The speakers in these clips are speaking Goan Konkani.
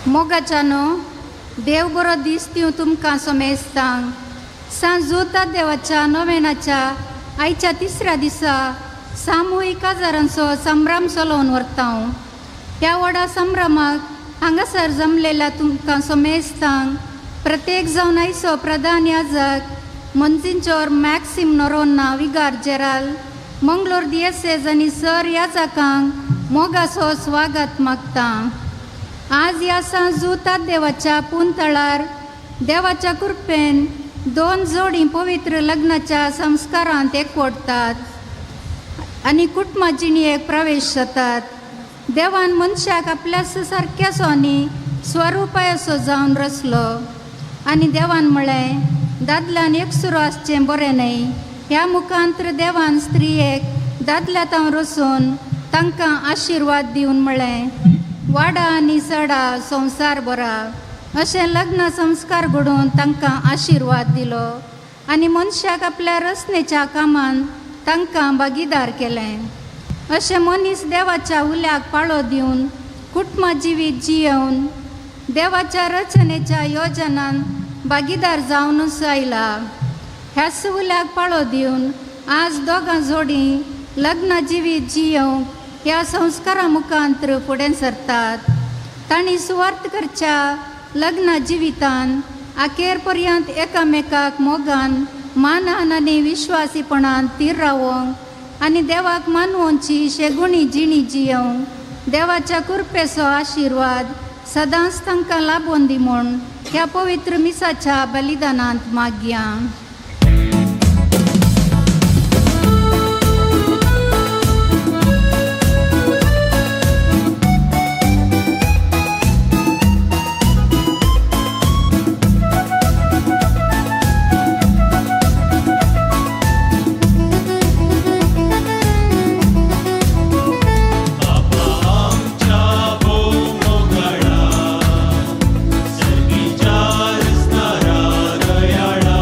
मोगाच्यानो देव बरो दीस दिवं तुमकां समेस्तांक. सांजूता देवाच्या नोवेनाच्या आयच्या तिसऱ्या दिसा सामुहीक काजारांचो संभ्रम चलोवन व्हरता. ह्या व्हडा संभ्रमाक हांगासर जमलेल्या तुमकां समेस्तांक प्रत्येक जावन आयचो प्रधान याजक मंजिंचोर मॅक्सिम नोरोन्ना विगार जेराल मंगलोर दियसेज आनी सर याजकांक मोगाचो स्वागत मागता. आज ह्या सांजूतात देवाच्या पुंतळार देवाच्या कृपेन दोन जोडी पवित्र लग्नाच्या संस्कारांत एकवटतात आनी कुटुंबा जिणेक प्रवेश जातात. देवान मनशाक आपल्या सारक्याचो आनी स्वरुपायाचो जावन रचलो आनी देवान म्हळें, दादल्यान एकसुरो आसचें बरें न्हय. ह्या मुखांत्र देवान स्त्रियेक दादल्या तावन रचून तांकां आशिर्वाद दिवन म्हळें, वाडा आनी सडा संवसार बरा. अशें लग्न संस्कार घडोवन तांकां आशिर्वाद दिलो आनी मनशाक आपल्या रचनेच्या कामान तांकां भागीदार केलें. अशें मनीस देवाच्या उल्याक पाळो दिवन कुटुंबा जिवीत जियोवन देवाच्या रचनेच्या योजनान भागीदार जावनूच आयला. ह्याच उल्याक पाळो दिवन आज दोगां जोडी लग्न जिवीत जियोवंक ह्या संस्कारा मुखांत्र फुडें सरतात. तांणी सुवार्थ करच्या लग्न जिवितान अखेर पर्यंत एकामेकाक मोगान मानान आनी विश्वासीपणान थीर रावोंक आनी देवाक मानवोंची शेगुणी जिणी जियोवंक देवाच्या कृपेचो आशिर्वाद सदांच तांकां लाबोवन दी म्हूण ह्या पवित्र मिसाच्या बलिदानांत मागया. सर्गीच्या रसनारा दयाळा.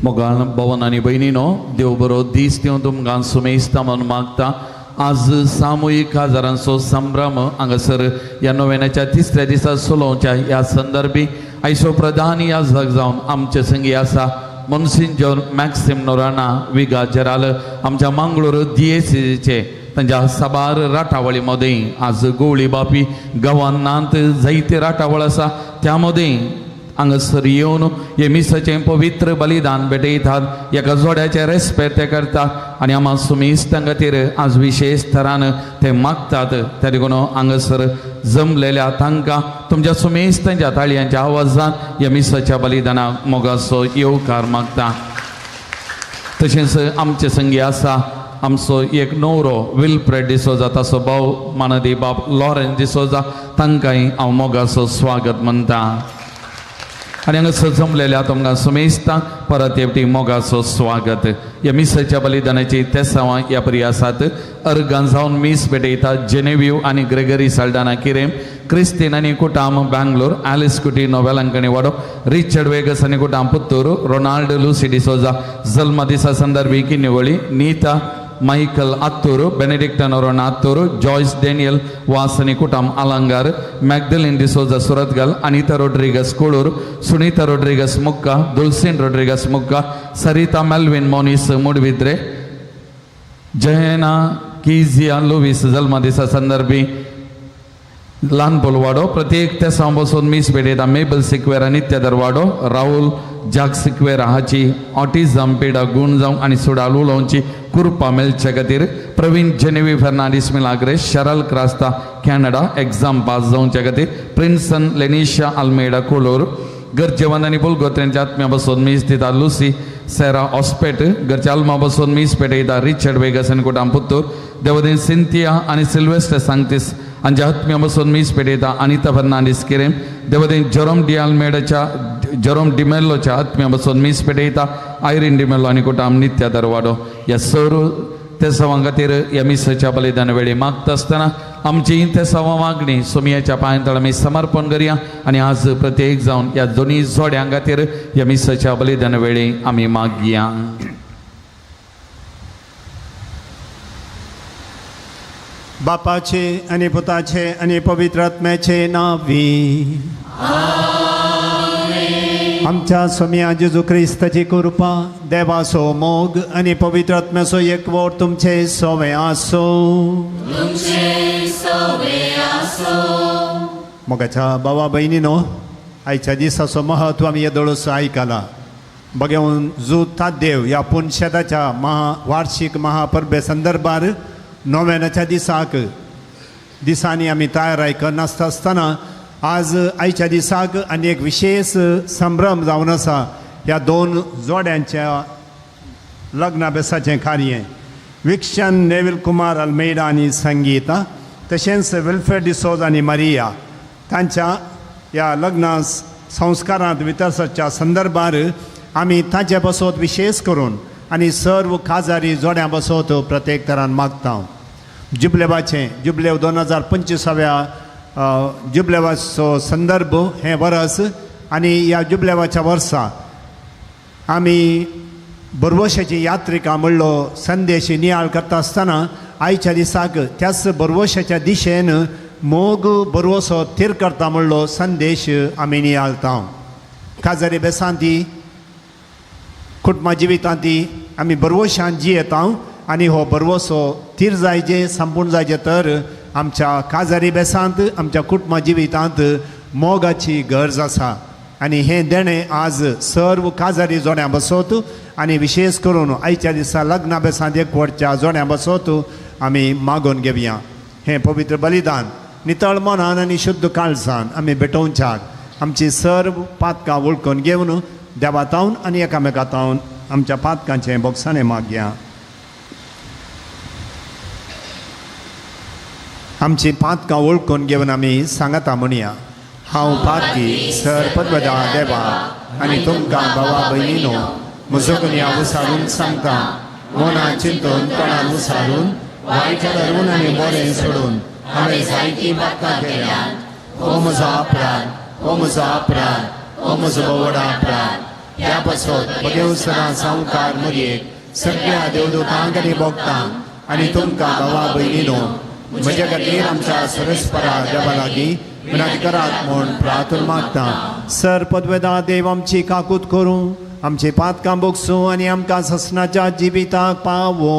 मोगाळ भवन आनी भयणीनो, देव बरो दीस दिवन तुमकां सुमेस्ता म्हणून मागता. आज सामुहीक काजारांचो संभ्रम हांगासर ह्या नोवेनाच्या तिसऱ्या दिसा चलोवच्या ह्या संदर्भी आयचो प्रधान याजक जावन आमचे संगी आसा मोन्सिंजोर मॅक्सिम नोराना विगा जेराल, आमच्या मंगळूर दियेसीचे तांच्या साबार राटावळी मदें आज गोवळी बापी गांवांत जायते राटावळ आसा त्या मदें हांगासर येवन हे मिसाचें पवित्र बलिदान भेटयतात, एका जोड्याचें रेस्पेद ते करतात आनी आमा सुमिस्तां खातीर आज विशेश थरान ते मागतात. त्या देखून हांगासर जमलेल्या तांकां तुमच्या सुमिस्तांच्या ताळयांच्या आवाजान ह्या मिसाच्या बलिदानाक मोगाचो येवकार मागता. तशेंच आमचे संगी आसा आमचो एक न्हवरो विल्फ्रेड डिसोजा, ताचो भाव मानदी बाब लॉरेन्स डिसोजा, तांकांय हांव मोगाचो स्वागत म्हणटा. आनी हांगासर जमलेल्या तुमकां सुमेस्तांक परत एकटी मोगाचो स्वागत. ह्या मिसाच्या बलिदानाची तेसांवां ह्या परी आसात. अर्गान जावन मीस भेटयता जेनेव्यू आनी ग्रेगरी साल्डाना किरेम, क्रिस्तीन आनी कुटाम बँगलोर, आलिस कुटिनो वेलंकणी वाडो, रिचर्ड वेगस आनी कुटाम पुत्तूर, रोनाल्ड लुसी डिसोजा जल्म दिसा संदर्भी Kinnivali, Neeta Michael Attur, Benedicta Noronha Attur, Joyce Daniel Vas आनी कुटाम Alangar, Magdalene D'Souza Surathkal, Anita Rodrigues Kolur, Sunita Rodrigues Mukka, Dulcin Rodrigues Mukka, Sarita Melvin Moniz Moodbidri, Jayana Kezia Louis जल्म दिसा संदर्भी ल्हान पोलवाडो. प्रत्येक तेसांव बसून मीस भेटयता मेबल सिक्वेरा नित्य दरवाडो, राहुल जाक सिक्वेरा हाची ऑटिझम पिडा गुण जावंक आनी सुडाल उलोवची कृपा मेळचे खातीर, Praveen Genevi Fernandes Milagres, Sharal Crasta Canada exam pass जावचे खातीर, प्रिन्सन लेनिशा आल्मेडा कोलोर, गरजेवंत आनी पुलगोत्र्यांच्या आत्म्या बसून मीस दिता लुसी सेरा ऑस्पेट, घरच्या आल्मा बसून मीस पेटयता रिचर्ड वेगस आनी कुटाम पुत्तूर, देवदेन सिंथिया आनी सिल्वेस्टर सांगतीस हांच्या आत्म्या बसून मीस पेटयता अनिता फर्नांडीस किरेम, देवदेन जेरोम डी आल्मेडाच्या जेरोम डिमेल्लोच्या आत्म्या बसून मीस पेटयता आयरीन डिमेल्लो आनी कुटाम नित्या दरवाडो. ह्या सर्व तेसांवां खातीर ह्या मिसाच्या बलिदान वेळी मागता आसतना आमची तेसांवां मागणी सोमयाच्या पांयांतळ आमी समर्पण करया आनी आज प्रत्येक जावन ह्या दोनी जोड्यां खातीर ह्या मिसाच्या बलिदान वेळी आमी मागया. बापाचे आनी पुताचे आनी पवित्र आत्म्याचे नांवी आमच्या स्वामया जेजू क्रिस्ताची कृपा, देवाचो मोग आनी पवित्र आत्म्याचो एकवट तुमचे सवे आसूं. मोगाच्या बाबा भयणीनो, आयच्या दिसाचो महत्व आमी येदोळसो आयकला. बघेवन जू तादेव ह्या पुनशेताच्या महा वार्षिक महापरबे संदर्भार नोव्यानाच्या दिसाक दिसांनी आमी तयार करनासता आसतना आज आयच्या दिसाक आनी एक विशेष संभ्रम जावन आसा ह्या दोन जोड्यांच्या लग्नाभ्यासाचें कार्य. विक्षन नेविल कुमार अल्मेडा आनी संगीता, तशेंच विल्फ्रेड डिसोज आनी मारिया तांच्या ह्या लग्ना संस्कारांत वितरसाच्या संदर्भार आमी तांचे बसोत विशेष करून आनी सर्व काजारी जोड्यां बसोत प्रत्येक तरान मागता. जुबलेवाचें जुबलेव 2025व्या जुबलेवाचो संदर्भ हें वरस आनी ह्या जुबलेवाच्या वर्सा आमी बरवशाची यात्रिका म्हणलो संदेश नियाळ करता आसतना आयच्या दिसाक त्याच बरवशाच्या दिशेन मोग बरवसो थीर करता म्हणलो संदेश आमी नियाळता. काजारी बेसांती कुटुंबा जिवितांती आमी बरवशान जियेता आनी हो बरवसो थीर जायचे संपूर्ण जायचे तर आमच्या काजारी बेसांत आमच्या कुटुंबा जिवितांत मोगाची गरज आसा आनी हें देणें आज सर्व काजारी जोड्यां बसोत आनी विशेष करून आयच्या दिसा लग्ना बेसांत एकवटच्या जोड्यां बसोत आमी मागोवन घेवया. हें पवित्र बलिदान नितळ मनान आनी शुद्ध काळजान आमी भेटोवच्याक आमची सर्व पातकां वळखून घेवन देवातावन आनी एकामेकातावन आमच्या पातकांचें बोगसाणें मागया. आमची पातकां वळखून घेवन आमी सांगता म्हणया, हांव पातकी सर पद्मदा देवा आनी तुमकां भावा भयणीनो म्हजो गुन्यांव विचारून सांगता. मना चिंतून तोंडान विचारून वायट धरून आनी बरें सोडून हांवें जायतीं पातकां केल्यांत. हो म्हजो अपराध, हो म्हजो अपराध, हो म्हजो व्हड अपराध. त्या पासत बगेव सदां सावकार मरयेक सगळ्या देवदूतांक आनी भोगतांक आनी तुमकां भावा भयणीनो म्हज्या खातीर आमच्या सरस्परा देवा लागीं विनंती करात म्हूण प्रार्थना मागता. सर पदवेदा देव आमची काकूत करूं, आमची पातकां भोगसूं आनी आमकां ससनाच्या जिविताक पावो.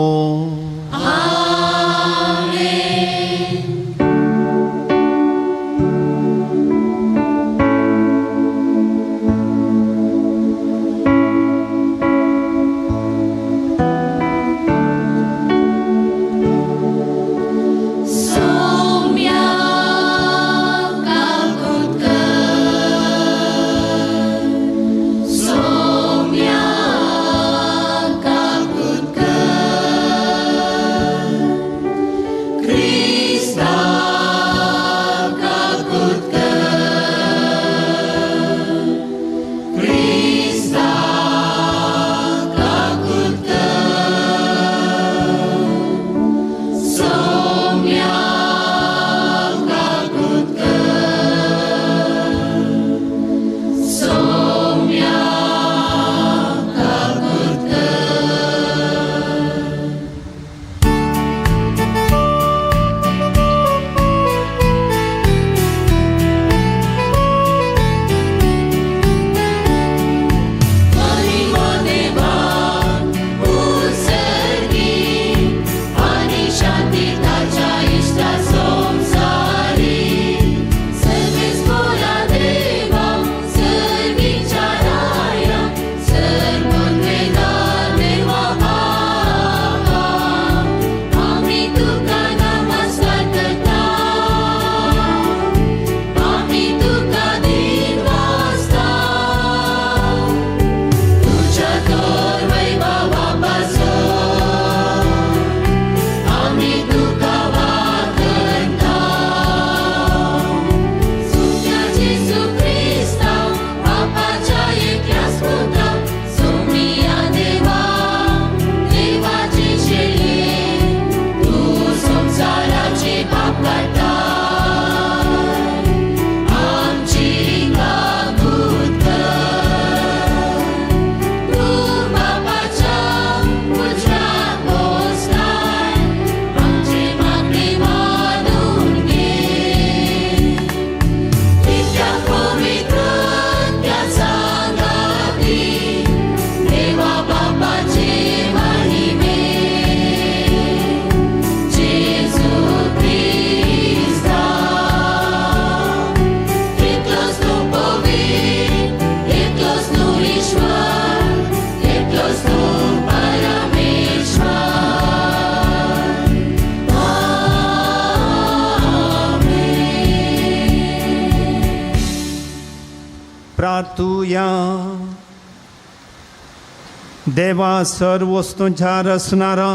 देवा सर्व वस्तूंच्या रचणारा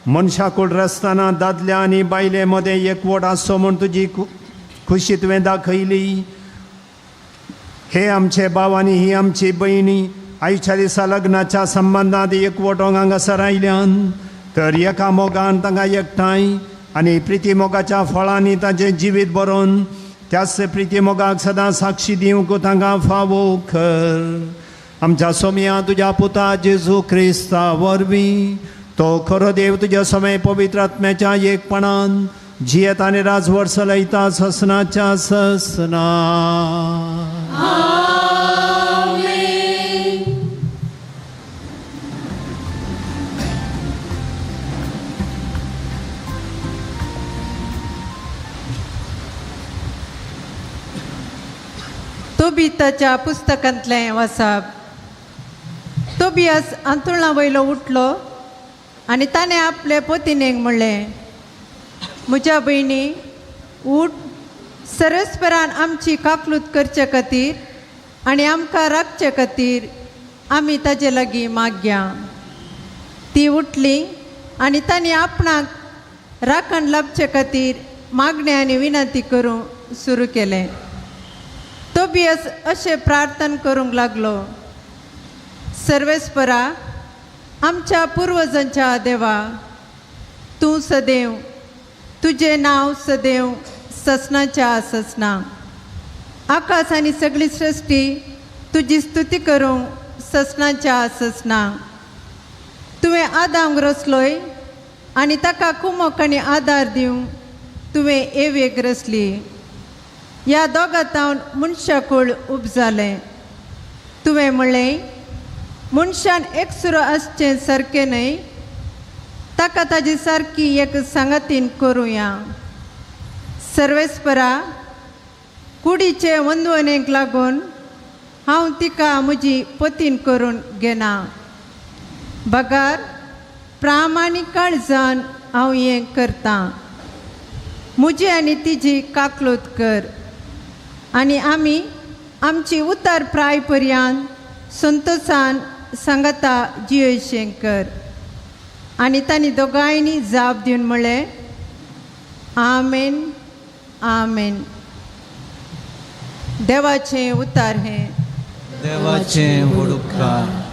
मनशाकूड रचतना दादल्या आनी बायले मदें एकवट आसचो म्हूण तुजी खुशी तुवें दाखयली. हे आमचे भाव आनी ही आमची भयणी आयच्या दिसा लग्नाच्या संबंदांत एकवटोंक हांगासर आयल्यान तर एका मोगान तांकां एकठांय आनी प्रिती मोगाच्या फळांनी तांचें जिवीत बरोवन त्याच प्रिती मोगाक सदां साक्षी दिवंक तांकां फावो कर. आमच्या सोमया तुज्या पुता जेजू क्रिस्ता वरवीं तो खरो देव तुज्या समय पवित्र आत्म्याच्या एकपणान जियेत आनी राजवट चलयता ससनाच्या ससना. तोबिताच्या पुस्तकांतलें वाचप. तोबियास अंतुळा वयलो उठलो आनी ताणें आपले पोतिनेक म्हणलें, म्हज्या भयणी उठ, सरस्परान आमची काकलूत करचे खातीर आनी आमकां राखचे खातीर आमी ताजे लागीं मागया. ती उठली आनी तांणी आपणाक राखण लाभचे खातीर मागणें आनी विनंती करूंक सुरू केलें. तोबियास अशें प्रार्थना करूंक लागलो, सर्वेस्परा आमच्या पुर्वजांच्या देवा, तूं सदैव, तुजें नांव सदैव ससनाच्या ससना. आकाश आनी सगळी सृश्टी तुजी स्तुती करूंक ससनाच्या ससना. तुवें आदाम रचलोय आनी ताका कुमक आनी आदार दिवंक तुवें एवेक रचली. ह्या दोगां मनशाकूळ उब जालें. तुवें म्हणलें, मनशान एकसुरो आसचें सारकें न्हय, ताका ताजी सारकी एक सांगातीन करुया. सर्वेस्परा, कुडीचे वंदवणेक लागून हांव तिका म्हजी पतीन करून घेना, बगार प्रामाणीक काळजान हांव हें करतां. म्हजी आनी तिजी काकलूत कर आनी आमी आमची उतार प्राय पर्यंत संतोसान सांगता जियेशें कर. आनी तांणी दोगांयनी जाप दिवन म्हणलें, आमेन आमेन. देवाचें उतार हें. देवाचें व्हड उपकार.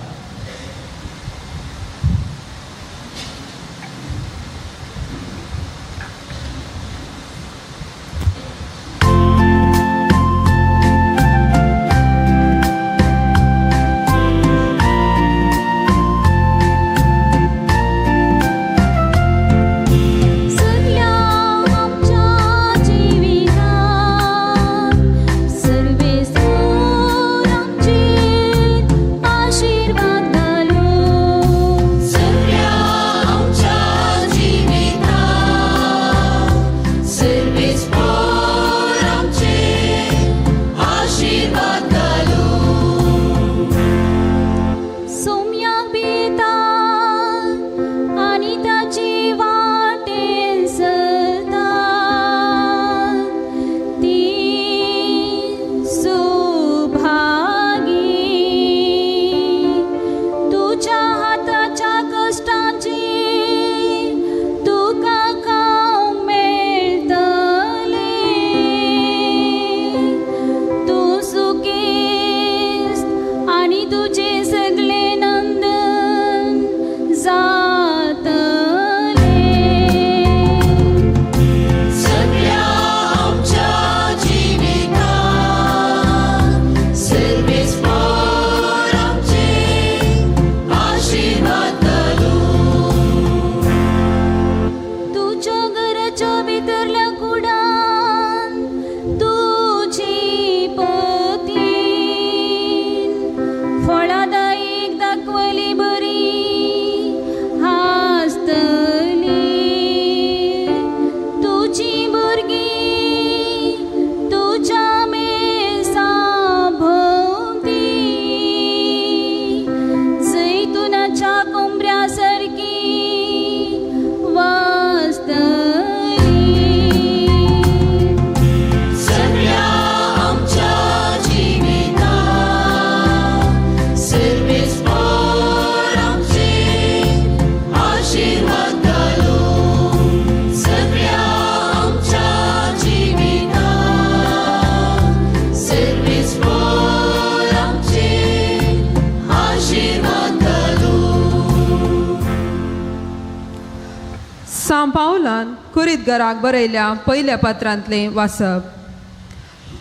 पावलान कुरीतगराक बरयल्या पयल्या पत्रांतलें वाचप.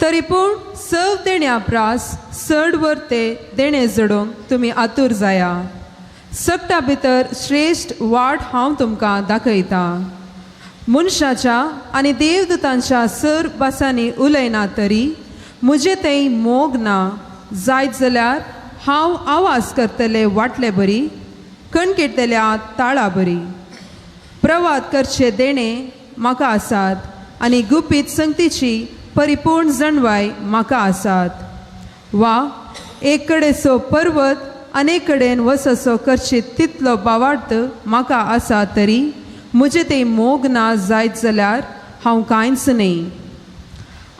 तरी पूण सव देण्या प्रास चड वर्ते देणें जोडूंक तुमी आतूर जाया. सगटा भितर श्रेश्ठ वाट हांव तुमकां दाखयतां. मनशाच्या आनी देवदूतांच्या सर भासांनी उलयना तरी म्हजें थंय मोग ना जायत जाल्यार हांव आवाज करतले वाटले बरी, कणकेतल्या ताळा बरी. प्रवाद करचे देणे म्हाका आसात आनी गुपीत संगतीची परिपूर्ण जणवाय म्हाका आसात. वा एक कडेचो पर्वत आनी एक कडेन वससो करचे तितलो बावार्थ म्हाका आसा तरी म्हजें तें मोग ना जायत जाल्यार हांव कांयच न्हय.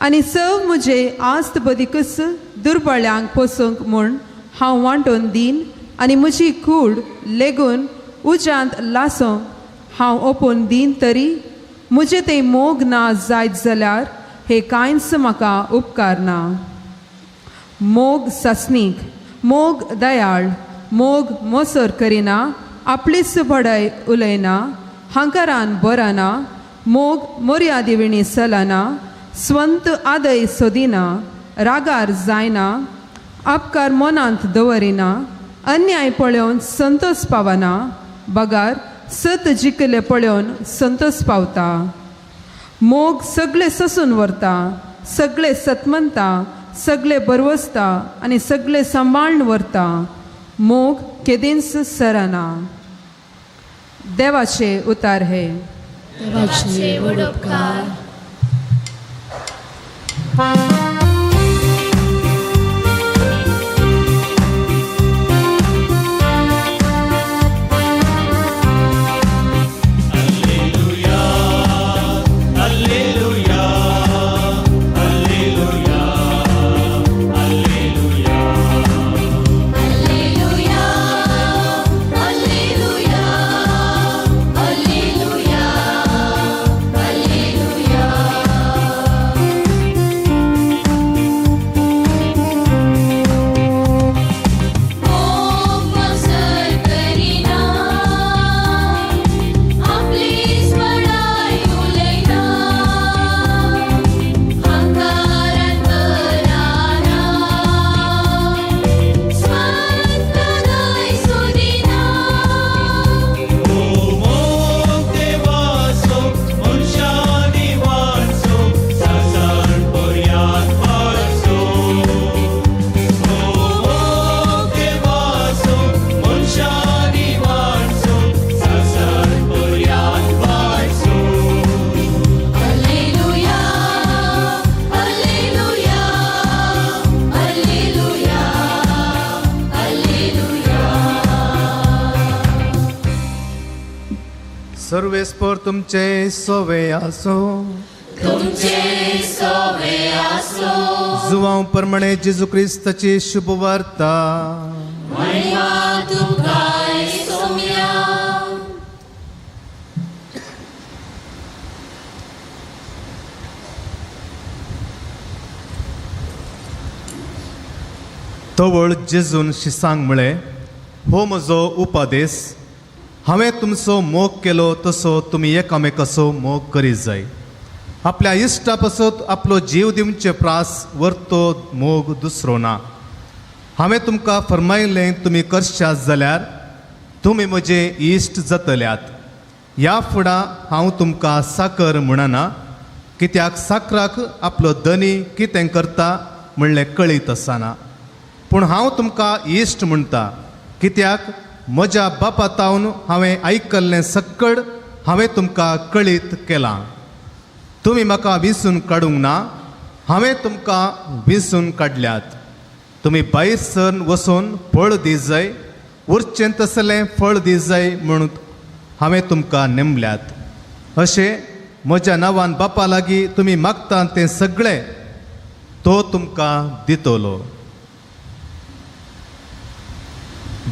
आनी सव म्हजे आस्त बदीकच दुर्बळ्यांक पोसूंक म्हूण हांव वांटून दीन आनी म्हजी कूड लेगून उज्यांत लासूंक हांव ओपून दीन तरी म्हजें तें मोग ना जायत जाल्यार हे कांयच म्हाका उपकारना. मोग सासणीक, मोग दयाळ, मोग मोसर करिना, आपलीच बडाय उलयना, हांकारान बरना, मोग मर्यादिविणी चलना, स्वंत आदय सोदिना, रागार जायना, आपकार मनांत दवरिना, अन्याय पळोवन संतोष पावना, बगार सत जिखले पळोवन संतोष पावता. मोग सगळे ससून व्हरता, सगळे सतमनता, सगळे बरवसता आनी सगळे सांबाळून व्हरता. मोग केदींच सरना. देवाचे उतार हे. देवाचे व्हड उपकार. सर्वेस्पर तुमचे सोवे आसो, तुमचे सोवे आसो. जुवांव परमणे जेजू क्रिस्ताची शुभवार्ता. महिमा तुमकां सोम्या. तवळ जेजून शिसांक म्हळें, हो म्हजो उपदेश, हांवें तुमचो मोग केलो तसो तुमी एकामेकाचो मोग करीत जाय. आपल्या इश्टा पासत आपलो जीव दिवचे प्रास वरतो मोग दुसरो ना. हांवें तुमकां फर्मायलें तुमी करशात जाल्यार तुमी म्हजे इश्ट जातल्यात. ह्या फुडां हांव तुमकां साकर म्हणना, कित्याक साकराक आपलो धनी कितें करता म्हणलें कळीत आसना. पूण हांव तुमकां इश्ट म्हणटा, कित्याक म्हज्या बापा तावन हांवें आयकल्लें सक्कड हांवें तुमकां कळीत केलां. तुमी म्हाका विसून काडूंक ना, हांवें तुमकां विसून काडल्यात. तुमी भायर सरन वचून फळ दी जाय, उरचें तसलें फळ दी जाय म्हणून हांवें तुमकां नेमल्यात. अशें म्हज्या नांवान बापा लागीं तुमी मागता तें सगळें तो तुमकां दितलो.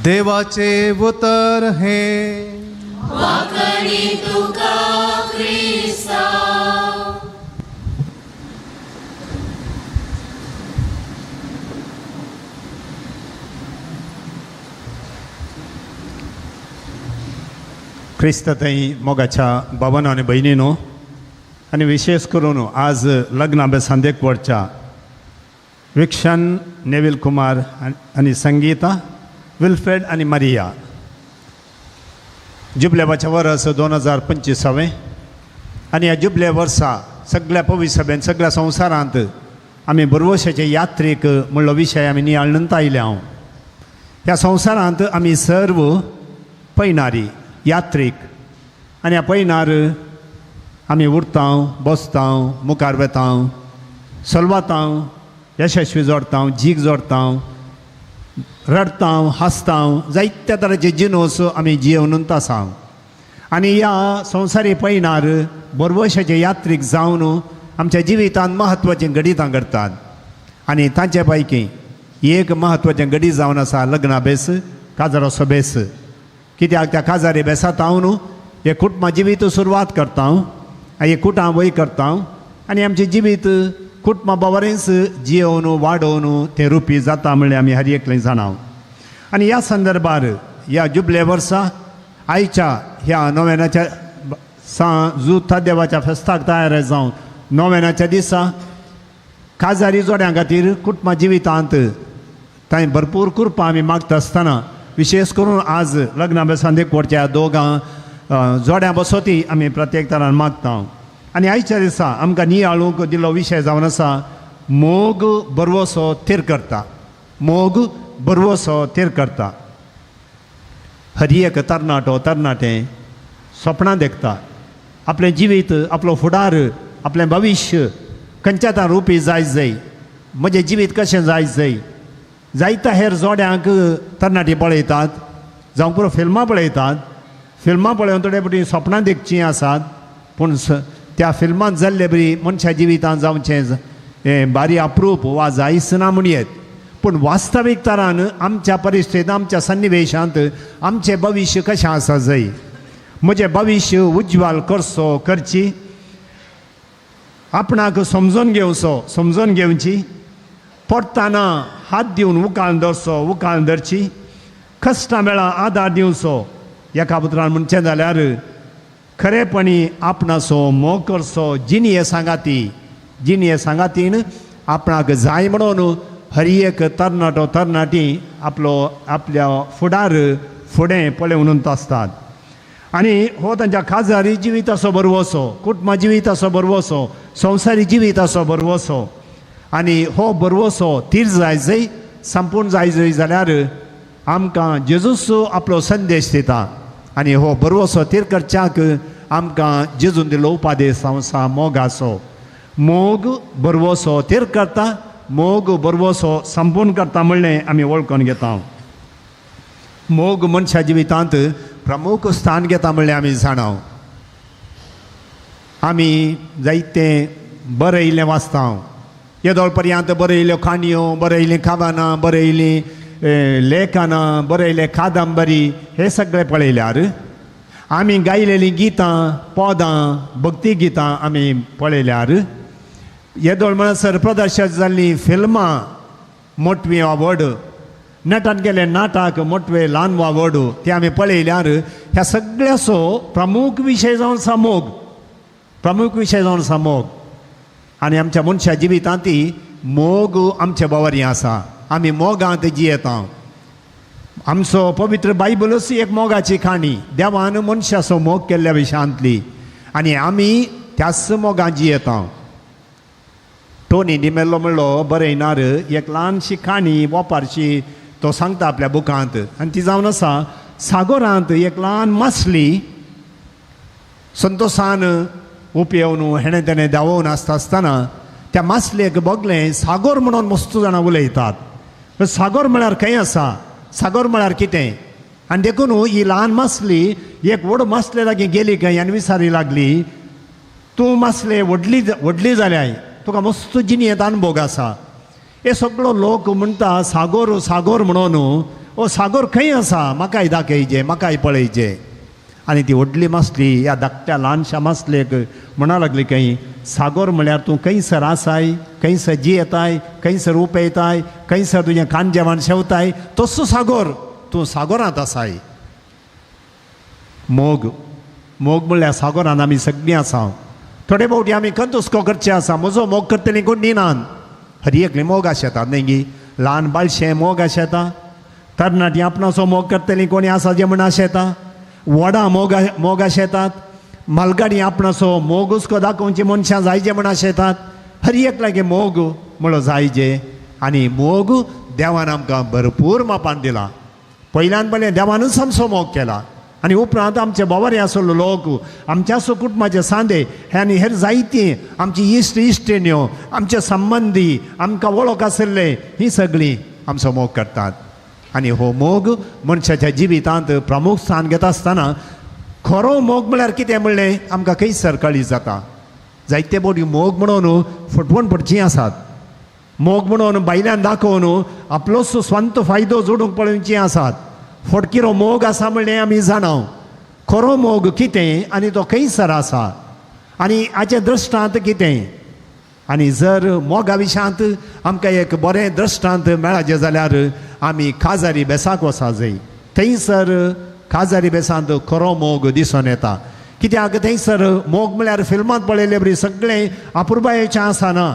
देवाचे उतर हे. वाकणी तुका क्रिस्ता. क्रिस्त थंय मोगाच्या बाबानो आनी भयणीनो, आनी विशेष करून आज लग्ना बेसांदेक वडच्या विक्षन नेवील कुमार आनी संगीता विल्फ्रेड आनी मारिया, जुबलेबाचें वर्स 2025 आनी ह्या जुबले वर्सा सगळ्या पवित्र सभेन सगळ्या संवसारांत आमी बरवशाचे यात्रीक म्हणलो विशय आमी नियाळून आयले. हांव ह्या संवसारांत आमी सर्व पयणारी यात्रीक आनी ह्या पयणार आमी उरतांव, बसतांव, मुखार वेतांव, सलवातांव, यशस्वी जोडतांव, जीक जोडतांव, रडतांव, हांसतांव, जायत्या तरांचे जिनोस आमी जियोवन आसाव. आनी ह्या संवसारी पयणार बरवशाचे यात्रीक जावन आमच्या जिवितांत म्हत्वाचीं घडितां घडटात आनी तांचे पैकी एक म्हत्वाचें घडीत जावन आसा लग्ना बेस, काजाराचो बेस. कित्याक त्या काजारी बेसांत हांव हे कुटुंबा जिवीत सुरवात करता, हे कुटां वय करता आनी आमचें जिवीत कुटुंबा बरेंच जियोवन वाडोवन तें रुपी जाता म्हणलें आमी हर एकलें जाणाव. आनी ह्या संदर्भार ह्या जुबले वर्सा आयच्या ह्या नोवेनाच्या सा देवाच्या फेस्ताक तयार जावन नोवेनाच्या दिसा काजारी जोड्यां खातीर कुटुंबा जिवितांत तांय भरपूर कृपा आमी मागता आसतना विशेष करून आज लग्ना बेसान एकवटच्या दोगां जोड्यां बसोती आमी प्रत्येक तरान मागता. आनी आयच्या दिसा आमकां नियाळूंक दिल्लो विशय जावन आसा मोग बरवसो थीर करता. मोग बरवसो थीर करता. हर एक तरणाटो तरणाटें सपनां देखता, आपलें जिवीत, आपलो फुडार, आपलें भविश्य खंयच्या आतां रुपी जाय जाय, म्हजें जिवीत कशें जाय जाय. जायत्या हेर जोड्यांक तरणाटीं पळयतात, जावं पुरो फिल्मां पळयतात. फिल्मां पळोवन थोडे फावटी सपनां देखचीं आसात, पूण त्या फिल्मांत जाल्ले बरी मनशा जिवितांत जावचें हें बारी अप्रूप वा जायच ना म्हणयेत. पूण वास्तवीक तरान आमच्या परिस्थितींत, आमच्या सन्निवेशांत आमचें भविश्य कशें आसा जाय, म्हजें भविश्य उज्ज्वल करचो करची, आपणाक समजून घेवचो समजून घेवची, पडटना हात दिवन उकाळ धरचो उकाळ धरची, कश्टां वेळा आदार दिवचो. एका उतरान म्हणचें जाल्यार खरेपणी आपणाचो मोग करचो जिणये सांगाती, जिणये सांगातीन आपणाक जाय म्हणून हर एक तरणाटो तरणाटी आपलो आपल्या फुडार फुडें पळोवन आसतात. आनी हो तांच्या खाजारी जिविताचो बरवसो, कुटुंबा जिविताचो बरवसो, संवसारी जिविताचो बरवसो. आनी हो बरवसो थीर जाय जाय, संपूर्ण जाय जाय जाल्यार आमकां जेजूस आपलो संदेश दिता. आनी हो बरवसो थीर करच्याक आमकां जेजून दिल्लो उपादेश आसा मोगाचो. मोग बरवसो थीर करता, मोग बरवसो संपूर्ण करता म्हणलें आमी वळखून घेता. मोग मनशा जिवितांत प्रमुख स्थान घेता म्हणलें आमी जाणा. आमी जायतें बरयल्लें वाचता, येदोळ पर्यंत बरयल्ल्यो काणयो, बरयल्लीं कवनां, बरयल्लीं लेखनां, बरयल्ले कादंबरी, हे सगळें पळयल्यार आमी गायलेलीं गितां, पदां, भक्ती गितां आमी पळयल्यार येदोळ म्हणसर प्रदर्शन जाल्लीं फिल्मां मोटवीं वा व्हड, नटान केलें नाटक मोटवें ल्हान वा व्हड, तें आमी पळयल्यार ह्या सगळ्याचो प्रमुख विशय जावन आसा मोग. प्रमुख विशय जावन आसा मोग. आनी आमच्या मनशा जिवितांत मोग आमच्या बावरी आसा. आमी मोगांत जियेता. आमचो पवित्र बायबलूच एक मोगाची काणी, देवान मनशाचो मोग केल्ल्या विशयांतली, आनी आमी त्याच मोगांत जियेता. टोनी डिमेल्लो म्हणलो बरयणार एक ल्हानशी काणी वोपारशी तो सांगता आपल्या बुकांत, आनी ती जावन आसा सागोरांत एक ल्हान मासली संतोशान उपयेवन हेणें तेणें धांवोवन आसता आसतना त्या मासलेक बगलें सागोर म्हणून मस्त जाणां उलयतात. सागोर म्हळ्यार खंय आसा, सागोर म्हळ्यार कितें? आनी देखून ही ल्हान मासली एक व्हड मासले लागीं गेली खंय आनी विचारी लागली, तूं मासले व्हडली व्हडली जाल्याय, तुका मस्त जिणेंत अनुभोग आसा. हे सगळो लोक म्हणटा सागोर सागोर म्हणून, ओ सागोर खंय आसा, म्हाकाय दाखयचे, म्हाकाय पळयचे. आनी ती व्हडली मासली ह्या धाकट्या ल्हानशा मासलेक म्हणा लागली खंय, सागोर म्हळ्यार तूं खंयसर आसाय, खंयसर जियेताय, खंयसर उपेताय, खंयसर तुजें खाण जेवण शेवताय, तसो सागोर, तूं सागोरांत आसाय. मोग, मोग म्हणल्यार सागोरांत आमी सगळीं आसा. थोडे फावटी आमी कंतुस्को करचे आसा, म्हजो मोग करतली कोण निनान. हर एकली मोग आशेता न्ही गी, ल्हान बाळशें मोग आशेता, तरणाटीं आपणाचो मोग करतली कोणी आसा जे म्हण आशेता, व्हडां मोग मोग आशेतात, मालगाडी आपणाचो मोग हुस्को दाखोवची मनशां जायचे म्हण आशेतात. हर एक लागीं मोग म्हणलो जायचे. आनी मोग देवान आमकां भरपूर मापान दिला. पयल्यान पयलें देवानूच आमचो मोग केला, आनी उपरांत आमचे बोवारे आसलो लोक, आमच्या कुटुंबाचे सांदे हे आनी हेर जायतीं आमची इश्ट इश्टिण्यो, आमचे संबंदी, आमकां वळख आशिल्ले, हीं सगळीं आमचो मोग करतात. आनी हो मोग मनशाच्या जिवितांत प्रमुख स्थान घेता आसतना खरो मोग म्हळ्यार कितें म्हणलें आमकां खंयसर कळी जाता. जायते फावटी मोग म्हणून फटवण पडचीं आसात, मोग म्हणून भायल्यान दाखोवन आपलोच स्वंत फायदो जोडूंक पळोवचीं आसात. फटकिरो मोग आसा म्हणलें आमी जाणा. खरो मोग कितें आनी तो खंयसर आसा आनी हाचें दृश्टांत कितें? आनी जर मोगा विशयांत आमकां एक बरें दृश्टांत मेळाचें जाल्यार आमी काजारी बेसाक वचा जाय. थंयसर काजारी बेसांत खरो मोग दिसून येता. कित्याक थंयसर मोग म्हळ्यार फिल्मांत पळयल्ले बरी सगळें अपुरबायेचें आसना.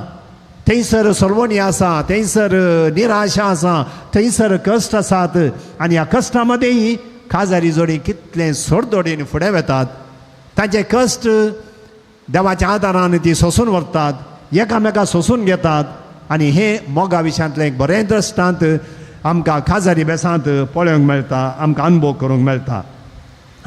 थंयसर सोलवणी आसा, थंयसर निराशा आसा, थंयसर कश्ट आसात आनी ह्या कश्टां मदेंय काजारी जोडी कितलें सोडदोडीन फुडें वेतात. तांचे कश्ट देवाच्या आदारान ती सोंसून व्हरतात, एकामेका सोंसून घेतात आनी हें मोगा विशयांतलें एक बरें दृश्टांत आमकां काजारी बेसांत पळोवंक मेळटा, आमकां अनुभव करूंक मेळटा.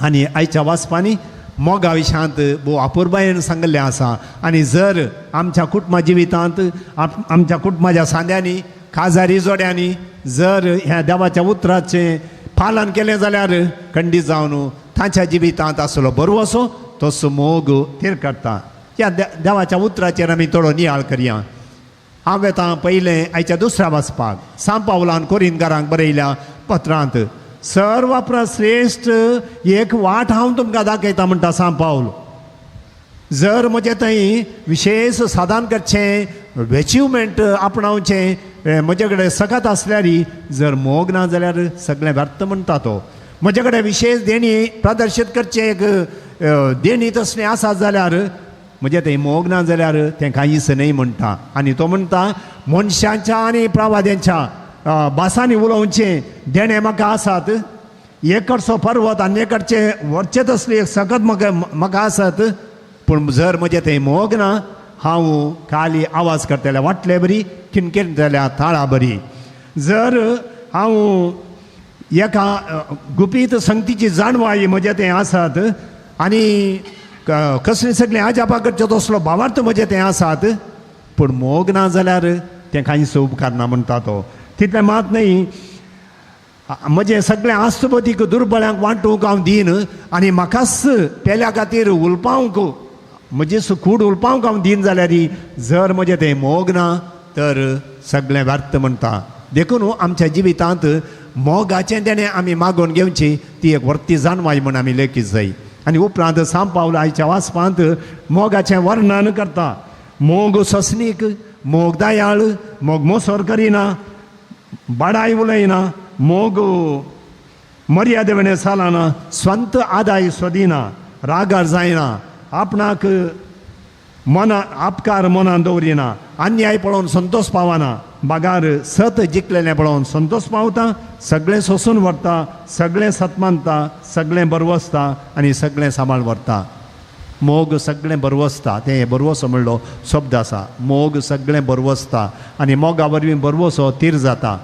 आनी आयच्या वाचपांनी मोगा विशयांत भोव अपुरबायेन सांगिल्लें आसा. आनी जर आमच्या कुटुंबा जिवितांत आमच्या कुटुंबाच्या सांद्यांनी काजारी जोड्यांनी जर ह्या देवाच्या उतराचें पालन केलें जाल्यार खंडीत जावन तांच्या जिवितांत आसलो बरो असो तसो मोग थीर काडटा. ह्या देवाच्या उतराचेर आमी थोडो नियाळ करया. हांव वेता पयलें आयच्या दुसऱ्या वाचपाक. सांत पावलान कोरिंतकारांक बरयल्या पत्रांत सर्व श्रेश्ठ एक वाट हांव तुमकां दाखयता म्हणटा सांत पावल. जर म्हजें थंय विशेश साधन करचें अचिवमेंट आपणावचें म्हजे कडेन सकत आसल्यार जर मोग ना जाल्यार सगळें व्यर्थ म्हणटा तो. म्हजे कडेन विशेश देणी प्रदर्शीत करचें एक देणी तसलें आसा जाल्यार म्हजें थंय मोग ना जाल्यार तें कांयच न्हय म्हणटा. आनी तो म्हणटा मनशांच्या आनी प्रवाद्यांच्या भासांनी उलोवचें देणें म्हाका आसात, एक कडचो पर्वत आनी एक कडचें व्हरचें तसली एक सकत म्हाका म्हाका आसात, पूण जर म्हजें थंय मोग ना हांव खाली आवाज करतल्या वाटले बरी किणकिणतल्या ताळा बरी. जर हांव एका गुपीत संगतीची जाणवाय म्हजें थंय आसात आनी कसली सगळीं आजापा करचें तसलो भावार्थ म्हजें थंय आसात, पूण मोग ना जाल्यार तें कांयच उपकारना म्हणटा तो. तितलें मात न्हय, म्हजें सगळें आस्तबतीक दुर्बळ्यांक वांटूंक हांव दीन आनी म्हाकाच पेल्या खातीर उलपावंक म्हजी कूड उलपावंक हांव दीन जाल्यार जर म्हजें तें मोग ना तर सगळें व्यर्थ म्हणटा. देखून आमच्या जिवितांत मोगाचें देणें आमी मागोवन घेवची ती एक व्हरती जाणवाय म्हूण आमी लेखीत जाय. आनी उपरांत सांत पावल आयच्या वाचपांत मोगाचें वर्णन करता. मोग सोंसणीक, मोग दयाळ, मोग मोसोर करिना, बाडाय उलयना, मोग मर्यादे वेणे चलना, स्वंत आदाय सोदिना, रागार जायना, आपणाक मना आपकार मनान दवरिना, अन्याय पळोवन संतोष पावना, बागार सत जिखलेलें पळोवन संतोष पावता, सगळें सोंसून व्हरता, सगळें सतमानता, सगळें बरवसता आनी सगळें सांबाळ व्हरता. मोग सगळें बरवसता, तें बरवसो म्हणलो शब्द आसा. मोग सगळें बरवसता आनी मोगा वरवीं बरवसो तीर जाता.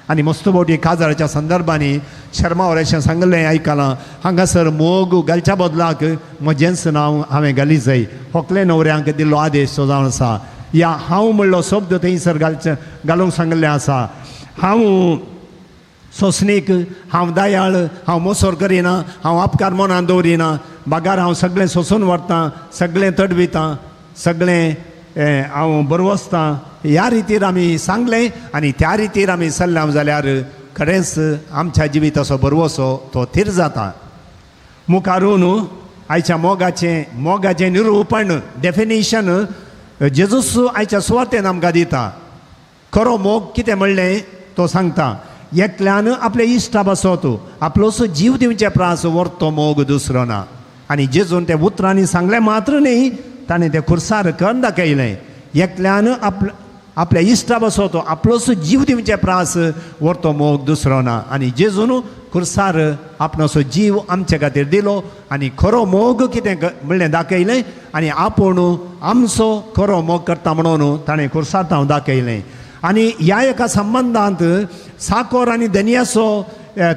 आनी मस्त फावटी काजाराच्या संदर्भांनी शर्मा वरेशें सांगलें आयकलां, हांगासर मोग घालच्या बदलाक म्हजेंच नांव हांवें घाली जाय होकले न्हवऱ्यांक दिल्लो आदेश तो जावन आसा. या हांव म्हणलो शब्द थंयसर घालचें घालूंक सांगिल्लें आसा. हांव सोंसणीक, हांव दयाळ, हांव मोसोर करिना, हांव आपकार मनान दवरिना, बागार हांव सगळें सोंसून व्हरतां, सगळें तडवितां, सगळें हांव बरवसतां. ह्या रितीर आमी सांगलें आनी त्या रितीर आमी चल्ले जाल्यार खरेंच आमच्या जिविताचो बरवसो तो थीर जाता. मुखारून आयच्या मोगाचें मोगाचें निरुपण डेफिनेशन जेजूस आयच्या सुवातेन आमकां दिता. खरो मोग कितें म्हणलें तो सांगता. एकल्यान आपल्या इश्टा पासत आपलोसो जीव दिवचे प्रास व्हरतो मोग दुसरो ना. आनी जेजून ते उतरांनी सांगलें मात्र न्ही, ताणें तें खुर्सार करून दाखयलें. एकल्यान आपल्या इश्टा पासत आपलोसो जीव दिवचे प्रास व्हरतो मोग दुसरो ना. आनी जेजून खुर्सार आपणाचो जीव आमचे खातीर दिलो आनी खरो मोग कितें म्हणलें दाखयलें आनी आपूण आमचो खरो मोग करता म्हणून ताणें खुर्सार हांव दाखयलें. आनी ह्या एका संबंदांत साकोर आनी दनियाचो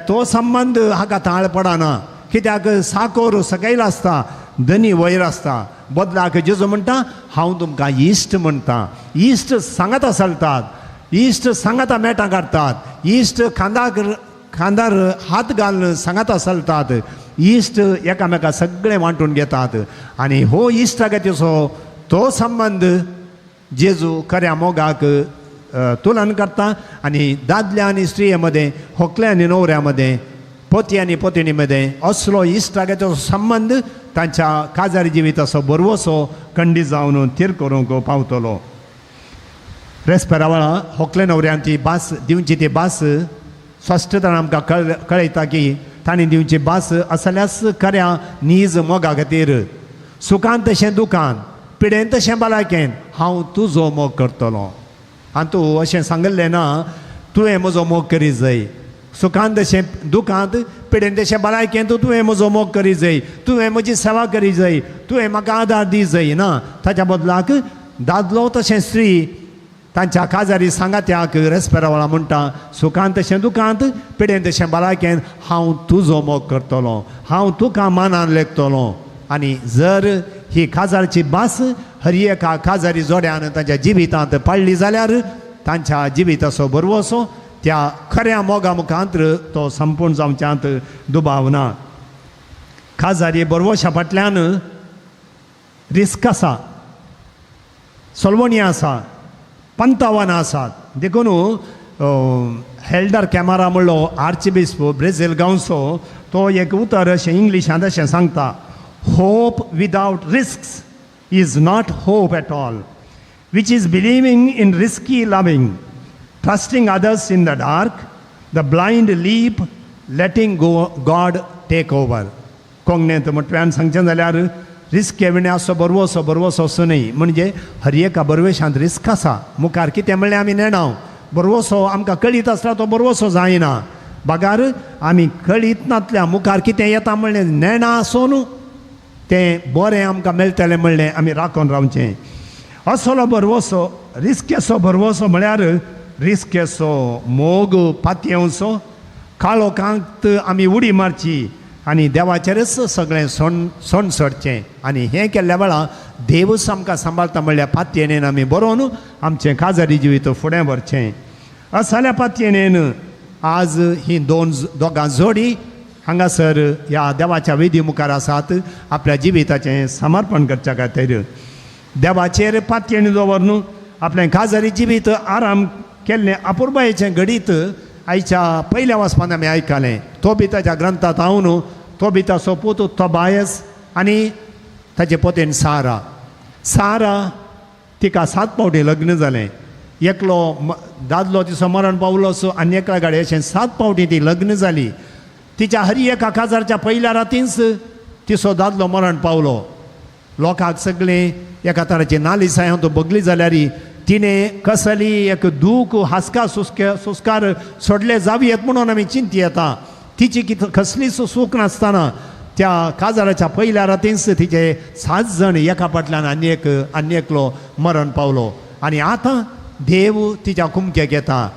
तो संबंद हाका ताळ पडना. कित्याक साकोर सकयल आसता, दनी वयर आसता. बदलाक जेजू म्हणटा हांव तुमकां इश्ट म्हणटा. इश्ट सांगाता चलतात, इश्ट सांगाता मेटां काडटात, इश्ट खांदाक खांदार हात घालून सांगाता चलतात, इश्ट एकामेका सगळें वांटून घेतात. आनी हो इश्टागतीचो तो संबंद जेजू खऱ्या मोगाक तुलन करता. आनी दादल्या आनी स्त्रिये मदें, होकल्या आनी न्हवऱ्या मदें, पती आनी पतिणी मदें असलो इश्टागतीचो संबंद तांच्या काजारी जिविताचो बरवसो खंडीत जावन थीर करूंक पावतलो. रेस्पेरा वेळा होकले न्हवऱ्यान ती भास दिवची ती भास स्पश्टतान आमकां कळयता की तांणी दिवची भास असल्याच खऱ्या नीज मोगा खातीर. सुखान तशें दुखान, पिडेन तशें भलायकेन हांव तुजो मोग करतलो. आनी तूं अशें सांगल्लें ना, तुवें म्हजो मोग करी जाय, सुखान तशें दुखांत, पिडेन तशें भलायकेंत तुवें म्हजो मोग करी जाय, तुवें म्हजी सेवा करी जाय, तुवें म्हाका आदार दी जाय ना. ताच्या बदलाक दादलो तशें स्त्री तांच्या काजारी सांगात्याक रेस्पेरा वेळा म्हणटा, सुखांत तशें दुखांत, पिडेन तशें भलायकेन हांव तुजो मोग करतलो, हांव तुका मानान लेखतलो. आनी जर ही काजारची भास हर एका काजारी जोड्यान तांच्या जिवितांत पाळ्ळी जाल्यार तांच्या जिविताचो बरवसो त्या खऱ्या मोगा मुखांत तो संपूर्ण जावच्यांत दुबाव ना. काजारी बरवशा फाटल्यान रिस्क आसा, सोलवणी आसा, पंतावानां आसात. देखून हेल्डर कॅमेरा म्हणलो आर्चबिस्प ब्रेझील गांवचो, तो एक उतर अशें इंग्लिशांत अशें सांगता, hope without risks is not hope at all, which is believing in risky loving, trusting others in the dark, the blind leap, letting go God take over. कोंकणींत मोटव्यान सांगचें जाल्यार रिस्क विणे असो बरवसो बरवसो असो न्हय, म्हणजे हर एका बरवेशांत रिस्क आसा. मुखार कितें म्हणलें आमी नेणाव, बरवसो आमकां कळीत आसता तो बरवसो जायना, बगार आमी कळीत नातल्या मुखार कितें येता म्हणलें नेणा आसून तें बरें आमकां मेळटलें म्हणलें आमी राखून रावचें. असलो बरवसो रिस्केचो बरवसो म्हळ्यार रिस्केचो मोग पातयेवचो, काळोखांत आमी उडी मारची आनी देवाचेरच सगळें सोण सोण सोडचें. आनी हें केल्ल्या वेळार देवूच आमकां सांबाळटा म्हणल्यार पातयेनेन आमी बरोवन आमचें काजारी जिवीत फुडें व्हरचें. असल्या पातयेनेन आज ही दोगां जोडी हांगासर ह्या देवाच्या विधी मुखार आसात आपल्या जिविताचें समर्पण करच्या खातीर. देवाचेर पातयेणी दवरून आपलें काजारी जिवीत आराम केल्लें अपुरबायेचें घडीत आयच्या पयल्या वाचपान आमी आयकलें. तोबिताच्या ग्रंथांत हांव तोबिताचो पूत तोबायस आनी ताचे पोतेन सारा. सारा तिका 7 फावटी लग्न जालें. एकलो दादलो तिचो मरण पावलो असो आनी एकल्या गाडये अशें 7 फावटी ती लग्न जाली. तिच्या हरी एका काजारच्या पयल्या रातींच तिचो दादलो मरण पावलो. लोकांक सगळें एका तराची नालिसाय हांव तो बगली जाल्यार तिणें कसली एक दूख हासका सुस्कार सोडले जावयेत म्हणून आमी चिंती येता. तिची कित कसलीच सूख नासतना त्या काजाराच्या पयल्या रातींच तिचे 7 जाण एका फाटल्यान आनी एक आनी एकलो मरण पावलो. आनी आतां देव तिच्या कुमकेक येता.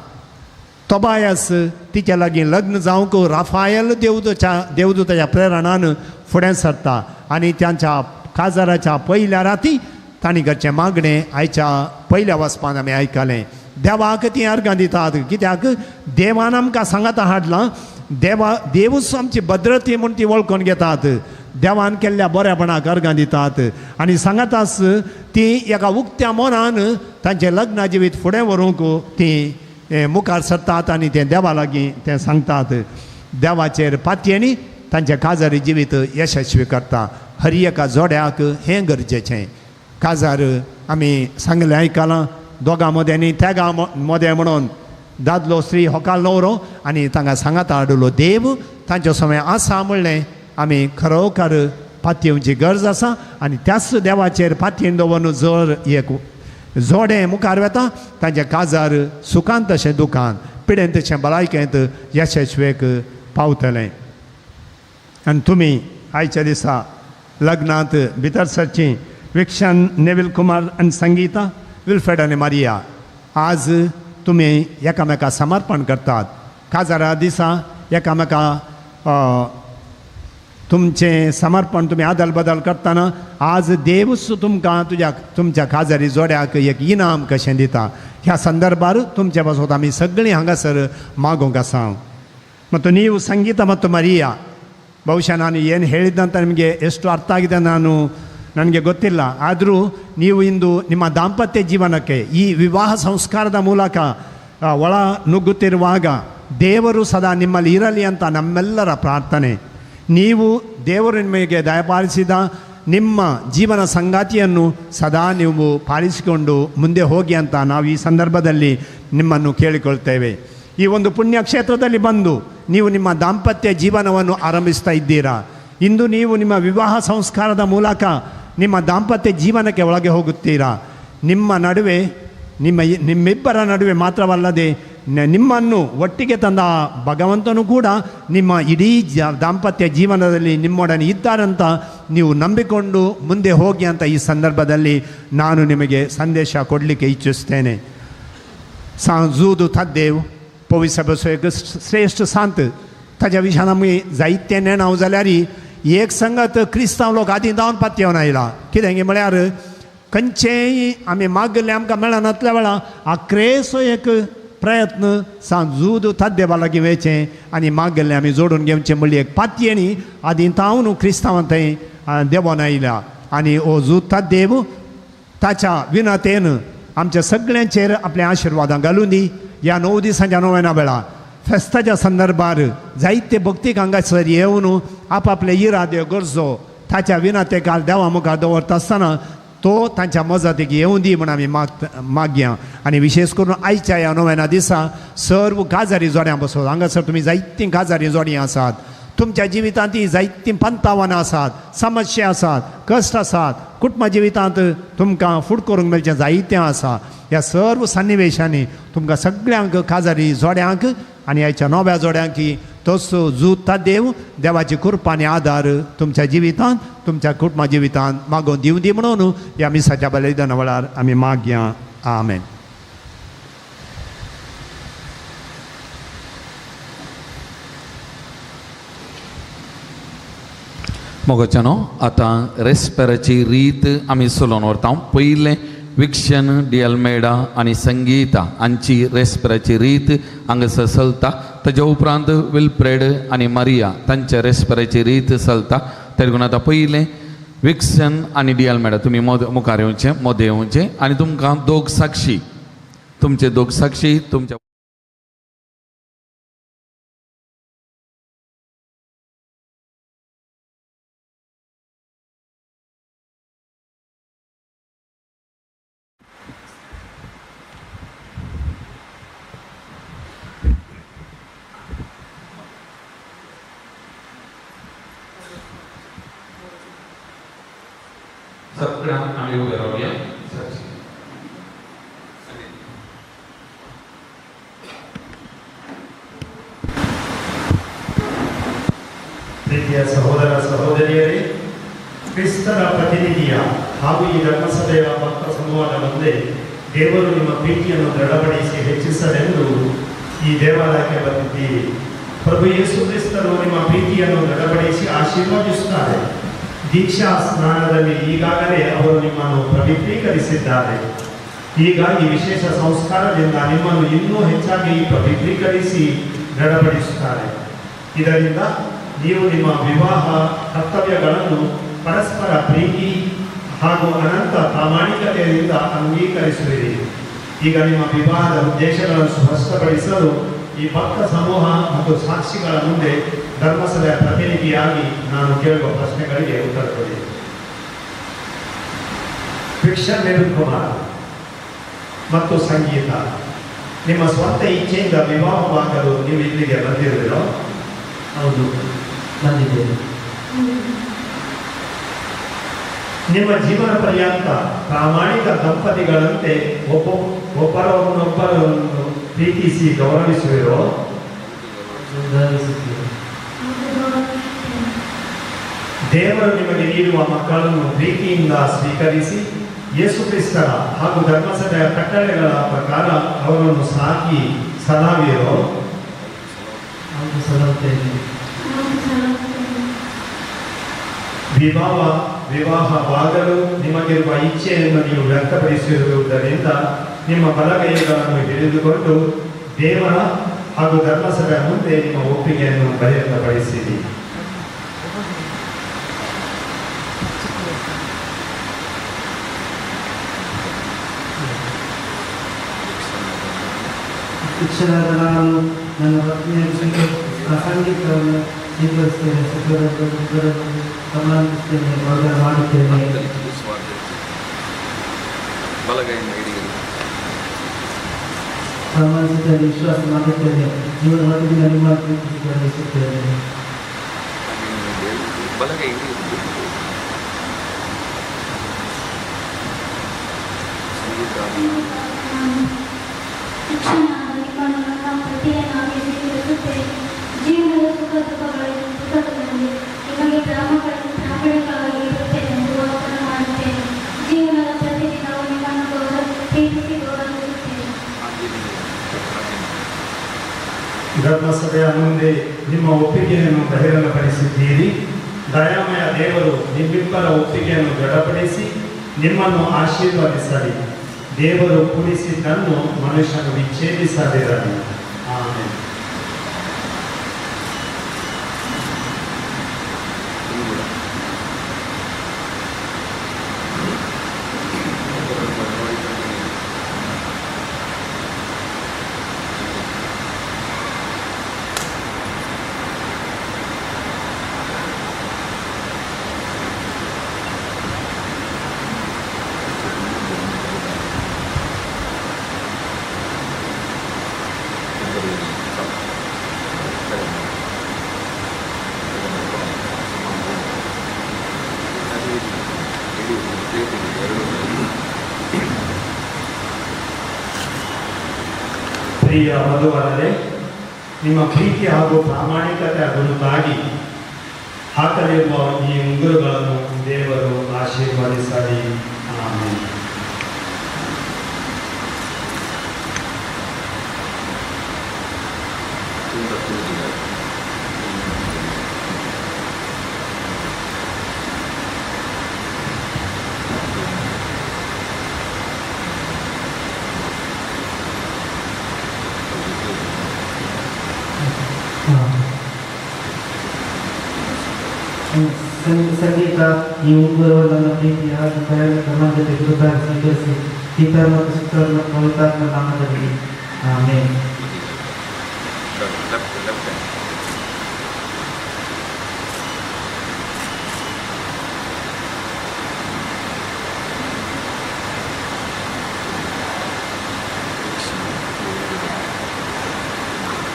तोबायस तिच्या लागीं लग्न जावंक राफायल देवदूताच्या प्रेरणान फुडें सरता आनी तांच्या काजाराच्या पयल्या राती तांणी करचें मागणें आयच्या पयल्या वाचपान आमी आयकलें. देवाक तीं अर्गां दितात, कित्याक देवान आमकां सांगाता हाडलां. देवूच आमची भद्रती म्हूण ती वळखून घेतात. देवान केल्ल्या बऱ्यापणाक अर्गां दितात आनी सांगाताच ती एका उक्त्या मनान तांचें लग्न जिवीत फुडें व्हरूंक ती मुखार सरतात आनी तें देवा लागीं तें सांगतात. देवाचेर पातयेनी तांचें काजारी जिवीत यशस्वी करता. हर एका जोड्याक हें गरजेचें. काजार आमी सांगलें आयकलां, दोगां मदें आनी तेगां मदें म्हणून दादलो स्त्री होकाल न्हवरो आनी तांकां सांगाता हाडलो देव तांचे समय आसा म्हणलें आमी खरोखर पातयेवची गरज आसा. आनी त्याच देवाचेर पातयेन दवरून जर एक जोडें मुखार वता तांचें काजार सुखांत तशें दुखांत, पिडेन तशें भलायकेंत यशस्वेक पावतलें. आनी तुमी आयच्या दिसा लग्नांत भितर सरचीं विक्षन नेवील कुमार आनी संगीता, विल्फ्रेड आनी मारिया, आज तुमी एकामेका समर्पण करतात. काजारा दिसा एकामेका तुमचें समर्पण तुमी आदल बदल करतना आज देवूच तुमकां तुमच्या काजारी जोड्याक एक इनाम कशें दिता. ह्या संदर्भार तुमचे पासत आमी सगळीं हांगासर मागूंक आसा. ಮತ್ತು ನೀವು ಸಂಗೀತ ಮತ್ತು ಮರಿಯಾ, ಬಹುಶಃ ನಾನು ಏನು ಹೇಳಿದ್ದಂತ ನಿಮಗೆ ಎಷ್ಟು ಅರ್ಥ ಆಗಿದೆ ನನಗೆ ಗೊತ್ತಿಲ್ಲ. ಆದರೂ ನೀವು ಇಂದು ನಿಮ್ಮ ದಾಂಪತ್ಯ ಜೀವನಕ್ಕೆ ಈ ವಿವಾಹ ಸಂಸ್ಕಾರದ ಮೂಲಕ ಒಳ ನುಗ್ಗುತ್ತಿರುವಾಗ ದೇವರು ಸದಾ ನಿಮ್ಮಲ್ಲಿ ಇರಲಿ ಅಂತ ನಮ್ಮೆಲ್ಲರ ಪ್ರಾರ್ಥನೆ. ನೀವು ದೇವರು ನಿಮಗೆ ದಯಪಾಲಿಸಿದ ನಿಮ್ಮ ಜೀವನ ಸಂಗಾತಿಯನ್ನು ಸದಾ ನೀವು ಪಾಲಿಸಿಕೊಂಡು ಮುಂದೆ ಹೋಗಿ ಅಂತ ನಾವು ಈ ಸಂದರ್ಭದಲ್ಲಿ ನಿಮ್ಮನ್ನು ಕೇಳಿಕೊಳ್ತೇವೆ. ಈ ಒಂದು ಪುಣ್ಯಕ್ಷೇತ್ರದಲ್ಲಿ ಬಂದು ನೀವು ನಿಮ್ಮ ದಾಂಪತ್ಯ ಜೀವನವನ್ನು ಆರಂಭಿಸ್ತಾ ಇದ್ದೀರಾ. ಇಂದು ನೀವು ನಿಮ್ಮ ವಿವಾಹ ಸಂಸ್ಕಾರದ ಮೂಲಕ ನಿಮ್ಮ ದಾಂಪತ್ಯ ಜೀವನಕ್ಕೆ ಒಳಗೆ ಹೋಗುತ್ತೀರಾ. ನಿಮ್ಮ ನಡುವೆ ನಿಮ್ಮಿಬ್ಬರ ನಡುವೆ ಮಾತ್ರವಲ್ಲದೆ ನಿಮ್ಮನ್ನು ಒಟ್ಟಿಗೆ ತಂದ ಭಗವಂತನು ಕೂಡ ನಿಮ್ಮ ಇಡೀ ದಾಂಪತ್ಯ ಜೀವನದಲ್ಲಿ ನಿಮ್ಮೊಡನೆ ಇದ್ದಾರಂತ ನೀವು ನಂಬಿಕೊಂಡು ಮುಂದೆ ಹೋಗಿ ಅಂತ ಈ ಸಂದರ್ಭದಲ್ಲಿ ನಾನು ನಿಮಗೆ ಸಂದೇಶ ಕೊಡಲಿಕ್ಕೆ ಇಚ್ಛಿಸ್ತೇನೆ. सांजूद थादेव पवित्र एक श्रेश्ठ सांत ताज्या विशयान आमी जायते नेणाव जाल्यार एक संगत क्रिस्तांव लोक आदीं जावन पातयेवन आयला. कितें म्हळ्यार खंयचेय आमी मागले आमकां मेळनातल्या वेळा आक्रेसो एक प्रयत्न सांजूद ताद्देवा लागीं वयचें आनी मागले आमी जोडून घेवचें म्हणली एक पातयेणी आदीं तावन क्रिस्तांवां थंय देंवोन आयल्या. आनी हो जूद ताद्देव ताच्या विनातेन आमच्या सगळ्यांचेर आपल्या आशिर्वादां घालून दी. ह्या 9 दिसांच्या नोवेना वेळा फेस्ताच्या संदर्भार जायते भक्तीक हांगासर येवन आपापले इरादे गरजो ताच्या विनाते काल देवा मुखार दवरता आसतना तो तांच्या मजतीक येवन दी म्हूण आमी मागया. आनी विशेश करून आयच्या ह्या नोवेना दिसा सर्व काजारी जोड्यां बसो. हांगासर तुमी जायतीं काजारी जोडीं आसात, तुमच्या जिवितांत ती जायतीं पंतावानां आसात, समस्या आसात, कश्ट आसात, कुटुंबा जिवितांत तुमकां फूड करूंक मेळचें जायतें आसा. ह्या सर्व सन्निवेशांनी तुमकां सगळ्यांक काजारी जोड्यांक आनी आयच्या नव्या जोड्यांक तोच जूता देव देवाची कृपा आनी आदार तुमच्या जिवितांत तुमच्या कुटुंबा जिवितांत मागोवन दिवं दी म्हणून ह्या मिसाच्या बलिदाना वेळार आमी मागया. आमेन. मोगाच्यानो आतां रेस्पेराची रीत आमी चलोवन व्हरता. पयलें विक्षन डी अल्मेडा आनी संगीता हांची रेस्पेराची रीत हांगासर चलता. ताच्या उपरांत विल्फ्रेड आनी मारिया तांच्या रेस्पेराची रीत चलता. तरी देखून आतां पयलें विक्सन आनी डी अल्मेडा तुमी मुखार येवचें, मोदें येवचें आनी तुमकां दोग साक्षी, तुमचे दोग साक्षी तुमच्या सगळ्यांक आमी उबे रावया. ಪ್ರೀತಿಯ ಸಹೋದರ ಸಹೋದರಿಯರೇ, ಕ್ರಿಸ್ತನ ಪ್ರತಿನಿಧಿಯ ಹಾಗೂ ಈ ಧರ್ಮಸಭೆಯ ಭಕ್ತ ಸಮೂಹದ ಮುಂದೆ ದೇವರು ನಿಮ್ಮ ಪ್ರೀತಿಯನ್ನು ದೃಢಪಡಿಸಿ ಹೆಚ್ಚಿಸಲೆಂದು ಈ ದೇವಾಲಯಕ್ಕೆ ಬಂದಿದ್ದೀರಿ. ಪ್ರಭು ಯೇಸು ಕ್ರಿಸ್ತರು ನಿಮ್ಮ ಪ್ರೀತಿಯನ್ನು ದೃಢಪಡಿಸಿ ಆಶೀರ್ವದಿಸುತ್ತಾರೆ. ದೀಕ್ಷಾ ಸ್ನಾನದಲ್ಲಿ ಈಗಾಗಲೇ ಅವರು ನಿಮ್ಮನ್ನು ಪವಿತ್ರೀಕರಿಸಿದ್ದಾರೆ. ಈಗ ಈ ವಿಶೇಷ ಸಂಸ್ಕಾರದಿಂದ ನಿಮ್ಮನ್ನು ಇನ್ನೂ ಹೆಚ್ಚಾಗಿ ಪವಿತ್ರೀಕರಿಸಿ ದೃಢಪಡಿಸುತ್ತಾರೆ. ಇದರಿಂದ ನೀವು ನಿಮ್ಮ ವಿವಾಹ ಕರ್ತವ್ಯಗಳನ್ನು ಪರಸ್ಪರ ಪ್ರೀತಿ ಹಾಗೂ ಅನಂತ ಪ್ರಾಮಾಣಿಕತೆಯಿಂದ ಅಂಗೀಕರಿಸುವಿರಿ. ಈಗ ನಿಮ್ಮ ವಿವಾಹದ ಉದ್ದೇಶಗಳನ್ನು ಸ್ಪಷ್ಟಪಡಿಸಲು ಈ ಭಕ್ತ ಸಮೂಹ ಮತ್ತು ಸಾಕ್ಷಿಗಳ ಮುಂದೆ ಧರ್ಮಸಭೆಯ ಪ್ರತಿನಿಧಿಯಾಗಿ ನಾನು ಕೇಳುವ ಪ್ರಶ್ನೆಗಳಿಗೆ ಉತ್ತರ ಕೊಡಿ. ಭಿಕ್ಷಾ ಕುಮಾರ್ ಮತ್ತು ಸಂಗೀತ, ನಿಮ್ಮ ಸ್ವಂತ ಇಚ್ಛೆಯಿಂದ ವಿವಾಹವಾಗಲು ನೀವು ಇಲ್ಲಿಗೆ ಬಂದಿರುವಿರೋ? ಹೌದು, ಬಂದಿದ್ದೇನೆ. ನಿಮ್ಮ ಜೀವನ ಪರ್ಯಂತ ಪ್ರಾಮಾಣಿಕ ದಂಪತಿಗಳಂತೆ ಒಬ್ಬರನ್ನೊಬ್ಬರನ್ನು ಪ್ರೀತಿಸಿ ಗೌರವಿಸುವಿರೋ? ದೇವರು ನಿಮಗೆ ನೀಡುವ ಮಕ್ಕಳನ್ನು ಪ್ರೀತಿಯಿಂದ ಸ್ವೀಕರಿಸಿ ಯೇಸು ಕ್ರಿಸ್ತರ ಹಾಗೂ ಧರ್ಮಸಭೆಯ ಕಟ್ಟಳೆಗಳ ಪ್ರಕಾರ ಅವರನ್ನು ಸಾಕಿ ಸಲಹುವಿರೋ? ವಿವಾಹವಾಗಲು ನಿಮಗಿರುವ ಇಚ್ಛೆಯನ್ನು ನೀವು ವ್ಯಕ್ತಪಡಿಸಿರುವುದರಿಂದ ನಿಮ್ಮ ಬಲಗೈಗಳನ್ನು ಹಿಡಿದುಕೊಂಡು ದೇವರ ಹಾಗೂ ಧರ್ಮಸಭೆಯ ಮುಂದೆ ನಿಮ್ಮ ಒಪ್ಪಿಗೆಯನ್ನು ಬಹಿರಂಗಪಡಿಸಿರಿ. ಶಿಕ್ಷಕರಾದ ನಾನು ನನ್ನ ಪತ್ನಿಯ ಸಂಗೀತವನ್ನು ಸ್ವೀಕರಿಸ್ತೇನೆ, ಸನ್ಮಾನಿಸುತ್ತೇನೆ, ವಾಗ್ದಾನ ಮಾಡುತ್ತೇನೆ. ಸನ್ಮಾನಿಸುತ್ತೇನೆ, ವಿಶ್ವಾಸ ಮಾಡುತ್ತೇನೆ, ಜೀವನ ಪ್ರತಿದಿನ ನಿಮ್ಮ ಪ್ರೀತಿಸಿ ಗೌರವಿಸುತ್ತೇನೆ. ಆಮೆನ್. ಶಿಕ್ಷಣ ನಿಮ್ಮನ್ನು ನನ್ನ ಪತಿಯನ್ನಾಗಿ ಸ್ವೀಕರಿಸುತ್ತೇನೆ. ಜೀವನದ ಸುಖ ದುಃಖಗಳಲ್ಲಿ ನಿಮಗೆ ಪ್ರಾಮಾಣಿಕವಾಗಿ ಇರುತ್ತೇನೆ ಎಂದು ವಾಗ್ದಾನ ಮಾಡುತ್ತೇನೆ. ಜೀವನದ ಪ್ರತಿದಿನವೂ ನಿಮ್ಮನ್ನು ಪ್ರೀತಿಸಿ ಗೌರವಿಸುತ್ತೇನೆ. ಧರ್ಮಸಭೆಯ ಮುಂದೆ ನಿಮ್ಮ ಒಪ್ಪಿಗೆಯನ್ನು ಬಹಿರಂಗಪಡಿಸಿದ್ದೀರಿ. ದಯಾಮಯ ದೇವರು ನಿಮ್ಮಿಬ್ಬರ ಒಪ್ಪಿಗೆಯನ್ನು ದೃಢಪಡಿಸಿ ನಿಮ್ಮನ್ನು ಆಶೀರ್ವದಿಸಲಿ. ದೇವರು ಕೂಡಿಸಿದ್ದನ್ನು ಮನುಷ್ಯನು ವಿಚ್ಛೇದಿಸದಿರಲಿ. ಆಮೆನ್. ಪ್ರಿಯ ವಧುವರರೇ, ನಿಮ್ಮ ಪ್ರೀತಿ ಹಾಗೂ ಪ್ರಾಮಾಣಿಕತೆಯ ಗುರುತಾಗಿ ಹಾಕಲಿರುವ ಈ ಉಂಗುರಗಳನ್ನು ದೇವರು ಆಶೀರ್ವದಿಸಲಿ. ಆಮೆನ್. ಸಂಗೀತ ಈ ಉಂಗುರವು ನನ್ನ ಪ್ರೀತಿ ಹಾಗೂ ಪ್ರಾಮಾಣಿಕತೆ ಗುರುತಾಗಿ ಸ್ವೀಕರಿಸಿ ಪಿತ ಮತ್ತು ಸುತ್ತ ಮತ್ತು ಪವಿತ್ರಾತ್ಮ ನಾಮದಲ್ಲಿ. ಆಮೆನ್.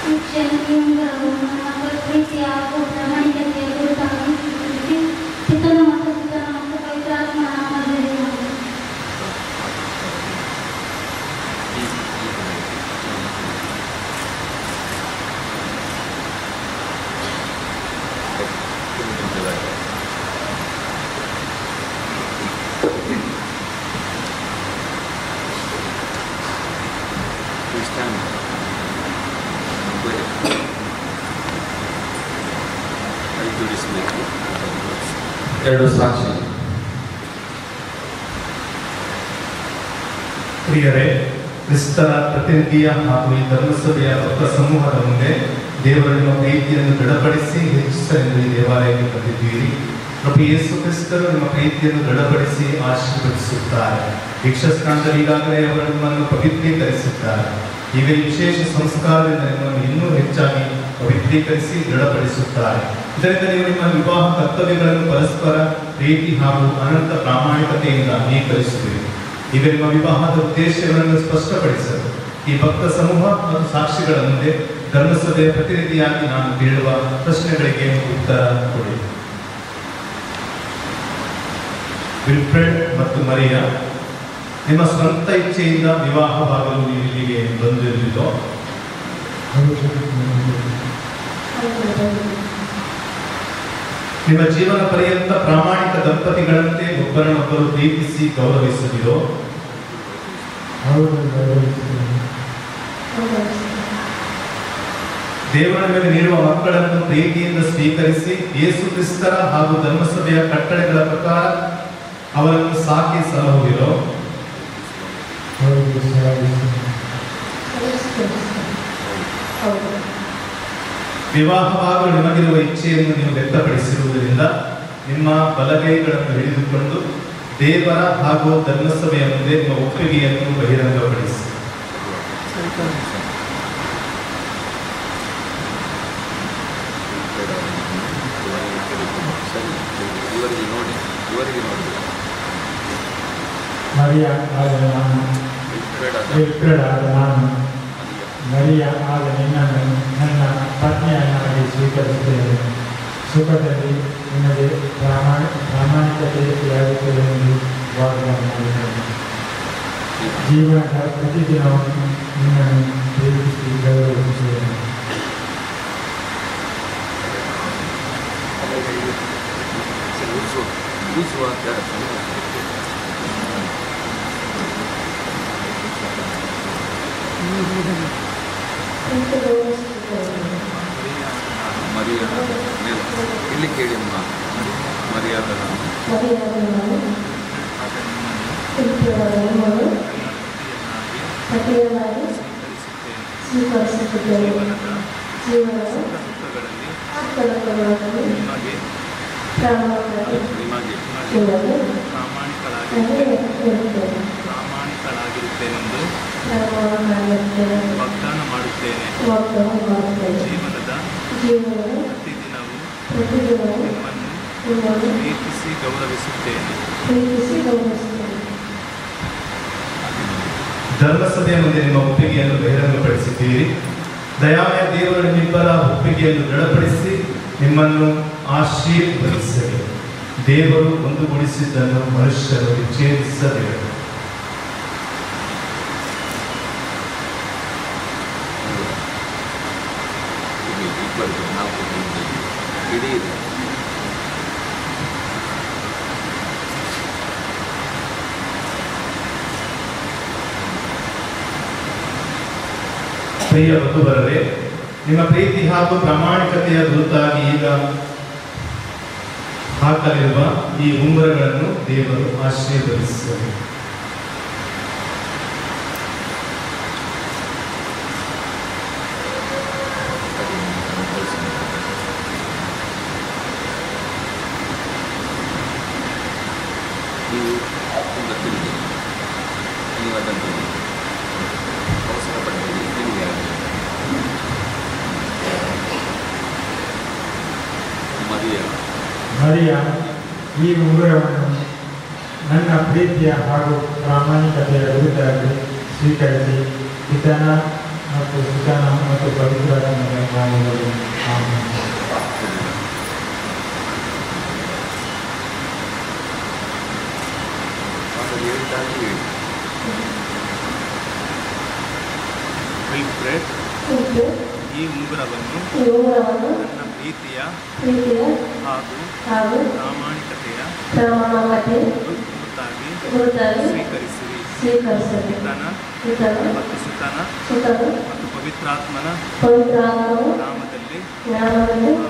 ಈ ಕ್ಷಣ ಈ ಉಂಗುರವು ನನ್ನ ಪ್ರೀತಿ ಹಾಗೂ ಪ್ರಾಮಾಣಿಕತೆಯ ಗುರುತಾಗಿ ಸ್ವೀಕರಿಸಿ ಪಿತನ ಮತ್ತು ಸುತನ ಮತ್ತು ಪವಿತ್ರಾತ್ಮ ನಾಮದಲ್ಲಿ. ಆಮೆನ್. ಎರಡು ಸಾಕ್ಷಿ. ಪ್ರಿಯರೇ, ಕ್ರಿಸ್ತರ ಪ್ರತಿನಿಧಿಯ ಹಾಗೂ ಈ ಧರ್ಮಸಭೆಯ ಭಕ್ತ ಸಮೂಹದ ಮುಂದೆ ದೇವರು ನಿಮ್ಮ ಪ್ರೀತಿಯನ್ನು ದೃಢಪಡಿಸಿ ಹೆಚ್ಚಿಸಲೆಂದು ಈ ದೇವಾಲಯಕ್ಕೆ ಬಂದಿದ್ದೀರಿ. ಪ್ರಭು ಯೇಸು ಕ್ರಿಸ್ತರು ನಿಮ್ಮ ಪ್ರೀತಿಯನ್ನು ದೃಢಪಡಿಸಿ ಆಶೀರ್ವದಿಸುತ್ತಾರೆ. ದೀಕ್ಷಾಸ್ನಾನದಲ್ಲಿ ಈಗಾಗಲೇ ಅವರು ನಿಮ್ಮನ್ನು ಪವಿತ್ರೀಕರಿಸಿದ್ದಾರೆ. ಈಗ ಈ ವಿಶೇಷ ಸಂಸ್ಕಾರದಿಂದ ನಿಮ್ಮನ್ನು ಇನ್ನೂ ಹೆಚ್ಚಾಗಿ ಪವಿತ್ರೀಕರಿಸಿ ದೃಢಪಡಿಸುತ್ತಾರೆ. ಇದರಿಂದ ನೀವು ನಿಮ್ಮ ವಿವಾಹ ಕರ್ತವ್ಯಗಳನ್ನು ಪರಸ್ಪರ ಪ್ರೀತಿ ಹಾಗೂ ಅನಂತ ಪ್ರಾಮಾಣಿಕತೆಯಿಂದ ಅಂಗೀಕರಿಸುವಿರಿ. ಈಗ ನಿಮ್ಮ ವಿವಾಹದ ಉದ್ದೇಶಗಳನ್ನು ಸ್ಪಷ್ಟಪಡಿಸಲು ಈ ಭಕ್ತ ಸಮೂಹ ಮತ್ತು ಸಾಕ್ಷಿಗಳ ಮುಂದೆ ಧರ್ಮಸಭೆಯ ಪ್ರತಿನಿಧಿಯಾಗಿ ನಾನು ಕೇಳುವ ಪ್ರಶ್ನೆಗಳಿಗೆ ಉತ್ತರ ಕೊಡಿ. ವಿಲ್ಫ್ರೆಡ್ ಮತ್ತು ಮರಿಯಾ, ನಿಮ್ಮ ಸ್ವಂತ ಇಚ್ಛೆಯಿಂದ ವಿವಾಹವಾಗಲು ನೀವು ಇಲ್ಲಿಗೆ ಬಂದಿರಲಿಲ್ಲೋ? ನಿಮ್ಮ ಜೀವನ ಪರ್ಯಂತ ಪ್ರಾಮಾಣಿಕ ದಂಪತಿಗಳಂತೆ ಒಬ್ಬರನ್ನೊಬ್ಬರು ಪ್ರೀತಿಸಿ ಗೌರವಿಸುವಿರೋ? ದೇವರ ಮೇಲೆ ನೀಡುವ ಮಕ್ಕಳನ್ನು ಪ್ರೀತಿಯಿಂದ ಸ್ವೀಕರಿಸಿ ಯೇಸು ಕ್ರಿಸ್ತರ ಹಾಗೂ ಧರ್ಮಸಭೆಯ ಕಟ್ಟಳೆಗಳ ಪ್ರಕಾರ ಅವರನ್ನು ಸಾಕಿ ಸಲಹುವಿರೋ? ವಿವಾಹವಾಗಲು ನಿಮಗಿರುವ ಇಚ್ಛೆಯನ್ನು ನೀವು ವ್ಯಕ್ತಪಡಿಸಿರುವುದರಿಂದ ನಿಮ್ಮ ಬಲಗೈಗಳನ್ನು ಹಿಡಿದುಕೊಂಡು ದೇವರ ಹಾಗೂ ಧರ್ಮಸಭೆಯ ಮುಂದೆ ನಿಮ್ಮ ಒಪ್ಪಿಗೆಯನ್ನು ಬಹಿರಂಗಪಡಿಸಿ. ಮರಿಯ ಆದ ನಾನು, ವಿಲ್ಫ್ರೆಡ್ ಆದ ನಾನು, ಮರಿಯ ಆದ ನಿನ್ನನ್ನು ನನ್ನ ಪತ್ನಿಯನ್ನಾಗಿ ಸ್ವೀಕರಿಸುತ್ತೇನೆ. ಸುಖದಲ್ಲಿ ನಿನಗೆ ಪ್ರಾಮಾಣಿಕತೆಯಾಗುತ್ತದೆ ಎಂದು ವಾಗ್ದಾನ ಮಾಡಿದ್ದೇನೆ. ಜೀವನದ ಪ್ರತಿದಿನವನ್ನು ನಿನ್ನನ್ನು ಪ್ರೀತಿಸಿ ಗೌರವಿಸುತ್ತೇನೆ. ಇಲ್ಲಿ ಕೇಳಿ ಮರ್ಯಾದ ಪ್ರಾಮಾಣಿಕಳಾಗಿರುತ್ತೇನೆಂದು ವಾಗ್ದಾನ ಮಾಡುತ್ತೇನೆ. ಜೀವನದ ಪ್ರತಿದಿನವೂ ನಿಮ್ಮನ್ನು ಪ್ರೀತಿಸಿ ಗೌರವಿಸುತ್ತೇನೆ. ಧರ್ಮಸಭೆಯ ಮುಂದೆ ನಿಮ್ಮ ಒಪ್ಪಿಗೆಯನ್ನು ಬಹಿರಂಗಪಡಿಸಿದ್ದೀರಿ. ದಯಾಮಯ ದೇವರು ನಿಮ್ಮಿಬ್ಬರ ಒಪ್ಪಿಗೆಯನ್ನು ದೃಢಪಡಿಸಿ ನಿಮ್ಮನ್ನು ಆಶೀರ್ವದಿಸಲಿ. ದೇವರು ಒಂದುಗೂಡಿಸಿದ್ದನ್ನು ಮನುಷ್ಯರು ವಿಚ್ಛೇದಿಸಬೇಕು. ಪ್ರಿಯ ವಧುವರರೇ, ನಿಮ್ಮ ಪ್ರೀತಿ ಹಾಗೂ ಪ್ರಾಮಾಣಿಕತೆಯ ಗುರುತಾಗಿ ಈಗ ಹಾಕಲಿರುವ ಈ ಉಂಗುರಗಳನ್ನು ದೇವರು ಆಶೀರ್ವದಿಸಲಿ. ನೀವು ತಿಳಿದಿ, ನೀವು ಅದನ್ನು ಅವಸರ ಪಡಬೇಡಿ, ತಿಳಿದಿ. ಮರಿಯ, ಈ ಉಂಗುರವನ್ನು ನನ್ನ ಪ್ರೀತಿಯ ಹಾಗೂ ಪ್ರಾಮಾಣಿಕತೆಯ ಗುರುತಾಗಿ ಸ್ವೀಕರಿಸಿ ಪಿತನ ಮತ್ತು ಸುತನ ಮತ್ತು ಪವಿತ್ರಾತ್ಮನ ನಾಮದಲ್ಲಿ. ಆಮೆನ್. ವಿಲ್ಫ್ರೆಡ್, ಈ ಉಂಗುರವನ್ನು ನನ್ನ ಪ್ರೀತಿಯ ಹಾಗೂ ಪ್ರಾಮಾಣಿಕತೆಯ ಗುರುತಾಗಿ ಸ್ವೀಕರಿಸಿರಿ. ಪಿತನ ಮತ್ತು ಸುತನ ಮತ್ತು ಪವಿತ್ರಾತ್ಮನ ನಾಮದಲ್ಲಿ. ಆಮೆನ್.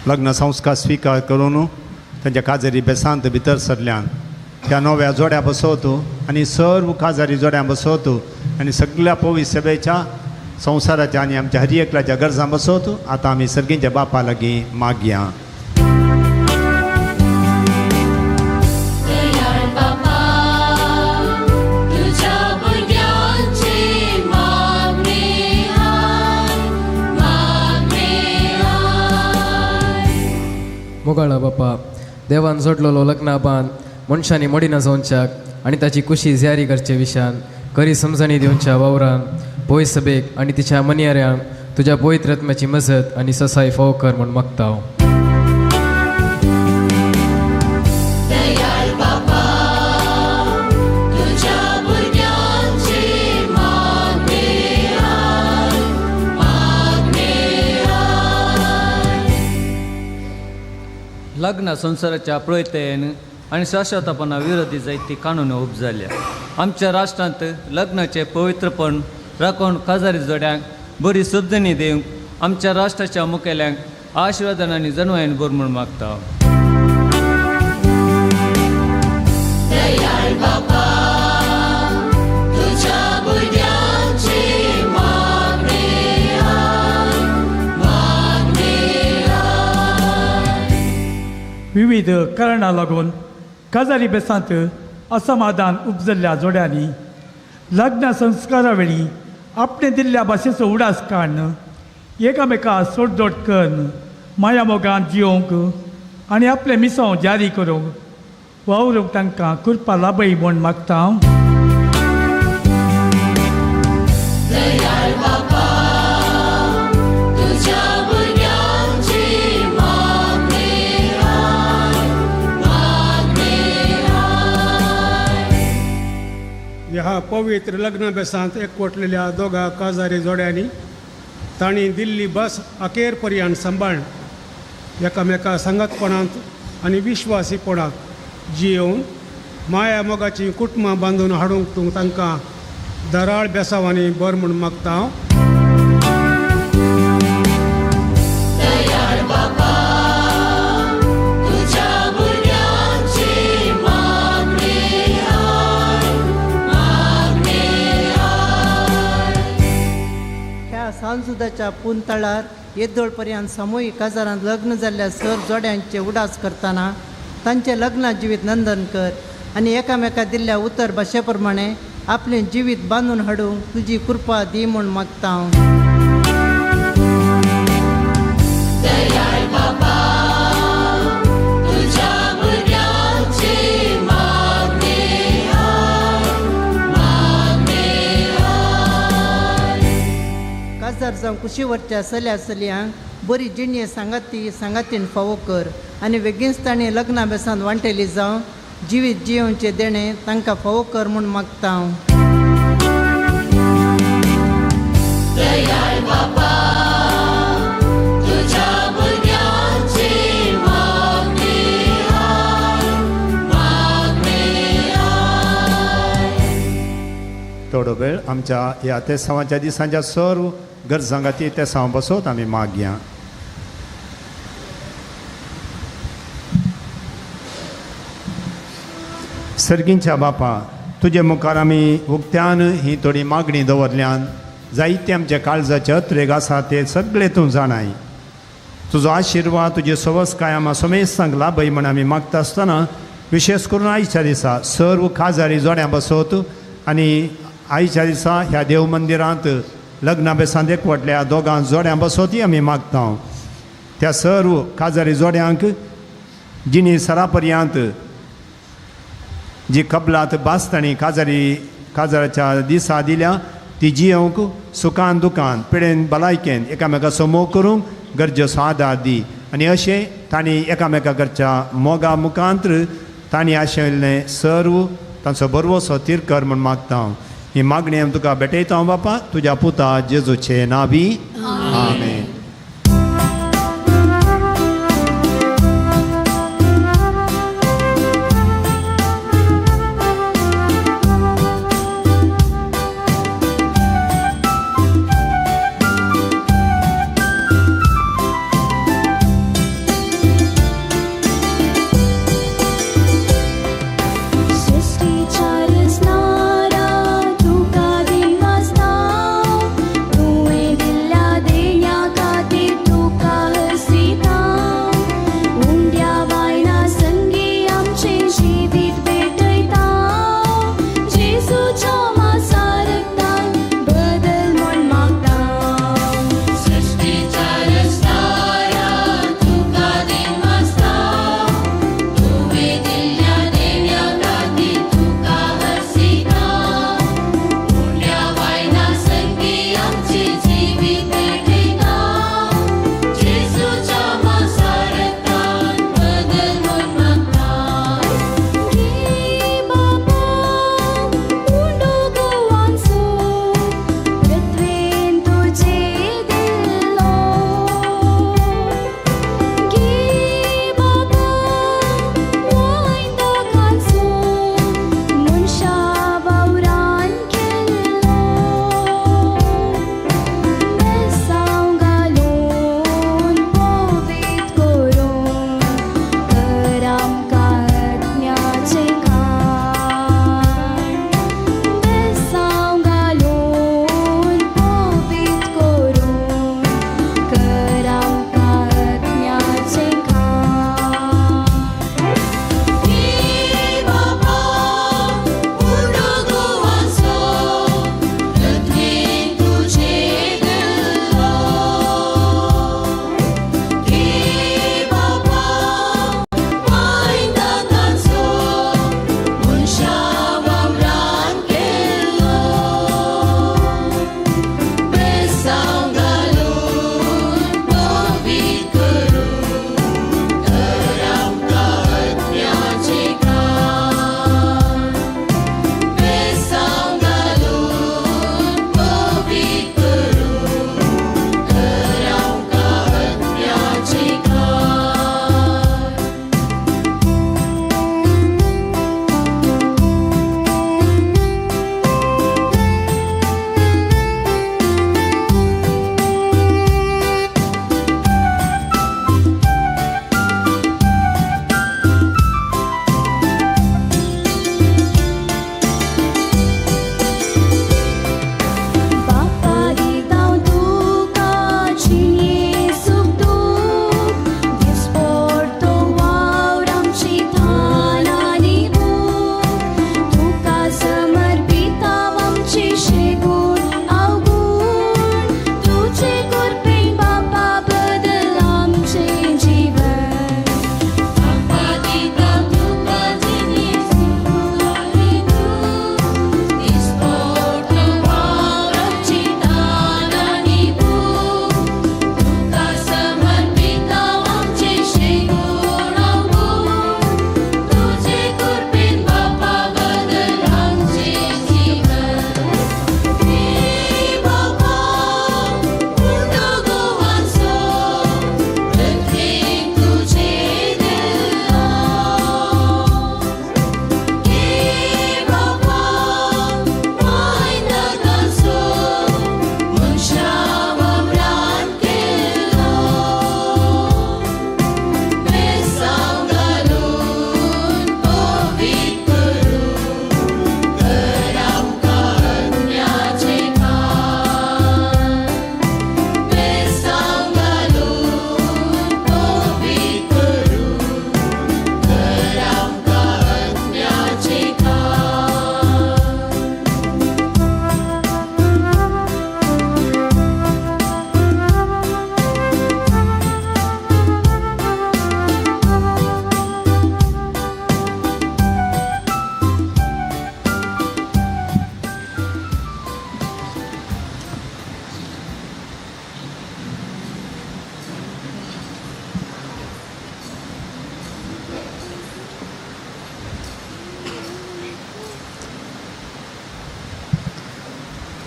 लग्न संस्कार स्वीकार करून तांच्या काजारी बेसांत भितर सरल्यान त्या नव्या जोड्या बसवतो आनी सर्व काजारी जोड्यां बसवतो आनी सगळ्या पवी सभेच्या संवसाराच्या आनी आमच्या हर एकल्याच्या गरजां बसवतो. आतां आमी सर्गींच्या बापा लागीं मागया. मोगाळा बापा, देवान जोडलेलो लग्ना बांद मनशांनी मोडिना जावच्याक आनी ताची कुशी ज्यारी करचे विशयान खरी समजणी दिवच्या वावरान पोय सभेक आनी तिच्या मनयाऱ्यांक तुज्या पवित्र आत्म्याची मजत आनी ससाय फावो कर म्हूण मागता हांव. लग्न संवसाराच्या प्रयतेन आनी शाश्वतपणा विरोधी जायती कानून उब जाल्या. आमच्या राष्ट्रांत लग्नाचें पवित्रपण राखून काजारी जोड्यांक बरी सुबजणी दिवंक आमच्या राष्ट्राच्या मुखेल्यांक आशिर्वादान आनी जनवायन भर म्हूण मागता. विविध कारणां लागून काजारी बेसांत असमाधान उपजल्ल्या जोड्यांनी लग्न संस्कारा वेळी आपणे दिल्ल्या भाशेचो उडास काडून एकामेका सोडजोड करून माया मोगान जियोवंक आनी आपलें मिसांव जारी करूंक वावरूंक तांकां कृपा लाभय म्हूण मागता हांव. दयाळ बापा तुझ्या भुरग्यांची मागणी आय, मागणी आय. ह्या पवित्र लग्न बेसांत एकवटलेल्या दोगा काजारी जोड्यांनी तांणी दिल्ली बस अखेर पर्यंत सांबाळून एकामेका सांगातपणांत आनी विश्वासीपणांत जियोवन माया मोगाची कुटुंबां बांदून हाडूंक तूं तांकां दराळ बेसांवांनी बर म्हूण मागता हांव. दयाळ बापा तुझ्या भुरग्यांची मागणी आय, मागणी आय. ह्या सांजुदाच्या पुंतळार येदोळ पर्यंत सामुहीक काजारांत लग्न जाल्ल्या सर जोड्यांचे उडास करतना तांचे लग्न जिवीत नंदन कर आनी एकामेका दिल्ल्या उतर भाशे प्रमाणे आपलें जिवीत बांदून हाडूंक तुजी कृपा दी म्हूण मागता हांव. दयाळ बापा तुझ्या भुरग्यांची मागणी आय, मागणी आय. काजार जावं कुशीवरच्या चल्या चलयांक बरी जिणये सांगाती सांगातीन फावो कर आनी बेगीनच तांणी लग्ना बेसान वांटेली जावं जिवीत जियोवचें देणें तांकां फावो कर म्हूण मागता हांव. दयाळ बापा तुझ्या भुरग्यांची मागणी आय, मागणी आय. थोडो वेळ आमच्या ह्या तेसांवाच्या दिसांच्या सर्व गरजां खातीर तेसांव बसोत आमी मागया. सर्गींच्या बापा तुजे मुखार आमी उक्त्यान ही थोडी मागणी दवरल्यान जायते आमच्या काळजाचे अत्रेग आसा ते सगळे तूं जाणाय. तुजो आशिर्वाद तुजे सवसकाय आमा समेस्तांक लाभय म्हण आमी मागता आसतना विशेश करून आयच्या दिसा सर्व काजारी जोड्यां बसोत आनी आयच्या दिसा ह्या देव मंदिरांत लग्ना बेसांत एकवटल्या दोगां जोड्यां बसोती आमी मागता. त्या सर्व काजारी जोड्यांक जिणी सरा पर्यंत जी कबलात भास तांणी काजारी काजाराच्या दिसा दिल्या ती जियोवंक सुखान दुकान पिडेन भलायकेन एकामेकाचो मोग करूंक गरजेचो आदार दी आनी अशें तांणी एकामेका करच्या मोगा मुखांत्र तांणी आशिल्लें सर्व तांचो बरवसो तीर कर म्हूण मागता हांव. ही मागणी आमी तुका भेटयता हांव बापा तुज्या पुता जेजूचे नावी आमेन. सृष्टीच्या रचणारा तुका देवासना, तुवें दिल्ल्या देण्या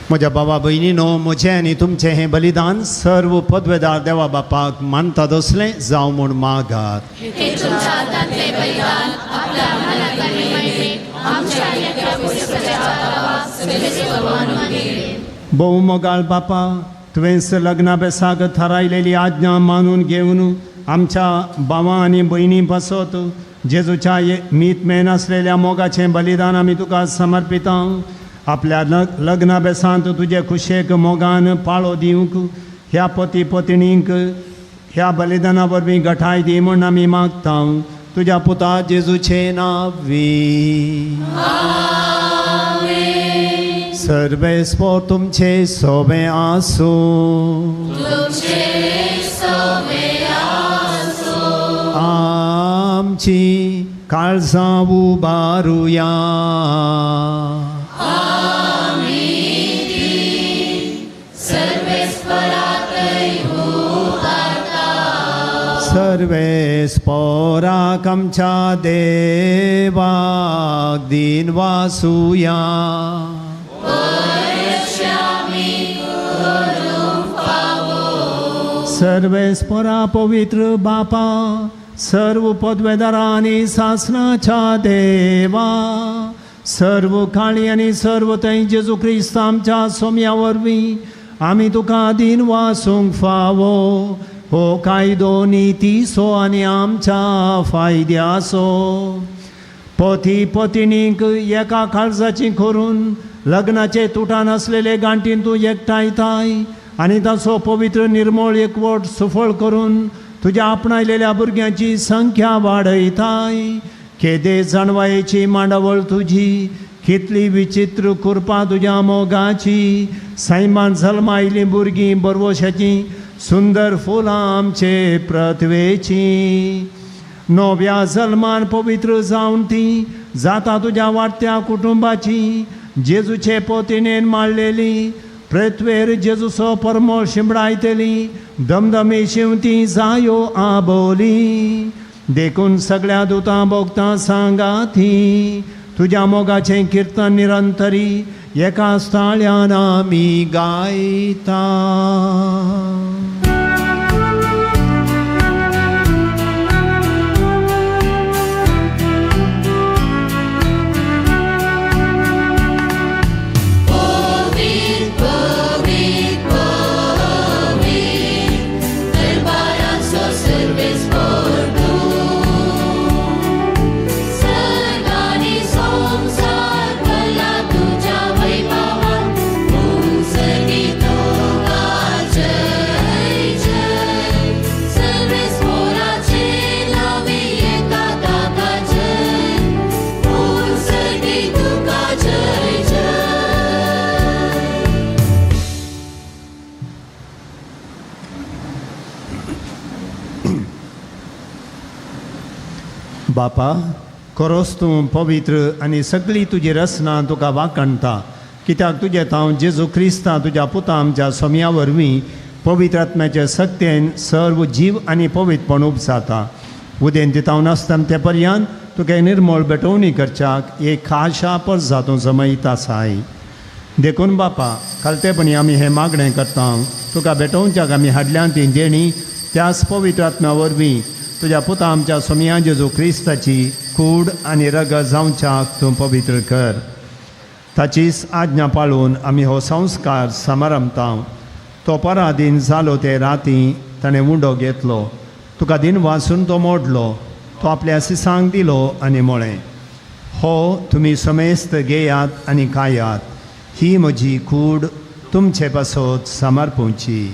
म्हज्या बाबा भयणीनो, म्हजें आनी तुमचें हें बलिदान सर्व पदवेदार देवा बापाक मानता तसलें जावं म्हूण मागात. हे तुमच्या हातांतलें बलिदान आपल्या मनांतले महिमेक आमच्या आनी त्या पुस्तकाच्या बाबा सर्वेस्पर मानून घेईल. भोव मोगाळ बापा, तुवेंच लग्ना बेसाक थारायलेली आज्ञा मानून घेवन आमच्या भावां आनी भयणी पासत जेजूच्या मीत मेन आसलेल्या मोगाचें बलिदान आमी तुका समर्पिता. आपल्या लग्ना बेसांत तुजे खुशेक मोगान पाळो दिवंक ह्या पती पतिणींक ह्या बलिदाना वरवीं गठाय दी म्हूण आमी मागता, तुज्या पुता जेजूचें नांवी. सर्वेस्पर तुमचे सोबें आसूं. तुमचे सोबें आसूं. आमची काळजां उबारुया. आमी ती सर्वेस्पराकय उबारता. सर्वेस्पराक आमच्या देवाक दीन वासुया. सर्वेस्परा पवित्र बापा, सर्व पदवेदारा आनी सासनाच्या देवा, सर्व काळी आनी सर्व थंय जेजू क्रिस्त आमच्या सोम्या वरवीं आमी तुका दीन वासूंक फावो हो कायदो नितीचो आनी आमच्या फायद्याचो. पती पतिणींक एका काळजाची करून लग्नाचे तुटान आसलेले गांठीन तूं एकठांयताय आनी ताचो पवित्र निर्मळ एकवट सुफळ करून तुज्या आपणायलेल्या भुरग्यांची संख्या वाडयताय. केदे जाणवायेची मांडावळ तुजी, कितली विचित्र कृपा तुज्या मोगाची. सैमान जल्मायलीं भुरगीं बरवशाचीं सुंदर फुलां आमचे पृथ्वेचीं. नव्या जल्मान पवित्र जावन ती जाता तुज्या वाडट्या कुटुंबाची. जेजूचे पोतिणेन मांडलेली पृथ्वेर जेजूचो परमळ शिंबडायतली दमदमी शिंवती जायो आबोली. देखून सगळ्या दुतां भोगतां सांगाती तुज्या मोगाचें किर्तन निरंतरी एका स्थाळ्यान आमी गायता. बापा, खरोच तूं पवित्र आनी सगळी तुजी रचना तुका वाखणटा, कित्याक तुजें तांव जेजू क्रिस्ता तुज्या पुता आमच्या सोम्या वरवीं पवित्र आत्म्याचे सक्तेन सर्व जीव आनी पवित्रपण उपजाता. उदेंत तांव नासतना ते पर्यंत तुका निर्मळ भेटवणी करच्याक एक खाशा परजा तूं जमयत आसाय. देखून बापा, खालतेपणी आमी हें मागणें करता, तुका भेटोवच्याक आमी हाडल्यान ती देणी त्याच पवित्र आत्म्या वरवीं तुज्या पुता आमच्या सोम्या जेजू क्रिस्ताची कूड आनी रगत जावच्याक तूं पवित्र कर. ताचीच आज्ञा पाळून आमी हो संस्कार समारंभता. तो पराधीन जालो ते राती ताणें उंडो घेतलो, तुका दिन वाचून तो मोडलो, तो आपल्या सिसांक दिलो आनी म्हळें, हो तुमी समेस्त घेयात आनी खायात, ही म्हजी कूड तुमचे पासत समर्पुची.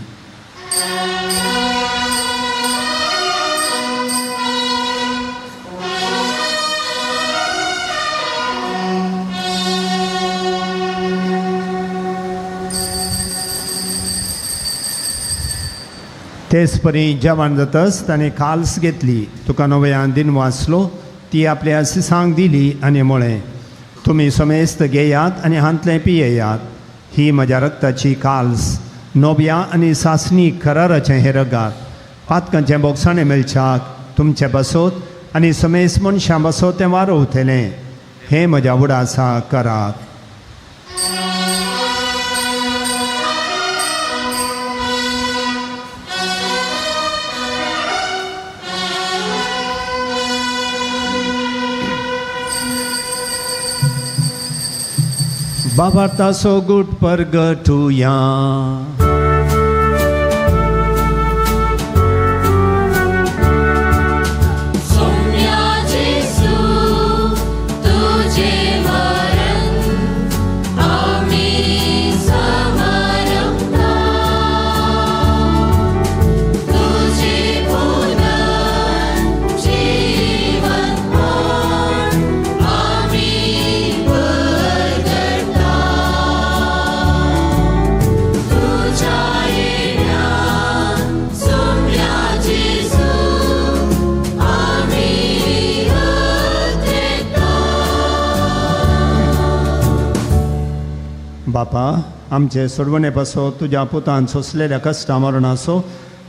तेच परी जेवण जातच ताणें काल्स घेतली, तुका नव्यान दिन वाचलो, ती आपल्या सिसांक दिली आनी म्हळें, तुमी समेस्त घेयात आनी हांतलें पियेयात, ही म्हज्या रक्ताची काल्स, नव्या आनी सासणी कराराचें हें रगात, पातकांचें बोगसाणें मेळच्याक तुमचे बसोत आनी समेस्त मनशां बसोत तें वारोवतलें, हें म्हज्या उडासा करात. बाबार्थाचो गुट परगटुया. बापा, आमचे सोडवणे पासो तुज्या पुतान सोंसलेल्या कश्टा मरणाचो,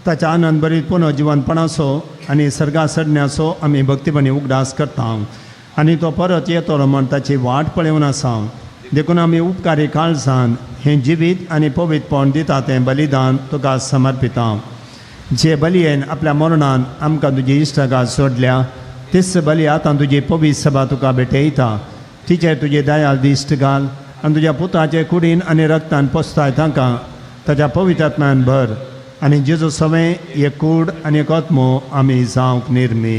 ताच्या आनंद भरीत पुनर्जिवनपणाचो आनी सर्गा चडण्याचो आमी भक्तीपणी उगडास करता आनी तो परत येतलो म्हण ताची वाट पळोवन आसा. देखून आमी उपकारी काळजान हें जिवीत आनी पवित्रपण दिता तें बलिदान तुका समर्पिता. जे बलयेन आपल्या मरणान आमकां तुजी इश्टागात सोडल्या तीच बली आतां तुजी पवित्र सभा तुका भेटयता. तिचेर तुजी दयाल दिश्ट घाल आनी तुज्या पुताचे कुडीन आनी रक्तान पोसताय तांकां ताच्या पवित्र आत्म्यान भर आनी जेजू सवें एक कूड आनी एक आत्मो आमी जावंक निर्मी.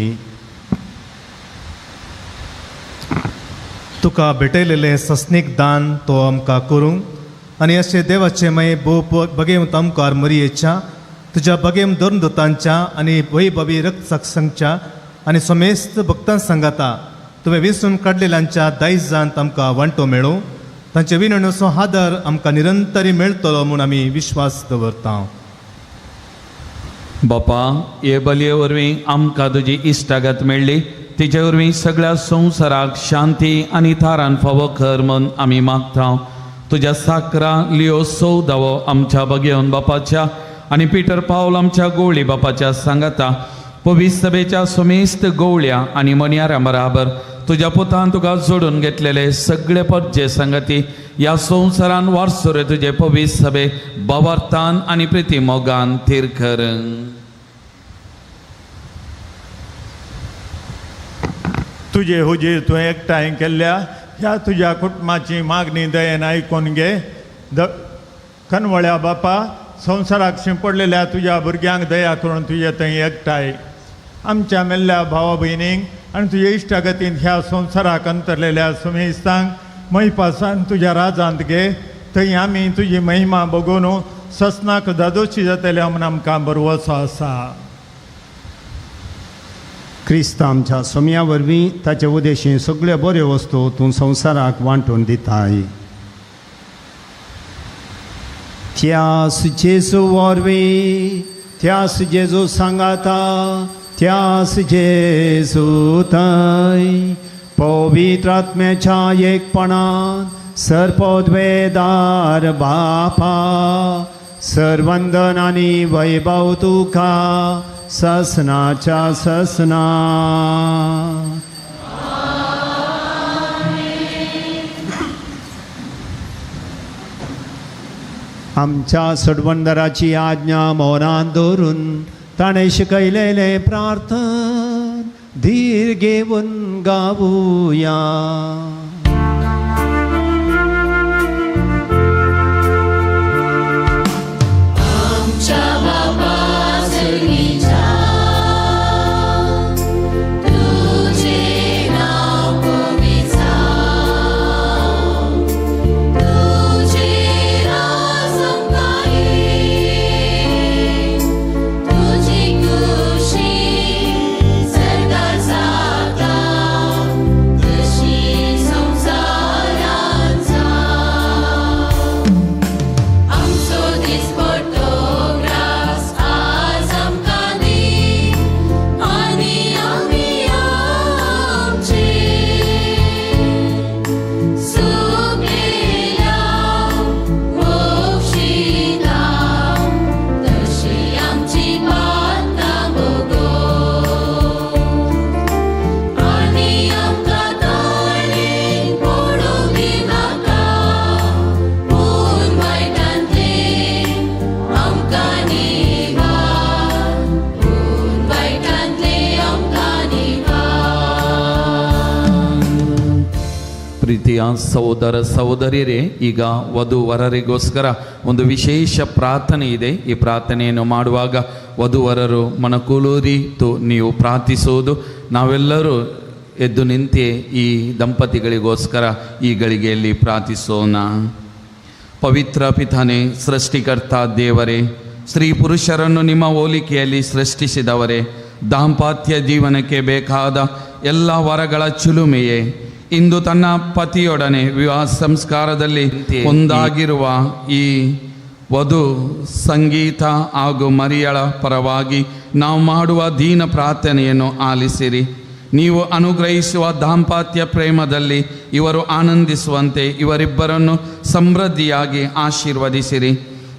तुका भेटयलेलें सस्नीक दान तो आमकां करूंक आनी अशें देवाचें मागीर भोव बगेवंत आमकार मरयेच्या तुज्या बगेम धर्मदूतांच्या आनी वैभवी रक्तसाक्षांच्या आनी समेस्त भक्तां सांगाता तुवें वेंचून काडलेल्यांच्या दायजांत आमकां वांटो मेळूं. तांचे विनवणेचो आदार आमकां निरंतरी मेळटलो म्हूण आमी विश्वास दवरता. बापा, हे बलये वरवीं आमकां तुजी इश्टागत मेळ्ळी, तिचे वरवीं सगळ्या संवसाराक शांती आनी थारान फावो कर म्हूण आमी मागता. तुज्या साकरा लियो सौदावो आमच्या बगेवन बापाच्या आनी पिटर पावल आमच्या गोवळी बापाच्या सांगाता पवित्र सभेच्या समेस्त गोवळ्या आनी मनियाऱ्या बराबर तुज्या पुतान तुका जोडून घेतलेले सगळे पज्जे संगती ह्या संवसारान वारसुरे तुजे पवित्र सभे बावार्थान आनी प्रिती मोगान थीर कर. तुजे हुजीर तुवें एकठांय केल्ल्या ह्या तुज्या कुटुंबाची मागणी दयेन आयकून घे. कनवळ्या बापा, संवसाराक शिंपडलेल्या तुज्या भुरग्यांक दया करून तुजे थंय एकठांय आमच्या मेल्ल्या भावा भयणींक आनी तुज्या इश्टागतीन ह्या संवसाराक अंतरलेल्या सुमेस्तांक महिपासान तुज्या राजांत घे. थंय आमी तुजी महिमा बगोवन ससनाक दादोशी जातल्या म्हूण आमकां बरवसो आसा. क्रिस्त आमच्या सोम्या वरवीं ताचे उदेशी सगळ्यो बऱ्यो वस्तू तूं संवसाराक वांटून दिताय. त्यास जेजू वरवीं, त्यास जेजू सांगाता, त्यास जेजू थंय पवित्र आत्म्याच्या एकपणान सर्पोद्वेदार बापा सर्वंदन आनी वैभव तुका ससनाच्या ससना. आमच्या सोडवणदाराची आज्ञा मौनान दवरून ताणें शिकयलेलें प्रार्थन धीर घेवन गावुया. तुझी ಪ್ರೀತಿಯ ಸಹೋದರ ಸಹೋದರಿಯರೇ, ಈಗ ವಧುವರರಿಗೋಸ್ಕರ ಒಂದು ವಿಶೇಷ ಪ್ರಾರ್ಥನೆ ಇದೆ. ಈ ಪ್ರಾರ್ಥನೆಯನ್ನು ಮಾಡುವಾಗ ವಧುವರರು ಮನಕೂಲೂರಿ ನೀವು ಪ್ರಾರ್ಥಿಸುವುದು. ನಾವೆಲ್ಲರೂ ಎದ್ದು ನಿಂತೇ ಈ ದಂಪತಿಗಳಿಗೋಸ್ಕರ ಈ ಗಳಿಗೆಯಲ್ಲಿ ಪ್ರಾರ್ಥಿಸೋಣ. ಪವಿತ್ರ ಪಿತಾನೆ, ಸೃಷ್ಟಿಕರ್ತ ದೇವರೇ, ಸ್ತ್ರೀ ಪುರುಷರನ್ನು ನಿಮ್ಮ ಹೋಲಿಕೆಯಲ್ಲಿ ಸೃಷ್ಟಿಸಿದವರೇ, ದಾಂಪತ್ಯ ಜೀವನಕ್ಕೆ ಬೇಕಾದ ಎಲ್ಲ ವರಗಳ ಚಿಲುಮೆಯೇ, ಇಂದು ತನ್ನ ಪತಿಯೊಡನೆ ವಿವಾಹ ಸಂಸ್ಕಾರದಲ್ಲಿ ಒಂದಾಗಿರುವ ಈ ವಧು ಸಂಗೀತ ಹಾಗೂ ಮರಿಯಳ ಪರವಾಗಿ ನಾವು ಮಾಡುವ ದೀನ ಪ್ರಾರ್ಥನೆಯನ್ನು ಆಲಿಸಿರಿ. ನೀವು ಅನುಗ್ರಹಿಸುವ ದಾಂಪತ್ಯ ಪ್ರೇಮದಲ್ಲಿ ಇವರು ಆನಂದಿಸುವಂತೆ ಇವರಿಬ್ಬರನ್ನು ಸಮೃದ್ಧಿಯಾಗಿ ಆಶೀರ್ವದಿಸಿರಿ.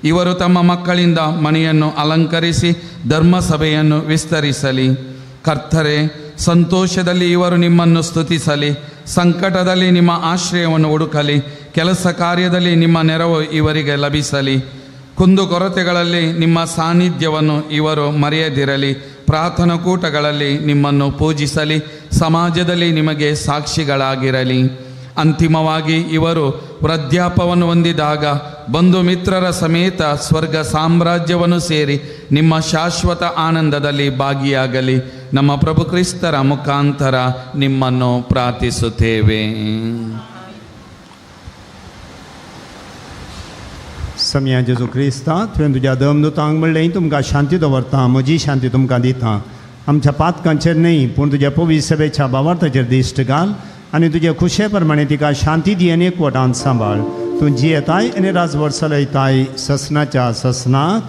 ಇವರು ತಮ್ಮ ಮಕ್ಕಳಿಂದ ಮನೆಯನ್ನು ಅಲಂಕರಿಸಿ ಧರ್ಮಸಭೆಯನ್ನು ವಿಸ್ತರಿಸಲಿ. ಕರ್ತರೆ, ಸಂತೋಷದಲ್ಲಿ ಇವರು ನಿಮ್ಮನ್ನು ಸ್ತುತಿಸಲಿ, ಸಂಕಟದಲ್ಲಿ ನಿಮ್ಮ ಆಶ್ರಯವನ್ನು ಹುಡುಕಲಿ, ಕೆಲಸ ಕಾರ್ಯದಲ್ಲಿ ನಿಮ್ಮ ನೆರವು ಇವರಿಗೆ ಲಭಿಸಲಿ. ಕುಂದುಕೊರತೆಗಳಲ್ಲಿ ನಿಮ್ಮ ಸಾನ್ನಿಧ್ಯವನ್ನು ಇವರು ಮರೆಯದಿರಲಿ. ಪ್ರಾರ್ಥನಾ ಕೂಟಗಳಲ್ಲಿ ನಿಮ್ಮನ್ನು ಪೂಜಿಸಲಿ, ಸಮಾಜದಲ್ಲಿ ನಿಮಗೆ ಸಾಕ್ಷಿಗಳಾಗಿರಲಿ. ಅಂತಿಮವಾಗಿ ಇವರು ವೃದ್ಧಾಪವನ್ನು ಹೊಂದಿದಾಗ ಬಂಧು ಮಿತ್ರರ ಸಮೇತ ಸ್ವರ್ಗ ಸಾಮ್ರಾಜ್ಯವನ್ನು ಸೇರಿ ನಿಮ್ಮ ಶಾಶ್ವತ ಆನಂದದಲ್ಲಿ ಭಾಗಿಯಾಗಲಿ. ನಮ್ಮ ಪ್ರಭು ಕ್ರಿಸ್ತರ ಮುಖಾಂತರ ನಿಮ್ಮನ್ನು ಪ್ರಾರ್ಥಿಸುತ್ತೇವೆ. सम्या जेजू क्रिस्ता, तुवें तुज्या दमदुतांक म्हणलें तुमकां शांती दवरता, म्हजी शांती तुमकां दिता. आमच्या पातकांचेर न्हय पूण तुज्या पवित्र सभेच्या भावार्थाचेर दिश्ट घाल आनी तुजे खुशे प्रमाणे तिका शांती दी आनी एकवटान सांबाळ. तूं जियेताय आनी राजवट चलयताय ससनाच्या ससनाक.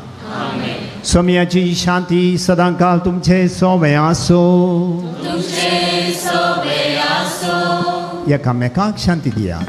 सोम्याची शांती सदांकाल तुमचे सोवे आसो. एकामेकाक शांती दिया.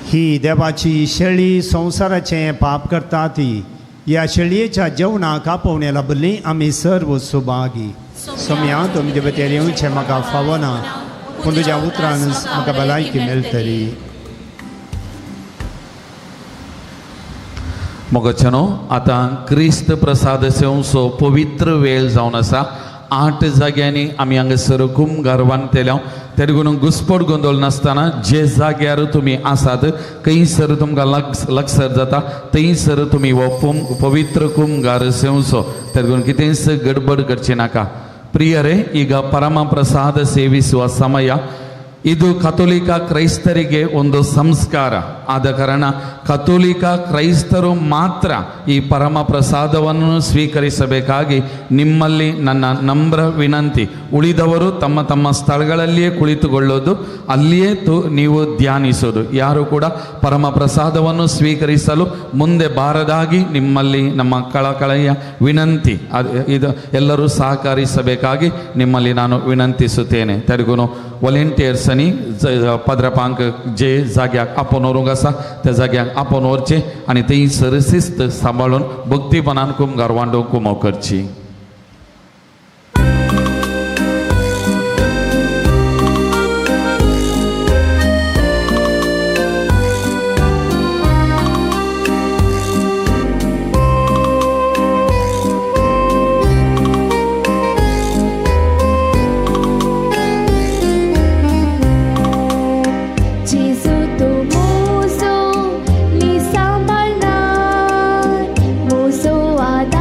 ही देवाची शेळी संवसाराचें पाप करता ती ह्या शेळयेच्या जेवणाक आपोवणे लाभिल्ली आमी सर्व सुभागी. सोम्या, तुमचे भितर येवचें म्हाका फावना, पूण तुज्या उतरान म्हाका भलायकी मेळटली. मोगचनो, आतां क्रिस्त प्रसाद सेवचो पवित्र वेळ जावन आसा. 8 जाग्यांनी आमी हांगासर कुमगार बांदतले. तेदून घुसपट गोंदळ नासतना जे जाग्यार तुमी आसात खंयसर तुमकां लक्षर जाता थंयसर तुमी हो पवित्र कुमगार सेवचो. तेदून कितेंच गडबड करची नाका. ಪ್ರಿಯರೇ, ಈಗ ಪರಮ ಪ್ರಸಾದ ಸೇವಿಸುವ ಸಮಯ ಇದು. ಕಥೋಲಿಕ ಕ್ರೈಸ್ತರಿಗೆ ಒಂದು ಸಂಸ್ಕಾರ. ಆದ ಕಾರಣ ಕಥೋಲಿಕ ಕ್ರೈಸ್ತರು ಮಾತ್ರ ಈ ಪರಮ ಪ್ರಸಾದವನ್ನು ಸ್ವೀಕರಿಸಬೇಕಾಗಿ ನಿಮ್ಮಲ್ಲಿ ನನ್ನ ನಮ್ರ ವಿನಂತಿ. ಉಳಿದವರು ತಮ್ಮ ತಮ್ಮ ಸ್ಥಳಗಳಲ್ಲಿಯೇ ಕುಳಿತುಕೊಳ್ಳೋದು, ಅಲ್ಲಿಯೇ ನೀವು ಧ್ಯಾನಿಸೋದು. ಯಾರು ಕೂಡ ಪರಮ ಪ್ರಸಾದವನ್ನು ಸ್ವೀಕರಿಸಲು ಮುಂದೆ ಬಾರದಾಗಿ ನಿಮ್ಮಲ್ಲಿ ನಮ್ಮ ಕಳಕಳೆಯ ವಿನಂತಿ. ಇದು ಎಲ್ಲರೂ ಸಹಕರಿಸಬೇಕಾಗಿ ನಿಮ್ಮಲ್ಲಿ ನಾನು ವಿನಂತಿಸುತ್ತೇನೆ. ತೆರಗುನು वॉलेंटियर्सांनी पाद्रापांक जे जाग्याक आपोवन व्हरूंक आसा त्या जाग्याक आपोवन व्हरचें आनी थंयसर शिस्त सांबाळून भक्तीपणान कुमगार वांडूंक कुमो करची. जेजू तूं म्हजो मी सांबाळणार, म्हजो आदार.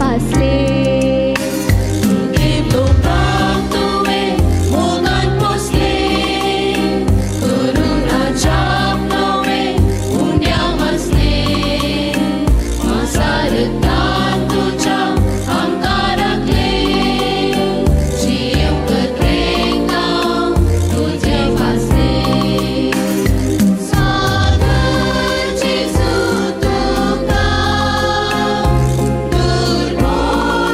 पासले लोकांक तुवें मोगान पोसले करुणाच्या नवें उंड्या मासले मासारतान तुज्या आमकां राखले जियेवंक त्रेंकां तुजे भासले सागर जेजू तुका दुर्मोळ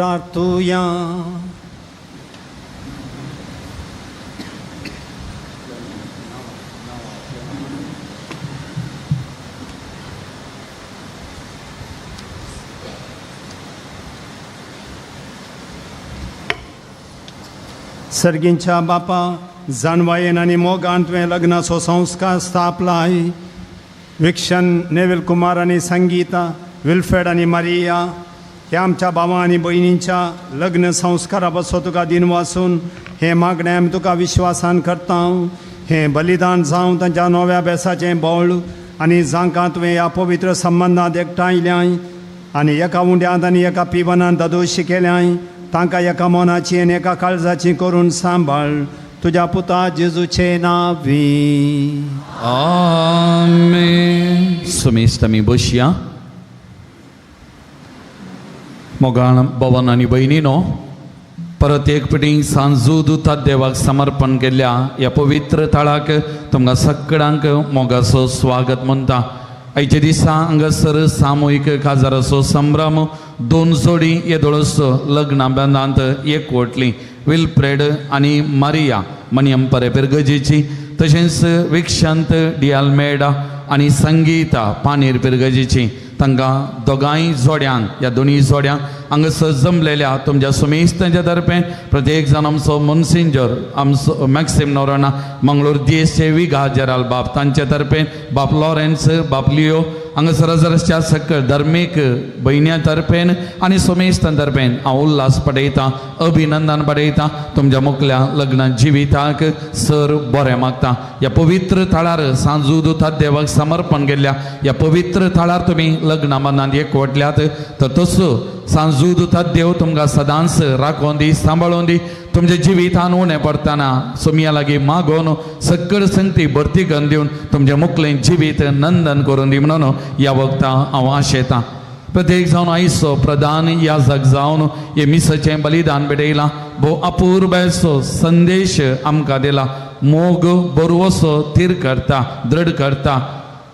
प्रार्थुया. सर्गींच्या बापा, जाणवायेन आनी मोगान तुवें लग्नाचो संस्कार स्थापलाय. विक्षन नेवील कुमार आनी संगीता, विल्फ्रेड आनी मारिया ह्या आमच्या भावा आनी भयणींच्या लग्न संस्कारा पासून तुका दिन वासून हें मागणें आमी तुका विश्वासान करता. हें बलिदान जावं तांच्या नव्या बेसाचें बळ आनी जांकां तुवें ह्या पवित्र संबंदांत एकठांयल्याय आनी एका उंड्यांत आनी एका पिवनान दादोशी केल्याय, तांकां एका मनाची आनी एका काळजाची करून सांबाळ. तुज्या पुता जेजूचे नांवी आमेन. सुमेस्त आमी बसया. मोगाळ भवन आनी भयणीनो, परत एक पटी सांजू दुता देवाक समर्पण केल्ल्या ह्या पवित्र थळाक तुमकां सगळ्यांक मोगाचो स्वागत म्हणटा. आयच्या दिसा हांगासर सामुहीक काजाराचो संभ्रम दोन जोडी येदोळस लग्ना बंदांत एकवटली, विल्फ्रेड आनी मारिया मनियम परेपेर गजेची, तशेंच विक्षांत डियालमेडा आनी संगीता पानीर पिरगजेची. तांकां दोगांय जोड्यांक, ह्या दोनूय जोड्यांक हांगासर जमलेल्या तुमच्या सुमेस्तांच्या तर्फे प्रत्येक जाण आमचो मोन्सिंजर आमचो मॅक्सिम नोरोना मंगळूर देशचे विगा जेराल बाप तांचे तर्फे, बाप लॉरेन्स, बाप लियो हांगासर हजारच्या सकळ धर्मीक भयण्या तर्फेन आनी सोमेस्तां तर्फेन हांव उल्हास पडयतां, अभिनंदन पडयतां. तुमच्या मुखल्या लग्न जिविताक सर बरें मागता. ह्या पवित्र थळार सांजू दुता देवाक समर्पण केल्ल्या ह्या पवित्र थळार तुमी लग्ना मनांत एकवटल्यात तर तसो सांजू दुता देव तुमकां सदांच राखोवन दी, सांबाळून दी. तुमच्या जिवितान उणें पडटना सोमया लागीं मागोवन सगळ संगती भरती करून दिवन तुमचें मुखलें जिवीत नंदन करून दी म्हणून ह्या वखता हांव आशेतां. प्रत्येक जावन आयचो प्रधान याजक जावन हे मिसाचें बलिदान भेटयलां. भोव अपुरबायेचो संदेश आमकां दिला. मोग बरवसो थीर करता, दृढ करता.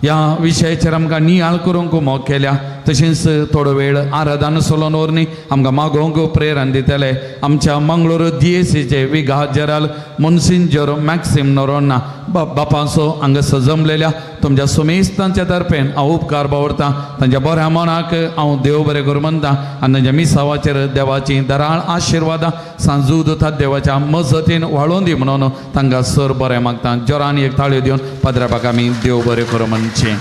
ह्या विशयाचेर आमकां नियाळ करूंक मोग केल्या. तशेंच थोडो वेळ आराधन सोलोन वरनी आमकां मागोवंक प्रेरण दितले आमच्या मंगळूर दियेसीचे विगा जेराल मोन्सिंजर मॅक्सिम नोरोन्ना बापांचो हांगासर जमलेल्या तुमच्या सुमेस्तांच्या तर्फेन हांव उपकार बावरता. तांच्या बऱ्या मनाक हांव देव बरें करूं म्हणटा आनी तांच्या मिसावाचेर देवाची दराळ आशिर्वादां सांजू दुता देवाच्या मजतीन वाळोवन दी म्हणून तांकां सर बरें मागता. जोरान एक ताळयो दिवन पाद्रापाक आमी देव बरें करूं म्हणचें.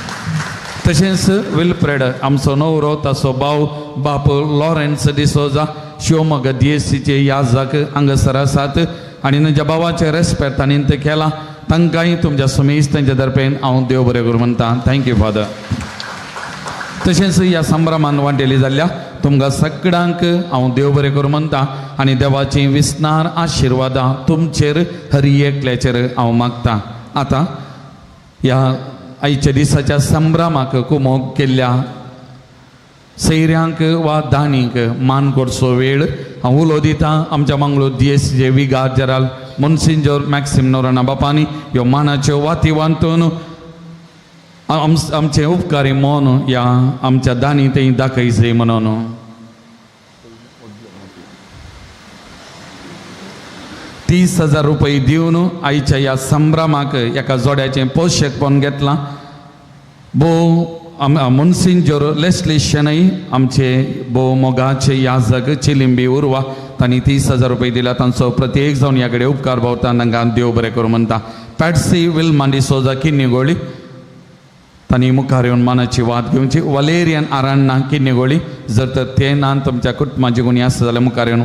तशेंच विल्फ्रेड आमचो नवरो, ताचो भाव बाप लॉरेन्स डिसोजा शिवमोगा दियेसीचे याजक हांगासर आसात आनी तांच्या भावाचें रेस्पेक्ट तांणी तें केलां. तांकांय तुमच्या सुमेस तांच्या तर्फेन हांव देव बरें करूं म्हणटा. Thank you father. तशेंच ह्या संभ्रमान वांटेली जाल्ल्या तुमकां सगळ्यांक हांव देव बरें करूं म्हणटा आनी देवाची विस्नार आशिर्वादां तुमचेर हर एकल्याचेर हांव मागता. आतां ह्या आयच्या दिसाच्या संभ्रमाक कुमोक केल्ल्या सैऱ्यांक वा दानीक मान करचो वेळ हांव उलो दिता आमच्या मंगळूर दियेसीचे विगार जेराल मोन्सिंजोर मॅक्सिम नोराना बापांनी ह्यो मानाच्यो वाती वांटून आमचे उपकारी मन ह्या आमच्या दानी थंय दाखयचे म्हणून. 30,000 रुपये दिवन आयच्या ह्या संभ्रमाक एका जोड्याचें पोशकपण घेतलां. भोव मोन्सिंजोर लेस्ली शणै आमचे भोव मोगाचे याजक चिलिंबी उर्वा तांणी 30,000 रुपये दिला. तांचो प्रत्येक जावन ह्या कडेन उपकार भावता. तांकां देव बरें करूं म्हणटा. पॅट्सी विल्मा डिसोजा किन्नीगोळी तांणी मुखार येवन मानाची वाद घेवची. वलेरियन आराण्णा किन्नीगोळी जर तर ते ना तुमच्या कुटुंबाची कोणी आसा जाल्यार मुखार येवन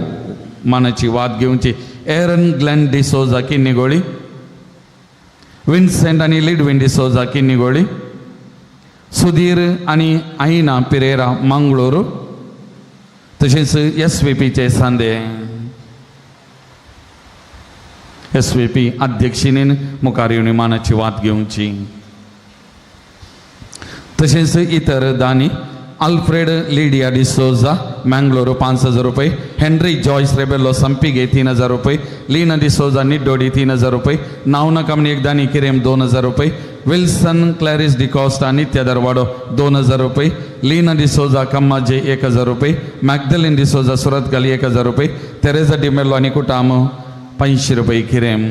मानाची वाद घेवची. एरन ग्लॅन डिसोजा किन्नीगोळी, विन्सेंट आनी लिडविन डिसोजा किन्नीगोळी, सुधीर आनी आयना पिरेरा मंगळूर, तशेंच एस व्ही पीचे सांदे एस व्ही पी अध्यक्षिणीन मुखार येवन मानाची वाद घेवची. तशेंच इतर दानी अल्फ्रेड लिडिया डिसोजा मँगलोरू 5,000 रुपये, हेनरी जॉयस रेबेलो संपिगे 3,000 रुपये, लीना डिसोजा निड्डोडी 3,000 रुपये, नावना कामणी एकदानी किरेम 2,000 रुपये, विल्सन क्लॅरिस डिकॉस्टा नित्य दरवाडो 2,000 रुपये, लीना डिसोजा कम्माजे 1,000 रुपये, मॅगदलिन डिसोजा सुरतगल 1,000 रुपये, तेरेजा डिमेलो आनी कुटाम 500 रुपये किरेम.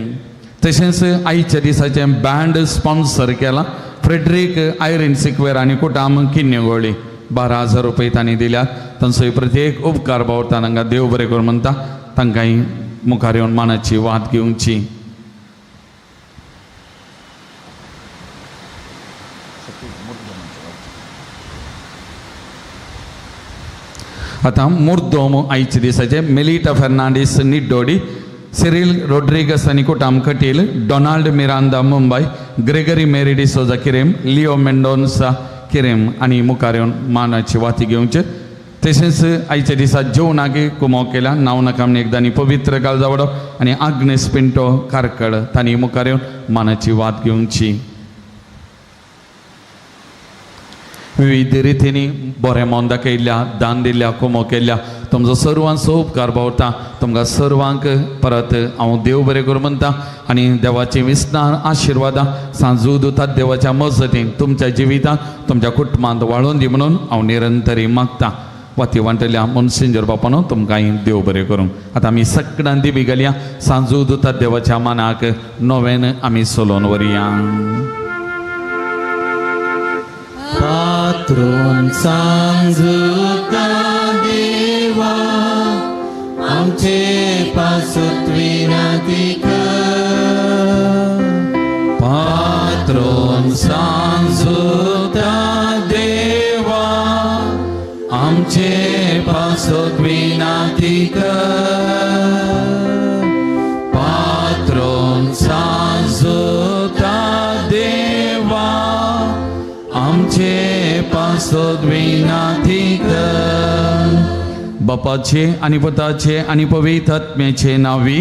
तशेंच आयच्या दिसाचें बँड स्पॉन्सर केला फ्रेडरीक आयरीन सिक्वेर आनी कुटाम किन्नेगोळी 12,000 रुपये तांणी दिल्यात. तांचो प्रत्येक उपकार बावता तांकां देव बरें करूं म्हणटा. तांकांय मुखार येवन मानाची वात घेवची. आतां मुर्दोम आयच्या दिसाचे मेलिटा फेर्नांडीस निड्डोडी, सिरील रोड्रिगस आनी कुटाम Kateel, Donald Miranda Mumbai, Gregory Mary D'Souza Querim, Leo Mendonca Querim आनी मुखार येवन मानाची वाती घेवचे. तशेंच आयच्या दिसा जेवणाक कुमो केला नावना कामणी एकदांनी पवित्र काळजावडो आनी आग्नेस पिंटो कारकड तांणी मुखार येवन मानाची वात घेवची. विविध रितींनी बरें मन दाखयल्ल्या, दान दिल्ल्या, कुमो केल्ल्या तुमचो सर्वांचो उपकार पावता. तुमकां सर्वांक परत हांव देव बरें करूं म्हणटा आनी देवाची विस्तार आशिर्वादां सांजू दुतात देवाच्या मजतीन तुमच्या जिवितांत तुमच्या कुटुंबांत वाळोवन दी म्हणून हांव निरंतरी मागता. वाती वांटल्या मनसिंजर बापानो तुमकांय देव बरें करूं. आतां आमी सगळ्यां दिबी घालया सांजू दुतात देवाच्या मानाक नव्यान आमी सोलोवन व्हरया. पात्रोन सांजुता देवा आमचे पासत विनंती कर. पात्रोन सांजुता देवा आमचे पासत विनंती कर. पात्रोन सांजुता देवा आमचे पासत विनंती कर. बापाचे आनी पुताचे आनी पवित्र आत्म्याचे नांवी.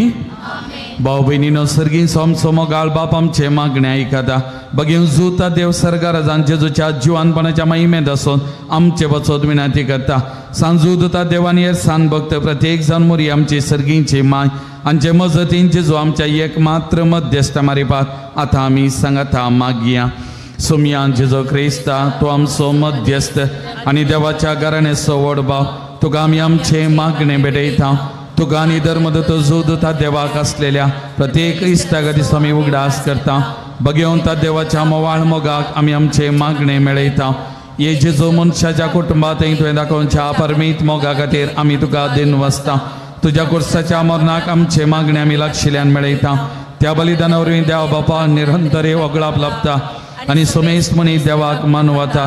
भाव भयणीनो सर्गीन सोमसो मोगाळ बाप आमचे मागणे आयकता. बगेवन जुता देव सर्गाराजान जेजूच्या जिवानपणाच्या महिमेंत आसून आमचे वचोत विनंती करता. सांजू दुता देवान हे सान भक्त प्रत्येक जाण मोरी आमची सर्गींची माय आमचे मजतीन जेजू आमच्या एक मात्र मध्यस्थ मारिपात आतां आमी सांगाता मागया. सोमयान जेजू क्रिस्ता तो आमचो मध्यस्थ आनी देवाच्या घराण्याचो व्हड भाव, तुका आमी आमचे मागणे भेटयता. तुका आनी धर्मदत्त जोदता देवाक आसलेल्या प्रत्येक इश्टागतीचो आमी उगडास करता. बगेवन ता देवाच्या मोवाळ मोगाक आमी आमचे मागणे मेळयता. हे जेजू मनशाच्या कुटुंबांत तुवें दाखोवच्या परमीत मोगा खातीर आमी तुका दिन वसता. तुज्या कुर्साच्या मरणाक आमचे मागणे आमी लागशिल्ल्यान मेळयता. त्या बलिदाना वरवीं देव बापा निरंतरे वगळाप लाभता आनी सोमेस्त मनी देवाक मानवता.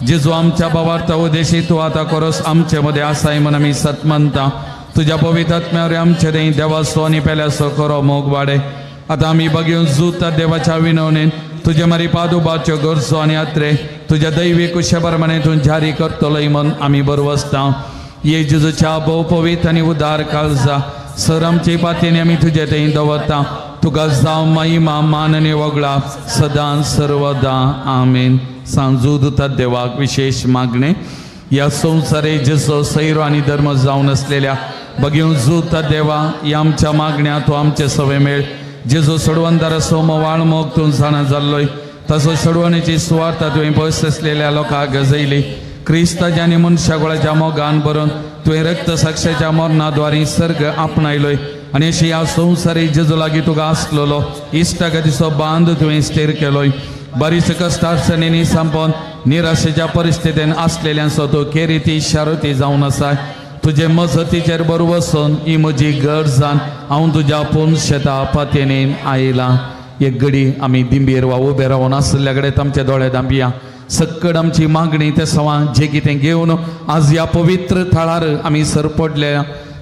जेजू आमच्या भावार्थ उद्देशी तूं आतां कोरस आमचे मदें आसाय म्हूण आमी सत मानता. तुज्या पवित्र आत्म्या आमचे थंय देवाचो आनी पेल्याचो खरो मोग वाडे. आतां आमी बगेवन जुता देवाच्या विनवणेन तुजे मारी पादुबाच्यो गरजो आनी आत्रे तुज्या दैवी कुशे प्रमाणे तूं जारी करतलोय म्हूण आमी बरवसता. ये जेजूच्या भोव पवित्र आनी उदार काळजा सर आमचे पातयेनी आमी तुजे थंय दवरता. तुका जावं महिमा मान आनी वगळा सदां सर्वदा. आमेन. सांजू दुता देवाक विशेष मागणे ह्या संवसारे जेजो सैरो आनी धर्म जावन आसलेल्या बगेवन जुता देवा ह्या आमच्या मागण्या तूं आमचे सवे मेळ. जेजो सोडवणदाराचो मोवाळ मोग तूं जाणा जाल्लोय तसो सोडवणेची सुवार्थ तुवें पयस आसलेल्या लोकांक गजयली. क्रिस्ताच्या आनी मनशा गोळाच्या मोगान भरून तुवें रक्त साक्षाच्या मरणाद्वारी सर्ग आपणायलोय आनी अशी ह्या संवसारी जेजू लागीं तुका आसलेलो इश्टागतीचो बांद तुवें स्थिर केलोय. बरीच कश्टार्सणींनी संपोवन निराशेच्या परिस्थितीन आसलेल्यांचो तूं केरिती शारुती जावन आसा. तुजे मजतीचेर बरो वचून ही म्हजी गरज जावन हांव तुज्या पूर्ण शेता पातयेन आयलां. एक घडी आमी दिंबेर वा उबे रावन आशिल्ल्या कडेन आमचे दोळे धांपया. सक्कड आमची मागणी ते सवां जे कितें घेवन आज ह्या पवित्र थळार आमी सरपडले.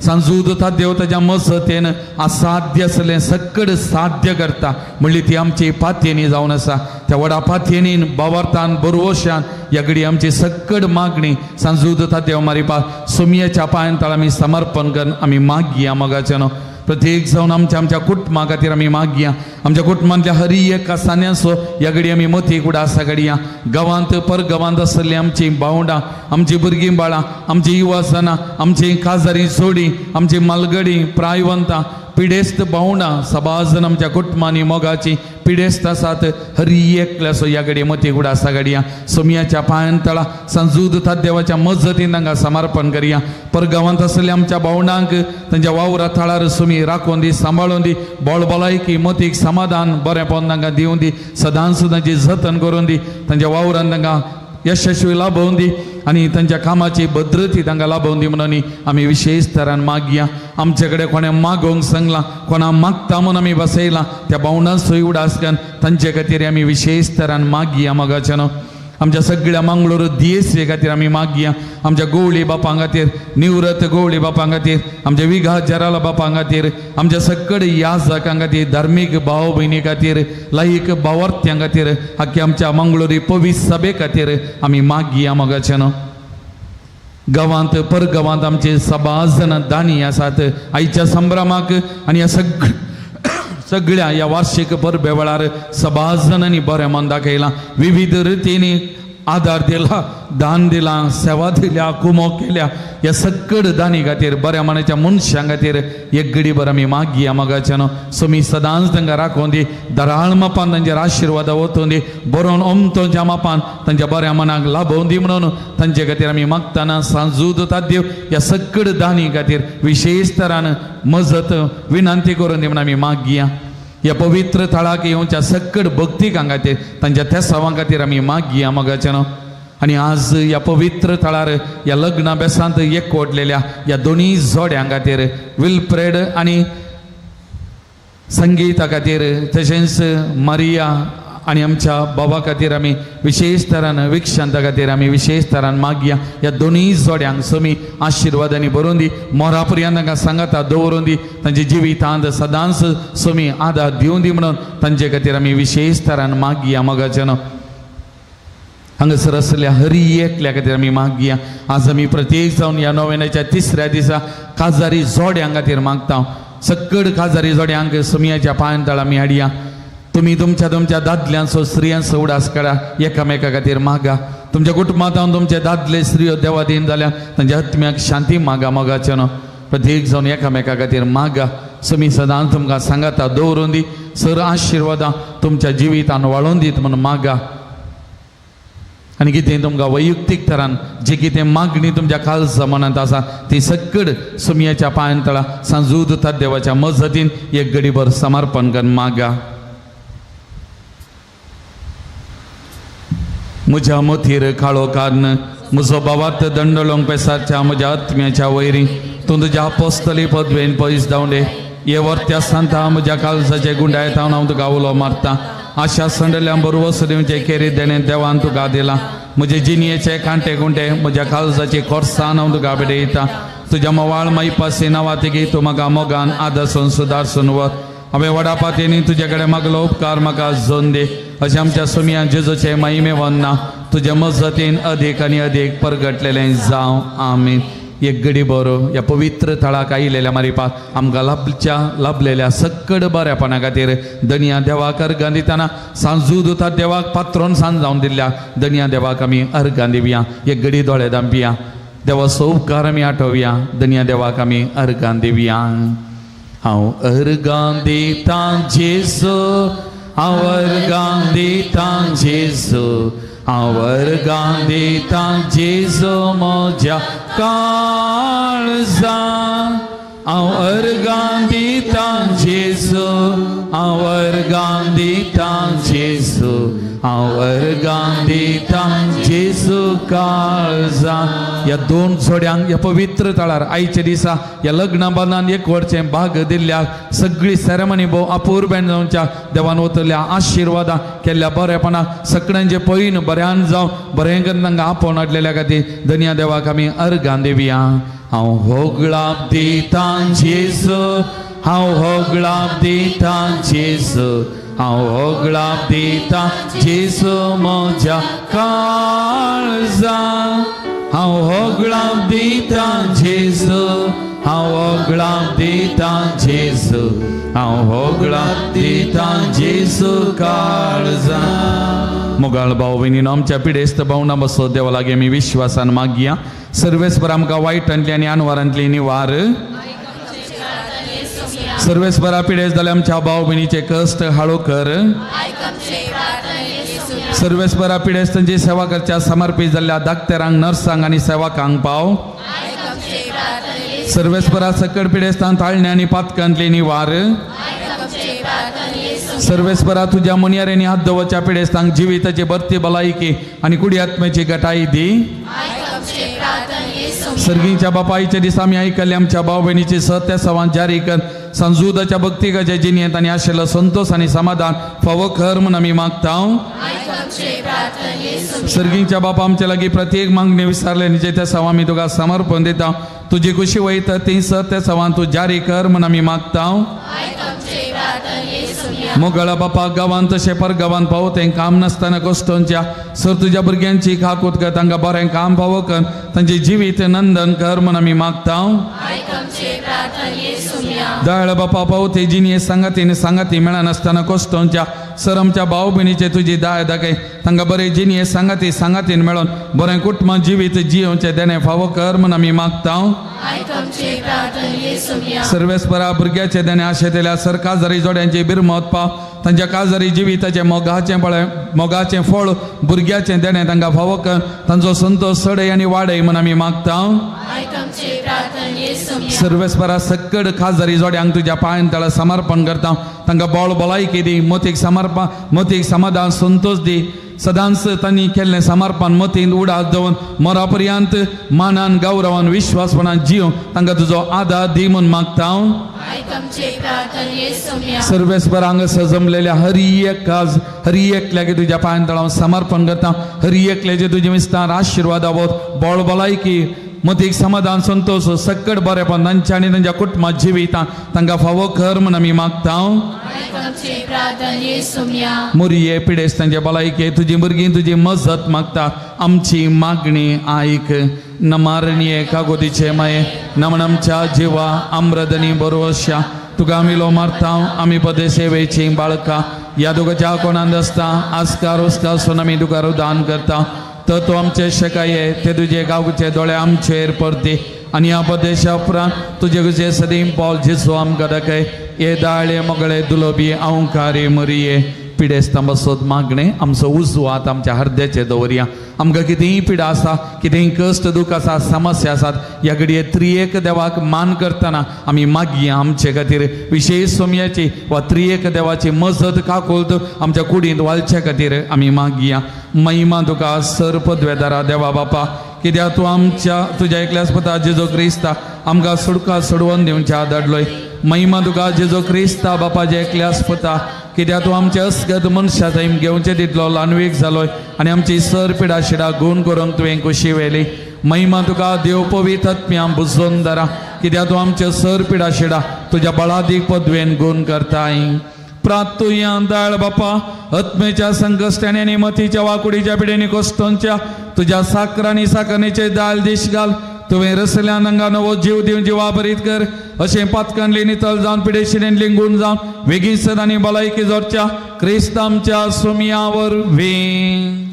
सांजू दुता देव ताज्या मजतीन असाध्य आसलें सक्कड साध्य करता म्हणली ती आमची पातयेनी जावन आसा. त्या व्हडा पातयेनीन बावार्थान बरवशान ह्या घडी आमची सक्कड मागणी सांजू दुता देव मारिपा सोमयेच्या पांयान तळ आमी समर्पण करून आमी मागया मोगाच्यानो. प्रत्येक जावन आमच्या आमच्या कुटुंबा खातीर आमी मागया. आमच्या कुटुंबांतल्या हरी एका सान्याचो ह्या घडी आमी मतीक उडासा घडया. गांवांत परगांवांत आसलेली आमची भावंडां, आमची भुरगीं बाळां, आमची युवासनां, आमची काजारी जोडी, आमची मालगडी प्रायवंतां, पिडेस्त भावंडां सबाजन आमच्या कुटुंबांनी मोगाची पिडेस्त आसात. हरी एकल्याचो ह्या घडये मती उडासा घडया. सोमयाच्या पांयान तळा सांजूद देवाच्या मजतीन तांकां समर्पण करया. परगांवांत आसलेल्या आमच्या भावंडांक तांच्या वावरा थळार सुमी राखून दी, सांबाळून दी, बोळ भलायकी मतीक समाधान बरेंपण तांकां दिवन दी. सदांच तांची जतन करून दी. तांच्या वावरान तांकां यशस्वी लाभोवन दी आनी तांच्या कामाची भद्रती तांकां लाभोवन दी म्हणून आमी विशेश तरान मागया. आमचे कडेन कोणें मागोवंक सांगलां, कोणा मागता म्हूण आमी बसयलां त्या भावंडांचोय उडास करून तांचे खातीर आमी विशेश तरान मागया. मोगाच्यानो आमच्या सगळ्या मंगळूर दियेसे खातीर आमी मागया. आमच्या गोवळी बापां खातीर, निवृत्त गोवळी बापां खातीर, आमच्या विघा जराला बापां खातीर, आमच्या सगळे याजकां खातीर, धार्मीक भाव भयणी खातीर, लायक भावार्थ्यां खातीर, आख्या आमच्या मंगळुरी पवित्र सभे खातीर आमी मागया. मोगाच्यानो गांवांत परगांवांत आमचे सबाजन दानी आसात. आयच्या संभ्रमाक आनी ह्या सगळ्या ह्या वार्षिक परबे वेळार सबाजनांनी बरें मन दाखयलां, विविध रितींनी आदार दिला, दान दिलां, सेवा दिल्या, कुमो केल्या. ह्या सगळ दानी खातीर, बऱ्या मनाच्या मनशां खातीर एक घडीभर आमी मागया. मोगाच्यानो सोमी सदांच तांकां राखून दी, दराळ मापान तांचेर आशिर्वाद वतून दी, बरोवन ओमतोच्या मापान तांच्या बऱ्या मनाक लाभोवन दी म्हणून तांचे खातीर आमी मागतना सांजूद देव ह्या सगळ दानी खातीर विशेश तरान मजत विनंती करून दी म्हणून आमी मागया. ह्या पवित्र थळाक येवच्या सगळ भक्तिकां खातीर, तांच्या तेसावां खातीर आमी मागया. मोगाच्यानो आनी आज ह्या पवित्र थळार ह्या लग्ना बेसांत एकवटलेल्या ह्या दोनूय जोड्यां खातीर, विल्फ्रेड आनी संगीता खातीर, तशेंच मारिया आनी आमच्या बाबा खातीर आमी विशेश तरान, विक्षांता खातीर आमी विशेश तरान मागया. ह्या दोनूय जोड्यांक समी आशिर्वादांनी भरून दी, मोरा पर्यंत तांकां सांगाता दवरून दी, तांच्या जिवितांत सदांच समी आदार दिवन दी म्हणून तांचे खातीर आमी विशेश तरान मागया. मोगाच्यानो हांगासर आसल्या हरी एकल्या खातीर आमी मागया. आज आमी प्रत्येक जावन ह्या नोवेनाच्या तिसऱ्या दिसा काजारी जोड्यां खातीर मागता. सगळ काजारी जोड्यांक समियाच्या पांयान तळा आमी हाडया. तुमी तुमच्या तुमच्या दादल्यांचो स्त्रियांचो उडास काडा, एकामेका खातीर मागा. तुमच्या कुटुंबांत तुमचे दादले स्त्रियो देवादीन जाल्यार तांच्या आत्म्याक शांती मागा. मोगाच्यानो प्रत्येक जावन एकामेका खातीर मागा. समी सदांच तुमकां सांगाता दवरून दी, सर आशिर्वादां तुमच्या जिवितान वाळोवन दीत म्हणून मागा. आनी कितें तुमकां वैयक्तीक तरान जी कितें मागणी तुमच्या खालसा मनांत आसा ती सगळ सुमयाच्या पांयान तळा सांजूद देवाच्या मजतीन एक घडीभर समर्पण करून मागा. म्हज्या मतीर काळो कारण म्हजो बाबात दंडलोंग पेसाच्या म्हज्या आत्म्याच्या वैरी तूं तुज्या अपोस्तली पदवेन पयस धांवडे हे वर्त्या सांता म्हज्या कालसाचे गुंडायत हांव तुका उलो मारता. आशा संडल्या बरवस दिवचे केरी देणे देवान तुका दिला. म्हजे जिणयेचे कांटे कुंटे म्हज्या कालसाची खोर्सान हांव तुका भेटयता. तुज्या मवाळ मायपासी नांवा तिगी तूं म्हाका मोगान आदर्सून सुदारसून वर. हांवें वडापातींनी तुजे कडेन मागलो उपकार म्हाका जोन दी. अशें आमच्या सुमया जेजूचे महिमे वन्ना तुजे मजतीन अदीक आनी अदीक परगटलेलें जावं. आमीन. एक घडी बरो ह्या पवित्र थळाक आयिल्ल्या मारिपात आमकां लाभच्या लाभलेल्या सक्कड बऱ्यापणा खातीर दनिया देवाक अर्गां दितना सांजू दुता देवाक पात्रोन सांज जावन दिल्ल्या दनिया देवाक आमी अर्गां दिवया. एक घडी दोळे दांपया, देवाचो उपकार आमी आठोवया, दनिया देवाक आमी अर्गां दिवया. हांव अर्गां दितां जेजू, हांव अर्गां दितां जेजू, हांव अर्गां दितां जेजू म्हज्या काळजा. हांव अर्गां दितां जेजू, हांव अर्गां दितां जेजू, हांव अर्गां दितां जेजू काळजा. ह्या दोन जोड्यांक ह्या पवित्र थळार आयच्या दिसा ह्या लग्ना बांदान एक वरचें भाग दिल्ल्या सगळी सेरेमनी भोव अपुरबेन जावच्या देवान वतल्या आशिर्वादां केल्ल्या बरेपणाक सगळ्यांचे पयन बऱ्यान जावं बरें करून तांकां आपोवन हाडलेल्या खातीर दनिया देवाक आमी अर्गां दिवया. हांव होगळाप दितां जेजू, हांव होगळाप दितां जेजू, हांव होगळाप दितां जेजू म्हज्या काळजा. हांव होगळाप दितां जेजू, हांव होगळां दितां जेजू, हांव होगळां दितां जेजू काळजां. मोगाळ भाव भयणीनो, आमच्या पिडेस्त भावना बसो देवा लागीं आमी विश्वासान मागया. सर्वेस्पर आमकां वायटांतली आनी आनवारांतली निवार. सर्वेस्परा पिडेस्त जाल्या आमच्या भाव भयणीचे कश्ट हाळू कर. सर्वेस्परा पिडेस्तांची सेवा करच्या समर्पित जाल्ल्या डाक्टरांक, नर्सांक आनी सेवकांक पाव. सर्वेस्परा सकड पिडेस्तांक ताळणे आनी पातकांतली निवार. सर्वेस्परा तुज्या मुनियारेनी हात दवरच्या पिडेस्तांक जिविताची भरती भलायकी आनी कुडी आत्म्याची गटाई दी. सर्गीच्या बापायच्या दिसा आमी आयकल्ले आमच्या भाव भयणीची सत्य सवान जारी कर. संजुदाच्या भक्तिकाच्या जिणेंत आनी आशिल्लो संतोष आनी समाधान फावो कर म्हूण आमी मागता. सर्गीच्या बापा, आमच्या लागीं प्रत्येक मागणी विसारले आनी त्या सवा आमी तुका समर्पण दिता. तुजी खुशी वयता ती सत्य सवान तूं जारी कर म्हूण आमी मागता. मोगळा बापा, गांवांत तशें परगांवांत पावो तें काम नासतना कश्टोंच्या सर तुज्या भुरग्यांची काकूत कर, तांकां बरें काम पावो कर, तांचें जिवीत नंदन कर म्हूण आमी मागता. दयाळ बापा, पावो ते जिणये सांगाती आनी सांगाती मेळनासतना कश्टोंच्या सर आमच्या भाव भयणीचे तुजी दाय दाखय, तांकां बरें जिणये सांगाती सांगातीन मेळोन बरें कुटुंब जिवीत जियोवचें देणें फावो कर म्हूण आमी मागता. सर्वेस्परा भुरग्याचे देणें आशेतल्या सर काजारी जोड्यांची बिरमत पाव, तांच्या काजारी जिविताचें मोगाचें पळय मोगाचें फळ भुरग्याचें देणें तांकां फावो कर, तांचो संतोश सडय आनी वाडय म्हूण आमी मागता. सर्वेस्परा सक्कड खाजरी जोड्यांक तुज्या पांयां तळा समर्पण करता, तांकां बळ भलायकी दी, मतीक समर्पण मतीक समाधान संतोश दी. सदांच तांणी केल्लें समर्पण मतींत उडास दवरून मरा पर्यंत मानान गौरवान विश्वासपणान जिवन तांकां तुजो आदार दी म्हूण मागता. सर्वेस्पर हांगासर जमलेल्या हरी एक हरी एकल्याक तुज्या पांयां तळा समर्पण करता. हरी एकल्याचे तुजे विस्तार आशिर्वाद आवत बळ भलायकी मतीक समाधान संतोष सक्कड बरेपण तांच्या आनी तांच्या कुटुंबात जिवितां तांकां फावो कर म्हूण आमी मागता. मुरये पिडेस्तांचे भलायके तुजी भुरगीं तुजी मजत मागता. आमची मागणी आयक. नमारणये कागोदीचे माये नमन आमच्या जिवा आम्रदनी बरोवश्या तुका आमी लो मारता. आमी पदे सेवेची बाळकां ह्या तुकाच्या कोणांत आसता आस्कार उस्कार सोन आमी तुका रुदान करता. तर तूं आमचे शकाये ते तुजे गांवचे दोळे आमचेर परती आनी ह्या प्रदेशा उपरांत तुजे तुजे सदीं पावल जेजू आमकां दाखय. हे दाळे मोगळे दुलोबी अंवकारे मरिये पिडेस्तां बसत मागणें आमचो उजवात आमच्या हरद्याचे दवरया. आमकां कितेंय पिडा आसा, कितेंय कश्ट दूख आसा, समस्या आसात, ह्या घडये त्रियेक देवाक मान करतना आमी मागया आमचे खातीर विशेश सोमयाची वा त्रियेक देवाची मजत काकुळत आमच्या कुडींत वालचे खातीर आमी मागया. महिमा तुका सर पदवेदारा देवा बापा, कित्याक तूं आमच्या तुज्या एकल्याच पुता जेजू क्रिस्ता आमकां सुटका सोडवून दिवच्या धाडलोय. महिमा तुका जेजू क्रिस्ता बापाचे एकल्याच पुता, कित्याक तूं आमचे अस्गत मनशा थंय घेवचे तितलो ल्हानवीक जालोय आनी आमची सर पिडा शिडा गूण करूंक तुवें खुशी व्हेली. महिमा तुका देव पवित्र आत्म्या बुजोवन दरा, कित्याक तूं आमचे सर पिडा शिडा तुज्या बळादीक पदवेन गूण करताय. प्रातुया दाळ बापा, आत्मेच्या संकश्टांनी आनी मतीच्या वाकुडीच्या पिडेनी कोश्टोंच्या तुज्या साकरांनी साकरणीचे दाल दीश घाल. तुवें रसल्यान हांगा नवो जीव दिवन जिवा भरीत कर. अशें पातकांतली नितळ जावन पिडेशिडेन लिंगून जावन वेगीं सद आनी भलायकी जोडच्या क्रिस्त आमच्या सोमया वरवीं.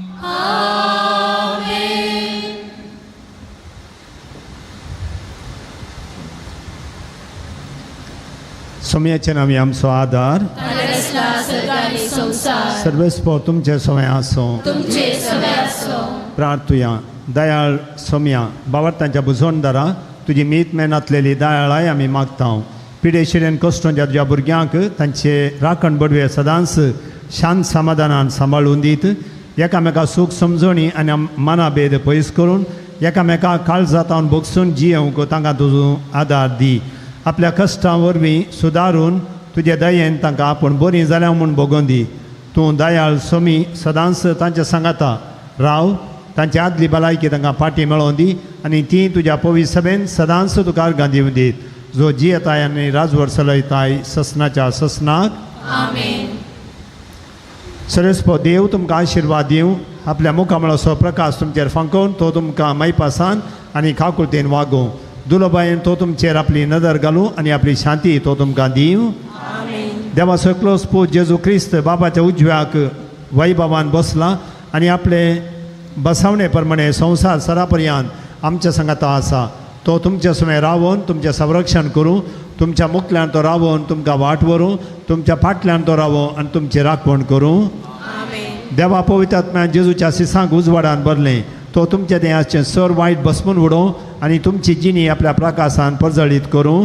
सोमयाचे नांव आमचो आदार सर्वेस्पर तुमचे समय आसो. प्रार्थुया. दयाळ सोमया बावर्तांच्या बुजवणदारा तुजी मीत मेनातलेली दयाळाय आमी मागता. पिडेशिरेन कश्टोंच्या तुज्या भुरग्यांक तांचे राखण बडवे सदांच शांत समाधानान सांबाळून दीत एकामेका सूख समजणी आनी मनाभेद पयस करून एकामेका काळजातावन भोगसून जियेवंक तांकां तुजो आदार दी. आपल्या कश्टां वरवीं सुदारून तुजे दयेन तांकां आपूण बरीं जाल्या म्हूण भोगोवन दी. तूं दयाळ सोमी सदांच तांचे सांगाता राव. तांची आदली भलायकी तांकां फाटी मेळोवन दी आनी ती तुज्या पवित्र सभेन सदांच तुका अर्गां दिवन दीत, जो जियेताय आनी राजवट चलयताय ससनाच्या ससनाक. सरेस्पो देव तुमकां आशिर्वाद दिवं. आपल्या मुखामळाचो प्रकाश तुमचेर फांकोवन तो तुमकां मैपासान आनी काकुळतेन वागोवं. दुलोबायेन तो तुमचेर आपली नदर घालूं आनी आपली शांती तो तुमकां दिवं. देवा सकलोस पूत जेजू क्रिस्त बाबाच्या उजव्याक वैभवान बसला आनी आपले बसावणे प्रमाणे संवसार सरापर्यंत आमच्या सांगाता आसा. तो तुमच्या सुमेर रावोन तुमचें संरक्षण करूं, तुमच्या मुखल्यान तो रावोन तुमकां वाट व्हरूं, तुमच्या फाटल्यान तो रावोन आनी तुमची राखवण करूं. देवा पवित्र आत्म्यान जेजूच्या सिसांक उजवाडान भरलें, तो तुमच्या देहाचें सर वायट बसमून उडोवं आनी तुमची जिणी आपल्या प्रकाशान प्रजळीत करूं.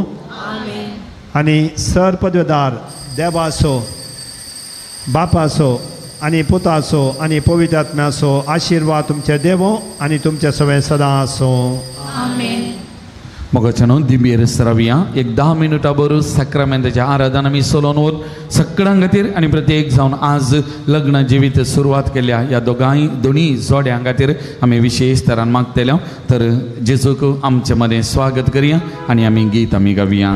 आनी सर पदवेदार देवाचो बापाचो आनी पुताचो आनी पवित्र आत्म्याचो आशिर्वाद तुमचे देवो आनी तुमचे सगळें सदां आसूं. मोगाच्यानो दिंबेर सरावया एक 10 मिनटां बरोबर साक्रामेंताच्या आराधना आमी सोलोवन वर सगळ्यां खातीर आनी प्रत्येक जावन आज लग्न जिवीत सुरवात केल्या ह्या दोगांय दोनी जोड्यां खातीर आमी विशेश तरान मागतले. तर जेजूक आमचे मदें स्वागत करया आनी आमी गीत आमी गावया.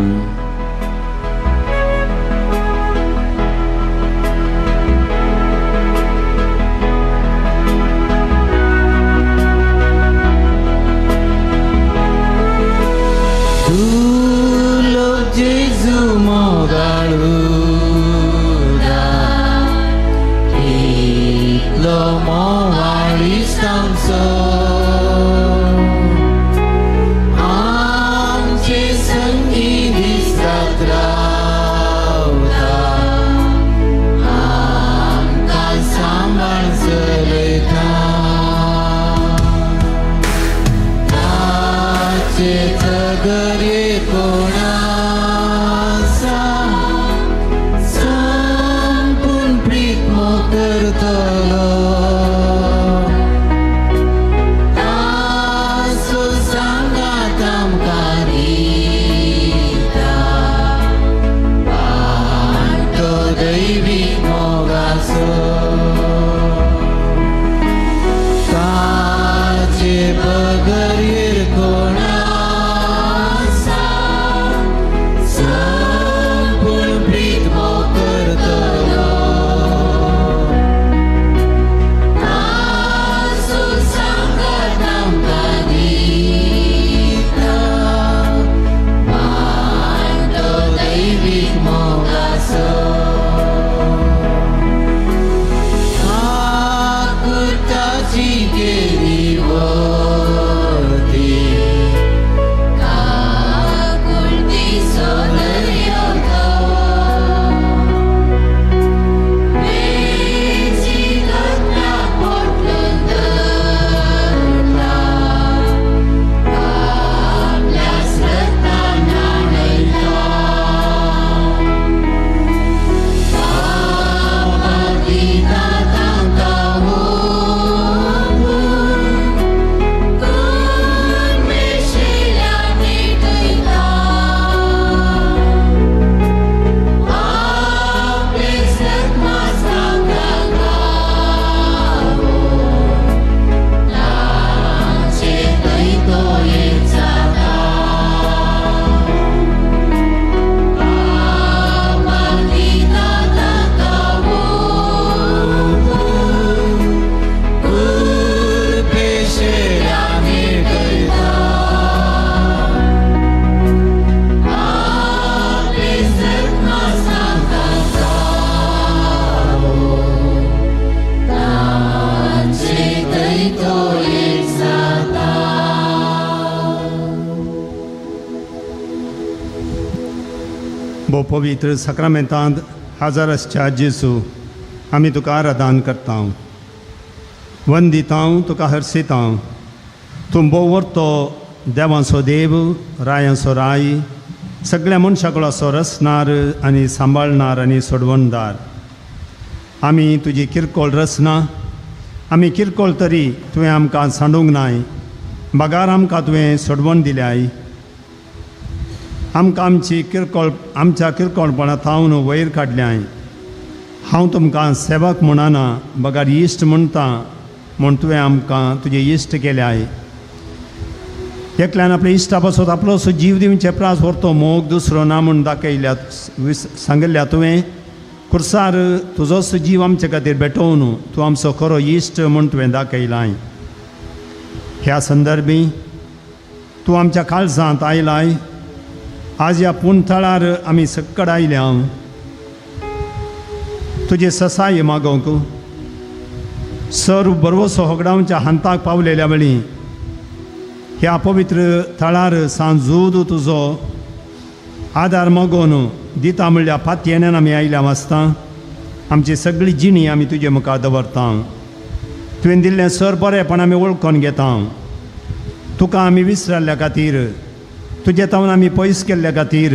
पवित्र साक्रामेंतांत हाजर आसच्या जेजू आमी तुका आराधन करता, वंदिता, तुका हर्सिता. तूं भोव व्हरतो देवांचो देव, रायांचो राय, सगळ्या मनशाकुळाचो रचणार आनी सांबाळणार आनी सोडवणदार. आमी तुजी किरकोळ रचना, आमी किरकोळ तरी तुवें आमकां सांडूंक नाय, बगार आमकां तुवें सोडवण दिल्याय. आमकां आमची किरकोळ आमच्या किरकोळपणा थावन वयर काडल्याय. हांव तुमकां सेवक म्हणना बगार इश्ट म्हणटा म्हूण तुवें आमकां तुजे इश्ट केल्याय. एकल्यान आपल्या इश्टा पासत आपलो जीव दिवचे प्रास व्हरतो मोग दुसरो ना म्हूण दाखयल्या सांगिल्ल्या तुवें. कुर्सार तुजोच जीव आमचे खातीर भेटोवन तूं आमचो खरो इश्ट म्हूण तुवें दाखयलाय. ह्या संदर्भी तूं आमच्या काळजांत आयलाय. आज ह्या पुनथळार आमी सक्कड आयल्या तुजे ससाय मागोवंक. सर्व बरवसो होगडावच्या हांताक पावलेल्या वेळी ह्या पवित्र थळार सांजूद तुजो आदार मागोवन दिता म्हणल्या पातयेण्यान आमी आयल्या वाचता. आमची सगळी जिणी आमी तुजे मुखार दवरता. तुवें दिल्लें सर बरेंपण आमी वळखून घेता. तुका आमी विसरल्या खातीर, तुजे तावन आमी पयस केल्ल्या खातीर,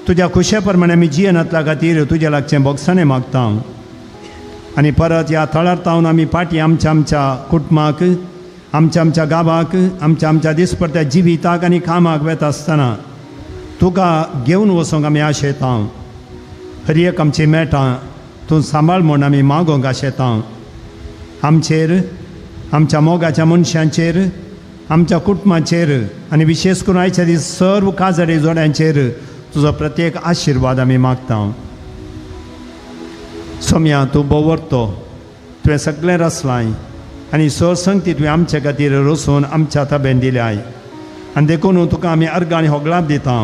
तुज्या खुशे प्रमाणे आमी जियेनातल्या खातीर तुज्या लागचें बोगसाणें मागता. आनी परत ह्या थळार तावन आमी फाटीं आमच्या आमच्या कुटुंबाक, आमच्या आमच्या गांवाक, आमच्या आमच्या दिसपडत्या जिविताक आनी कामाक वेता आसतना तुका घेवन वचोंक आमी आशेता. हर एक आमची मेटां तूं सांबाळ म्हूण आमी मागोंक आशेता. आमचेर, आमच्या मोगाच्या मनशांचेर, आमच्या कुटुंबाचेर आनी विशेश करून आयच्या दीस सर्व काजारी जोड्यांचेर तुजो प्रत्येक आशिर्वाद आमी मागता. सोम्या, तूं भोंवरतो, तुवें सगळें रचलाय आनी सर संगती तुवें आमचे खातीर रचून आमच्या ताब्यान दिल्याय आनी देखून तुका आमी अर्गां आनी होगळाप दिता.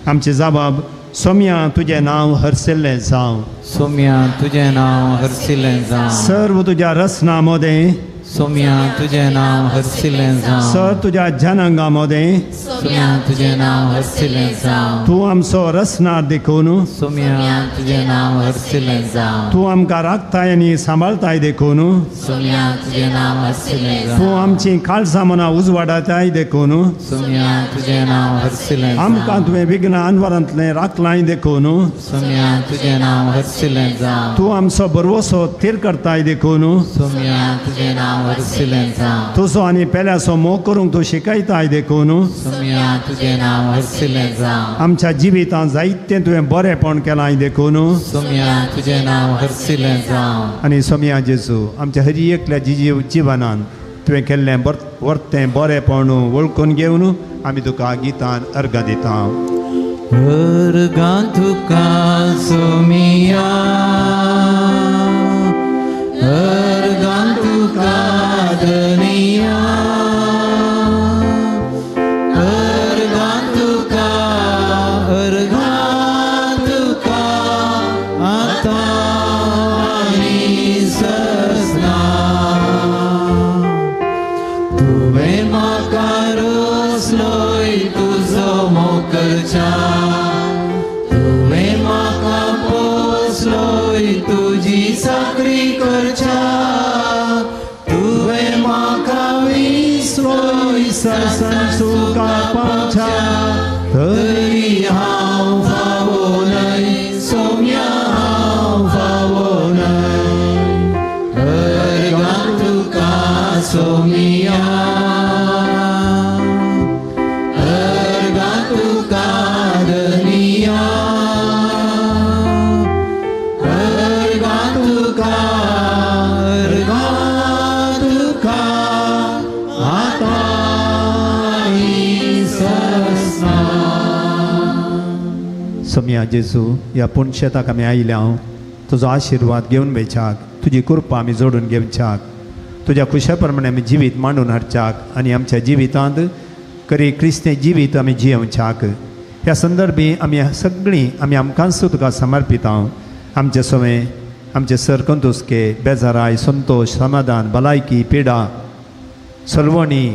आमची जबाब सोम्या, तुजें नांव हरसिल्लें जावं. सोम्या, तुजें नांव हरसिल्लें जावं. सर्व तुज्या रचना मदें सोम्या, तुजें नांव हरसिल्लें जावं. सर तुज्या जनांगा मदें सोम्या, तुजें नांव हरसिल्लें जावं. तूं आमचो रचनार देखून सोम्या, तुजें नांव हरसिल्लें जावं. तूं आमकां राखताय आनी सांबाळताय देखून सोम्या, तुजें नांव हरसिल्लें जावं. तूं आमची काळजां मनां उजवाडाताय देखून सोम्या, तुजें नांव हरसिल्लें जावं. आमकां तुवें विघ्न अनवरांतलें राखलाय देखून सोम्या, तुजें नांव हरसिल्लें जावं. तूं आमचो भरवसो थीर करताय देखून सोम्या, तुजें नांव हरसिल्लें जावं. तुजो आनी पेल्याचो मोग करूंक तूं शिकयताय देखून सोम्या, तुजें नांव हरसिल्लें जावं. आमच्या जिवितांत जायतें तुवें बरेंपण केलां देखून सोम्या, तुजें नांव हरसिल्लें जावं. आनी सोम्या जेजू, आमच्या हर एकल्या जिवनान तुवें केल्लें वर्तें बरेंपण वळखून घेवन आमी तुका गितान अर्गां दिता. अर्गां तुका सोमिया, अर्गां तुका धनिया, अर्गां तुका, अर्गां तुका आतां आनी ससना. तुवें म्हाका रोसलोय तुजो मोग करच्या, तुवें म्हाका पोसलोय तुजी चाकरी करच्या, तुवें म्हाका विसलोय ससन सुखा पावच्या तरी हांव फावो न्हय सोम्या, हांव फावो न्हय. अर्गां तुका सोमिया, अर्गां तुका धनिया, अर्गां तुका, अर्गां तुका आतां आनी ससना. सोम्या जेजू, ह्या पुणशेताक आमी आयल्या तुजो आशिर्वाद घेवन वेच्याक, तुजी कृपा आमी जोडून घेवच्याक, तुज्या खुशा प्रमाणे आमी जिवीत मांडून हाडच्याक आनी आमच्या जिवितांत करी क्रिस्ती जिवीत आमी जियेवच्याक. ह्या संदर्भी आमी सगळीं आमी आमकांच तुका समर्पिता. आमचे सवे, आमचे सर कंतुस्के, बेजाराय, संतोश, समाधान, भलायकी, पिडा, सलवणी,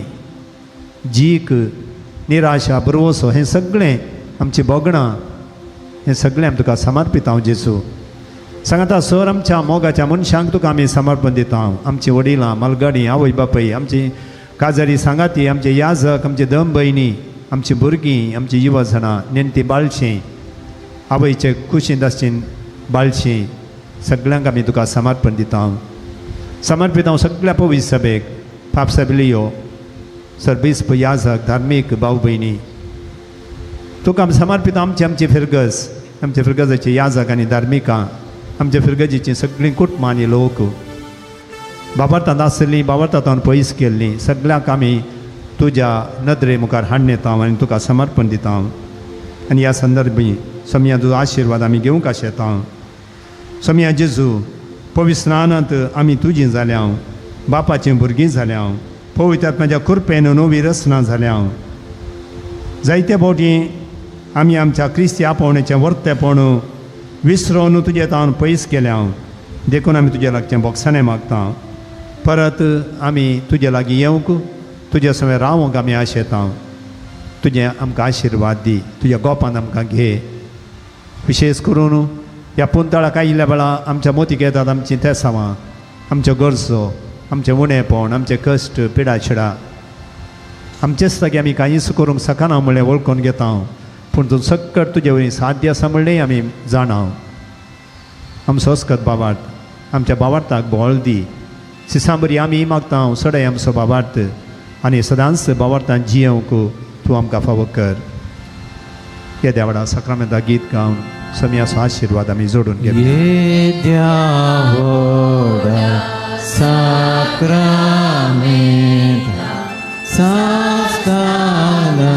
जीक, निराशा, भरवसो, हें सगळें आमचीं भोगणां, हें सगळें आमी तुका समर्पिता जेजू. सांगता सर आमच्या मोगाच्या मनशांक तुका आमी समर्पण दिता. आमची वडिलां, मालगाडी, आवय बापूय, आमची काजारी सांगाती, आमचे याजक, आमचे दम भयणी, आमची भुरगीं, आमची युवा जाणां, नेणटी बाळशीं, आवयचे कुशींत आसची बाळशीं, सगळ्यांक आमी तुका समर्पण दिता. समर्पिता सगळ्या पवित्र सभेक, पापसबलियो, सर्बिस्प, याजक, धार्मीक भाव भयणी, तुका आमी समर्पिता. आमची आमची फिरगज, आमच्या फिरगजाची याजक आनी धार्मिकां, आमच्या फिरगजीचीं सगळीं कुटुंबां आनी लोक बाबरतांत आसलीं, बाबरतांत पयस केल्लीं, सगळ्यांक आमी तुज्या नदरे मुखार हाडून येता आनी तुका समर्पण दिता. आनी ह्या संदर्भी सोमया तुजो आशिर्वाद आमी घेवंक आशेता. सोमया जेजू, पवित्र स्नानांत आमी तुजीं जाल्या, बापाचीं भुरगीं जाल्या, पवित्र आत्म्याच्या कृपेन नवी रचना जाल्या. जायते फावटी आमी आमच्या क्रिस्ती आपोवण्याचें वर्तेपण विसरोन तुजें तावन पयस केल्या, देखून आमी तुजे लागचें बोगसाणें मागता। परत आमी तुजे लागीं येवंक, तुजे सवें रावंक आमी आशेता। तुजें आमकां आशिर्वाद दी, तुज्या गोपान आमकां घे। विशेश करून ह्या पुंतळाक आयिल्ल्या वेळा आमच्या मोतीक येतात आमचीं तेसांवां, आमच्यो गरजो, आमचें उणेपण, आमचे कश्ट, पिडाशिडा। आमचेच लागीं आमी कांयच करूंक शकना म्हणलें वळखून घेता, पूण तूं सक्कट तुजे वरवीं साध्य आसा म्हणलें आमी जाणा। आमचो अस्कत बाबार्थ, आमच्या बाबार्थाक बळ दी। सिसांबरी आमी मागता सडय आमचो बाबार्थ आनी सदांच बाबार्थान जियेवंक तूं आमकां फावो कर। येद्या व्हडा साक्रामेंता गीत गावन समियाचो आशिर्वाद आमी जोडून घेवया। येद्या व्हडा साक्रामेंता सास्ताना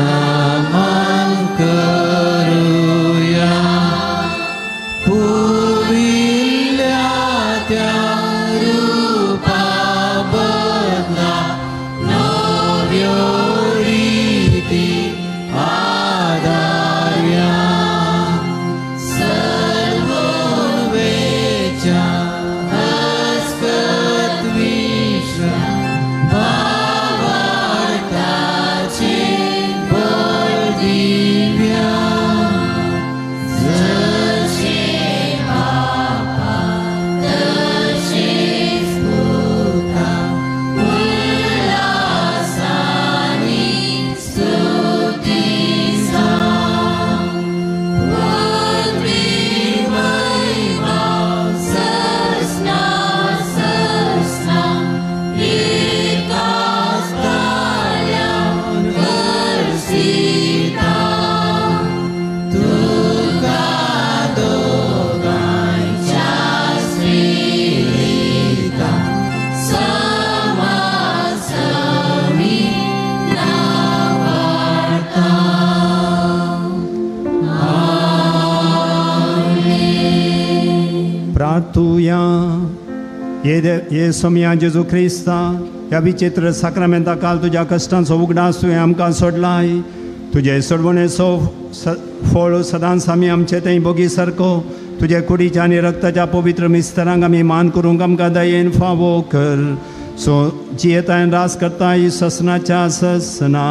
मान करुया, पुविल्ल्या त्या रुपा बदला नव्यो रिती आदार्या, सर्वोवेच्या अस्कत विश्व भावार्थाचे बळ दिव्या, जशें बापा तशेंच पुता उल्हासानी स्तुती जावं, पदवी महिमा ससना ससना एकाच ताळ्यान वर्सिता, तुका दोगांयच्या स्पिरिता समासमी नावार्ता। आमेन। प्रार्थुया। ये सोमया जेजू क्रिस्ता, ह्या विचित्र साक्रामेंता काल तुज्या कश्टांचो उगडास तुवें आमकां सोडलाय। तुजे सोडवणेचो फळ सदांच आमी आमचे थंय भोगी सारको तुजे कुडीच्या आनी रक्ताच्या पवित्र मिस्तरांक आमी मान करूंक आमकां दयेन फावो कर। सो जियेतायन रास करताय ससनाच्या ससना।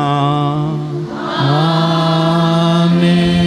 आमेन।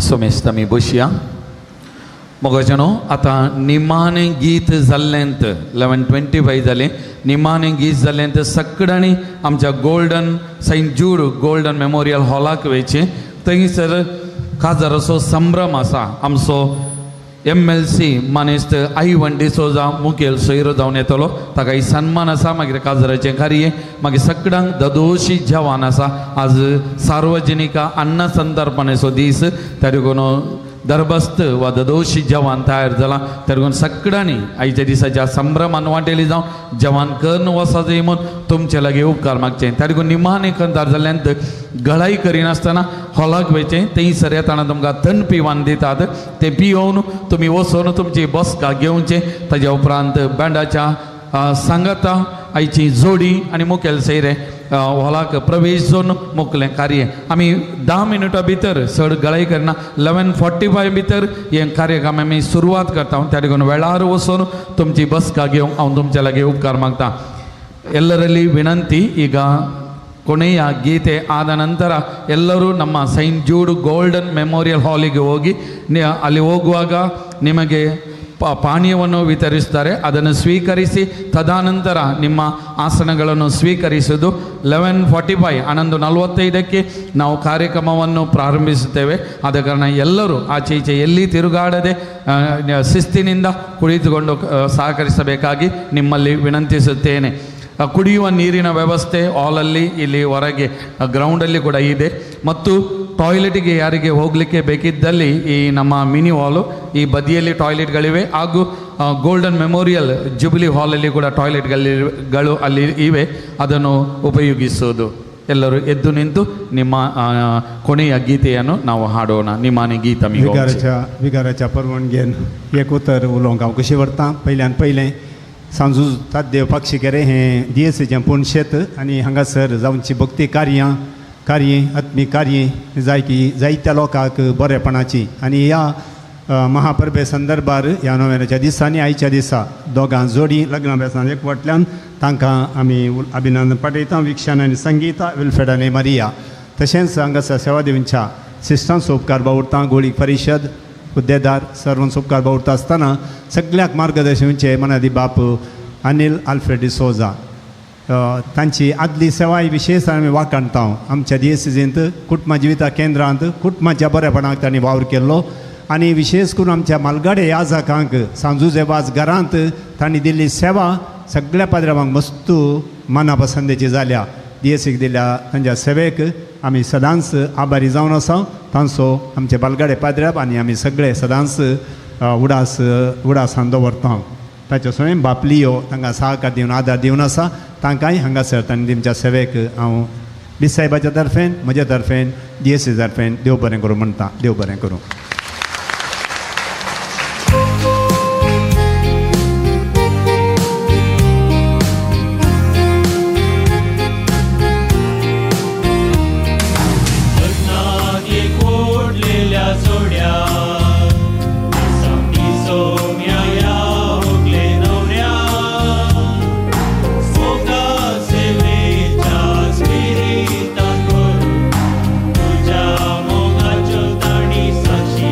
सोमेस्त आमी बसया। मोगाच्यानो आतां निमाणें गीत जाल्लेंत 11:25 जालें। निमाणें गीत जाल्लेंत सगळ्यांनी आमच्या golden Saint Jude golden memorial हॉलाक वयचें। थंयसर काजाराचो संभ्रम आसा। आमचो MLC मानेस्त आयवन डिसोजा मुखेल सोयरो जावन येतलो, ताका सन्मान आसा। मागीर काजराचें कार्य, मागीर सगळ्यांक ददोशी जेवण आसा। आज सार्वजनिक अन्न संतर्पणेचो दीस, त्या देखून दरबस्त वा ददोशी जेवण तयार जालां। त्या देखून सगळ्यांनी आयच्या दिसाच्या संभ्रमान वांटेली जावन जेवण करून वचा जाय म्हूण तुमचे लागीं उपकार मागचें। त्या देखून निमाणें कंतार जाल्ल्यान गळाई करिनासतना हॉलाक वयचें। थंयसर येतना तुमकां थंड पिवन दितात, तें पियोवन तुमी वचून तुमची बसका घेवचें। ताज्या उपरांत बँडाच्या सांगाता आयची जोडी आनी मुखेल सैरे हॉलाक प्रवेश जावन मुखलें कार्य आमी 10 मिनटां भितर चड गळाई करना 11:45 भितर हें कार्यक्रम आमी सुरवात करता। त्या देखून वेळार वचून तुमची बसका घेवंक हांव तुमच्या लागीं उपकार मागता। ಎಲ್ಲರಲ್ಲಿ ವಿನಂತಿ, ಈಗ ಕೊನೆಯ ಗೀತೆ ಆದ ನಂತರ ಎಲ್ಲರೂ ನಮ್ಮ ಸೈಂಟ್ ಜೂಡ್ ಗೋಲ್ಡನ್ ಮೆಮೋರಿಯಲ್ ಹಾಲಿಗೆ ಹೋಗಿ, ಅಲ್ಲಿ ಹೋಗುವಾಗ ನಿಮಗೆ ಪಾನೀಯವನ್ನು ವಿತರಿಸುತ್ತಾರೆ. ಅದನ್ನು ಸ್ವೀಕರಿಸಿ ತದನಂತರ ನಿಮ್ಮ ಆಸನಗಳನ್ನು ಸ್ವೀಕರಿಸುವುದು. 11:45 11:45ಕ್ಕೆ ನಾವು ಕಾರ್ಯಕ್ರಮವನ್ನು ಪ್ರಾರಂಭಿಸುತ್ತೇವೆ. ಆದ ಕಾರಣ ಎಲ್ಲರೂ ಆಚೆ ಈಚೆ ಎಲ್ಲಿ ತಿರುಗಾಡದೆ ಶಿಸ್ತಿನಿಂದ ಕುಳಿತುಕೊಂಡು ಸಹಕರಿಸಬೇಕಾಗಿ ನಿಮ್ಮಲ್ಲಿ ವಿನಂತಿಸುತ್ತೇನೆ. ಕುಡಿಯುವ ನೀರಿನ ವ್ಯವಸ್ಥೆ ಹಾಲಲ್ಲಿ, ಇಲ್ಲಿ ಹೊರಗೆ ಗ್ರೌಂಡಲ್ಲಿ ಕೂಡ ಇದೆ. ಮತ್ತು ಟಾಯ್ಲೆಟಿಗೆ ಯಾರಿಗೆ ಹೋಗಲಿಕ್ಕೆ ಬೇಕಿದ್ದಲ್ಲಿ ಈ ನಮ್ಮ ಮಿನಿ ಹಾಲು ಈ ಬದಿಯಲ್ಲಿ ಟಾಯ್ಲೆಟ್ಗಳಿವೆ. ಹಾಗೂ ಗೋಲ್ಡನ್ ಮೆಮೋರಿಯಲ್ ಜುಬಿಲಿ ಹಾಲಲ್ಲಿ ಕೂಡ ಟಾಯ್ಲೆಟ್ಗಳು ಅಲ್ಲಿ ಇವೆ, ಅದನ್ನು ಉಪಯೋಗಿಸುವುದು. ಎಲ್ಲರೂ ಎದ್ದು ನಿಂತು ನಿಮ್ಮ ಕೊನೆಯ ಗೀತೆಯನ್ನು ನಾವು ಹಾಡೋಣ. ನಿಮಾನಿ ಗೀತ विगाराच्या परवानगेन एक उतर उलोवंक हांव खुशी व्हरता. पयल्यान पयलें सांजू ताद्देव पाक्षिकेरे हें दियेसीचें पूण शेत आनी हांगासर जावची भक्ती कार्यां कार्य आत्मीक कार्य जायकी जायत्या लोकांक बरेपणाची आनी ह्या महापरबे संदर्भार ह्या नोव्हेंबराच्या दिसांनी आयच्या दिसा दोगां जोडी लग्ना बेसान एकवटल्यान तांकां आमी अभिनंदन पाठयता. विक्षान आनी संगीता विल्फ्रेड आनी मारिया. तशेंच हांगासर सेवा दिवच्या सिस्टांचो उपकार बावुरता. गोळी परिशद हुद्देदार सर्वांचो उपकार बावुरता आसतना सगळ्याक मार्गदर्शन दिवचें मनादी बाप अनिल आल्फ्रेड डिसोजा तांची आदली सेवाय विशेष आमी वाखाणता. आमच्या दियेसींत कुटुंब जिविता केंद्रांत कुटुंबाच्या बरेपणाक तांणी वावर केल्लो आनी विशेष करून आमच्या मालगाडे याजकांक सांजूजे वाज घरांत तांणी दिल्ली सेवा सगळ्या पाद्रावांक मस्तू मना पसंदेची जाल्या. दियेसीक दिल्या तांच्या सेवेक आमी सदांच आभारी जावन आसा. तांचो आमचे बालगाडे पाद्राब आनी आमी सगळे सदांच उडास उडासान दवरता. ताच्या स्वयं बापलियो तांकां सहकार दिवन आदार दिवन आसा. तांकांय हांगासर तांणी दिमच्या सेवेक हांव बीस साहेबाच्या तर्फेन म्हज्या तर्फेन दियेसी तर्फेन देव बरें करूं म्हणटा. देव बरें करूं. तुझ्या मोगाच्यो ताणी साक्षी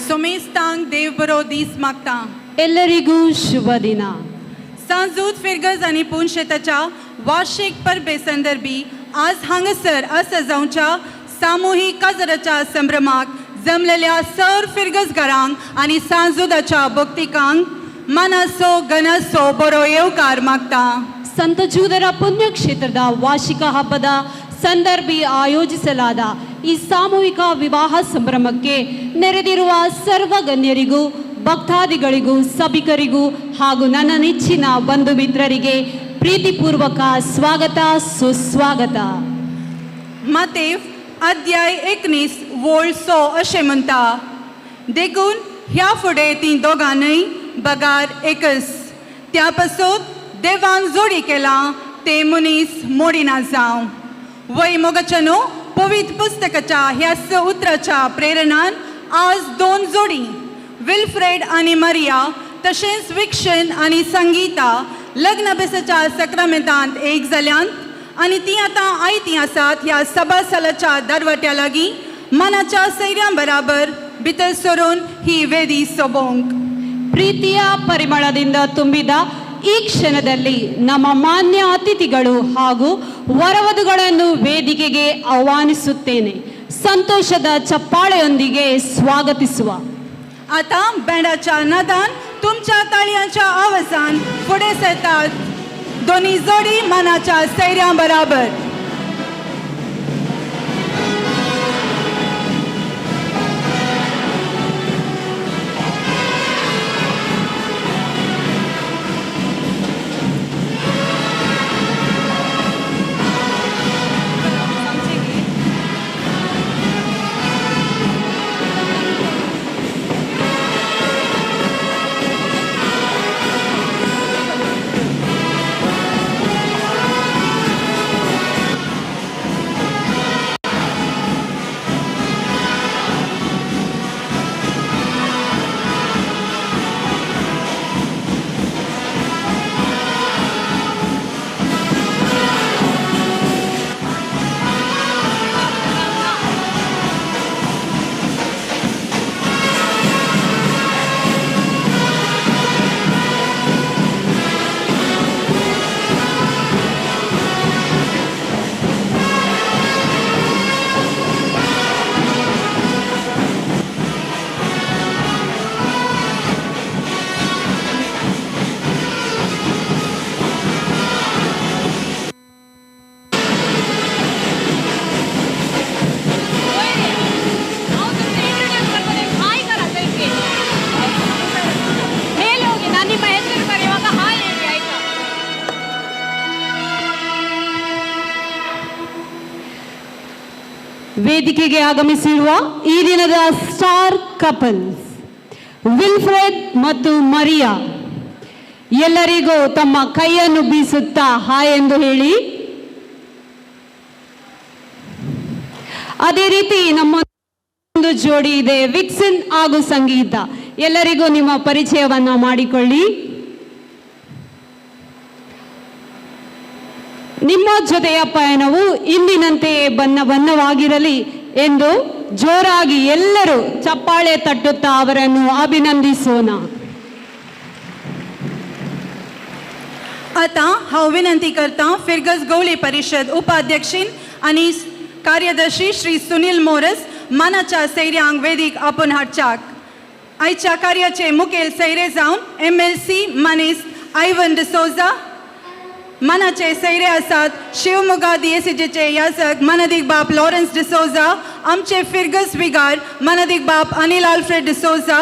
सोमेस्तांक देव बरो दीस मागता. ಎಲ್ಲರಿಗೂ ಶುಭ ದಿನ. सांजूत फिरगज आनी पुनशेताच्या वार्षिक परबे संदर्भी आज हांगासर आसा जावच्या सामुहीक काजराच्या संभ्रमाक जमलेल्या सर फिरगजगारांक आनी सांजुदाच्या भक्तिकांक मनासो गनासो बरो येवकार मागता. ಸಂತ ಜೂದರ ಪುಣ್ಯಕ್ಷೇತ್ರದ ವಾರ್ಷಿಕ ಹಬ್ಬದ ಸಂದರ್ಭಿ ಆಯೋಜಿಸಲಾದ ಈ ಸಾಮೂಹಿಕ ವಿವಾಹ ಸಂಭ್ರಮಕ್ಕೆ ನೆರೆದಿರುವ ಸರ್ವ ಗಣ್ಯರಿಗೂ, ಭಕ್ತಾದಿಗಳಿಗೂ, ಸಭಿಕರಿಗೂ ಹಾಗೂ ನನ್ನ ನೆಚ್ಚಿನ ಬಂಧು ಮಿತ್ರರಿಗೆ ಪ್ರೀತಿಪೂರ್ವಕ ಸ್ವಾಗತ, ಸುಸ್ವಾಗತ. मातेव अध्याय 19 वोळ 100 अशें म्हणटा, देखून ह्या फुडें तीं दोगां न्हय बगार एकच. त्या पासत देवान जोडी केलां तें मनीस मोडिना जावं. वय मोगाच्या न्हू पवित्र पुस्तकाच्या ह्या स उतराच्या प्रेरणान आज दोन जोडी विल्फ्रेड आनी मरिया तशेंच विक्शन आनी संगीता लग्न बेसाच्या सक्रामेंतांत एक जाल्यांत आनी तीं आतां आयतीं आसात ह्या सभासालाच्या दरवट्या लागीं मनाच्या सैऱ्यां बराबर भितर सरून ही वेदी सोबोवंक. ಪ್ರೀತಿಯ ಪರಿಮಳದಿಂದ ತುಂಬಿದ ಈ ಕ್ಷಣದಲ್ಲಿ ನಮ್ಮ ಮಾನ್ಯ ಅತಿಥಿಗಳು ಹಾಗೂ ವರವಧುಗಳನ್ನು ವೇದಿಕೆಗೆ ಆಹ್ವಾನಿಸುತ್ತೇನೆ. ಸಂತೋಷದ ಚಪ್ಪಾಳೆಯೊಂದಿಗೆ ಸ್ವಾಗತಿಸುವ. आतां बँडाच्या नादान तुमच्या ताळयांच्या आवाजान फुडें सरतात दोनी जोडी मनाच्या सैऱ्यां बराबर. ಮೇಲೆ ಹೋಗಿ ನಾನು ನಿಮ್ಮ ಹೆಸರು ಕರೆಯುವಾಗ ಹಾಯ್ ಹೇಳಿ, ಆಯ್ತಾ? ವೇದಿಕೆಗೆ ಆಗಮಿಸಿರುವ ಈ ದಿನದ ಸ್ಟಾರ್ ಕಪಲ್ಸ್ ವಿಲ್ಫ್ರೆಡ್ ಮತ್ತು ಮರಿಯಾ ಎಲ್ಲರಿಗೂ ತಮ್ಮ ಕೈಯನ್ನು ಬೀಸುತ್ತಾ ಹಾಯ್ ಎಂದು ಹೇಳಿ. ಅದೇ ರೀತಿ ನಮ್ಮ ಒಂದು ಜೋಡಿ ಇದೆ, ವಿಕ್ಸನ್ ಹಾಗೂ ಸಂಗೀತ. ಎಲ್ಲರಿಗೂ ನಿಮ್ಮ ಪರಿಚಯವನ್ನ ಮಾಡಿಕೊಳ್ಳಿ. ನಿಮ್ಮ ಜೊತೆಯ ಪಯಣವು ಇಂದಿನಂತೆಯೇ ಬಣ್ಣ ಬಣ್ಣವಾಗಿರಲಿ ಎಂದು ಜೋರಾಗಿ ಎಲ್ಲರೂ ಚಪ್ಪಾಳೆ ತಟ್ಟುತ್ತಾ ಅವರನ್ನು ಅಭಿನಂದಿಸೋಣ. आतां हांव विनंती करतां फिरगज गवळी परिशद उपाध्यक्षीन आनी कार्यदर्शी श्री सुनील मोरस मानाच्या सैऱ्यांक वेदीक आपोवन हाडच्याक. आयच्या कार्याचे मुखेल सैरे जावन MLC मानेस्त आयवन डिसोजा, मानाचे सैरे आसात शिवमोगा दियेसीजेचे याजक मानादीक बाप लॉरन्स डिसोजा, आमचे फिरगज विगार मानादीक बाप अनिल आल्फ्रेड डिसोजा,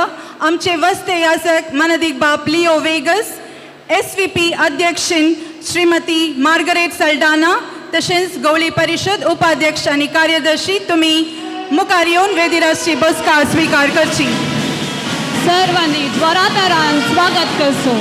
आमचे वस्ते याजक मानादीक बाप लिओ वेगस, SVP अध्यक्षीन श्रीमती मार्गरेट सल्डाना, तशेंच गवळी परिशद उपाध्यक्ष आनी कार्यदर्शी तुमी मुखार येवन वेदिराजची बसका स्विकार करची. सर्वांनी ज्वरातरान स्वागत करचो.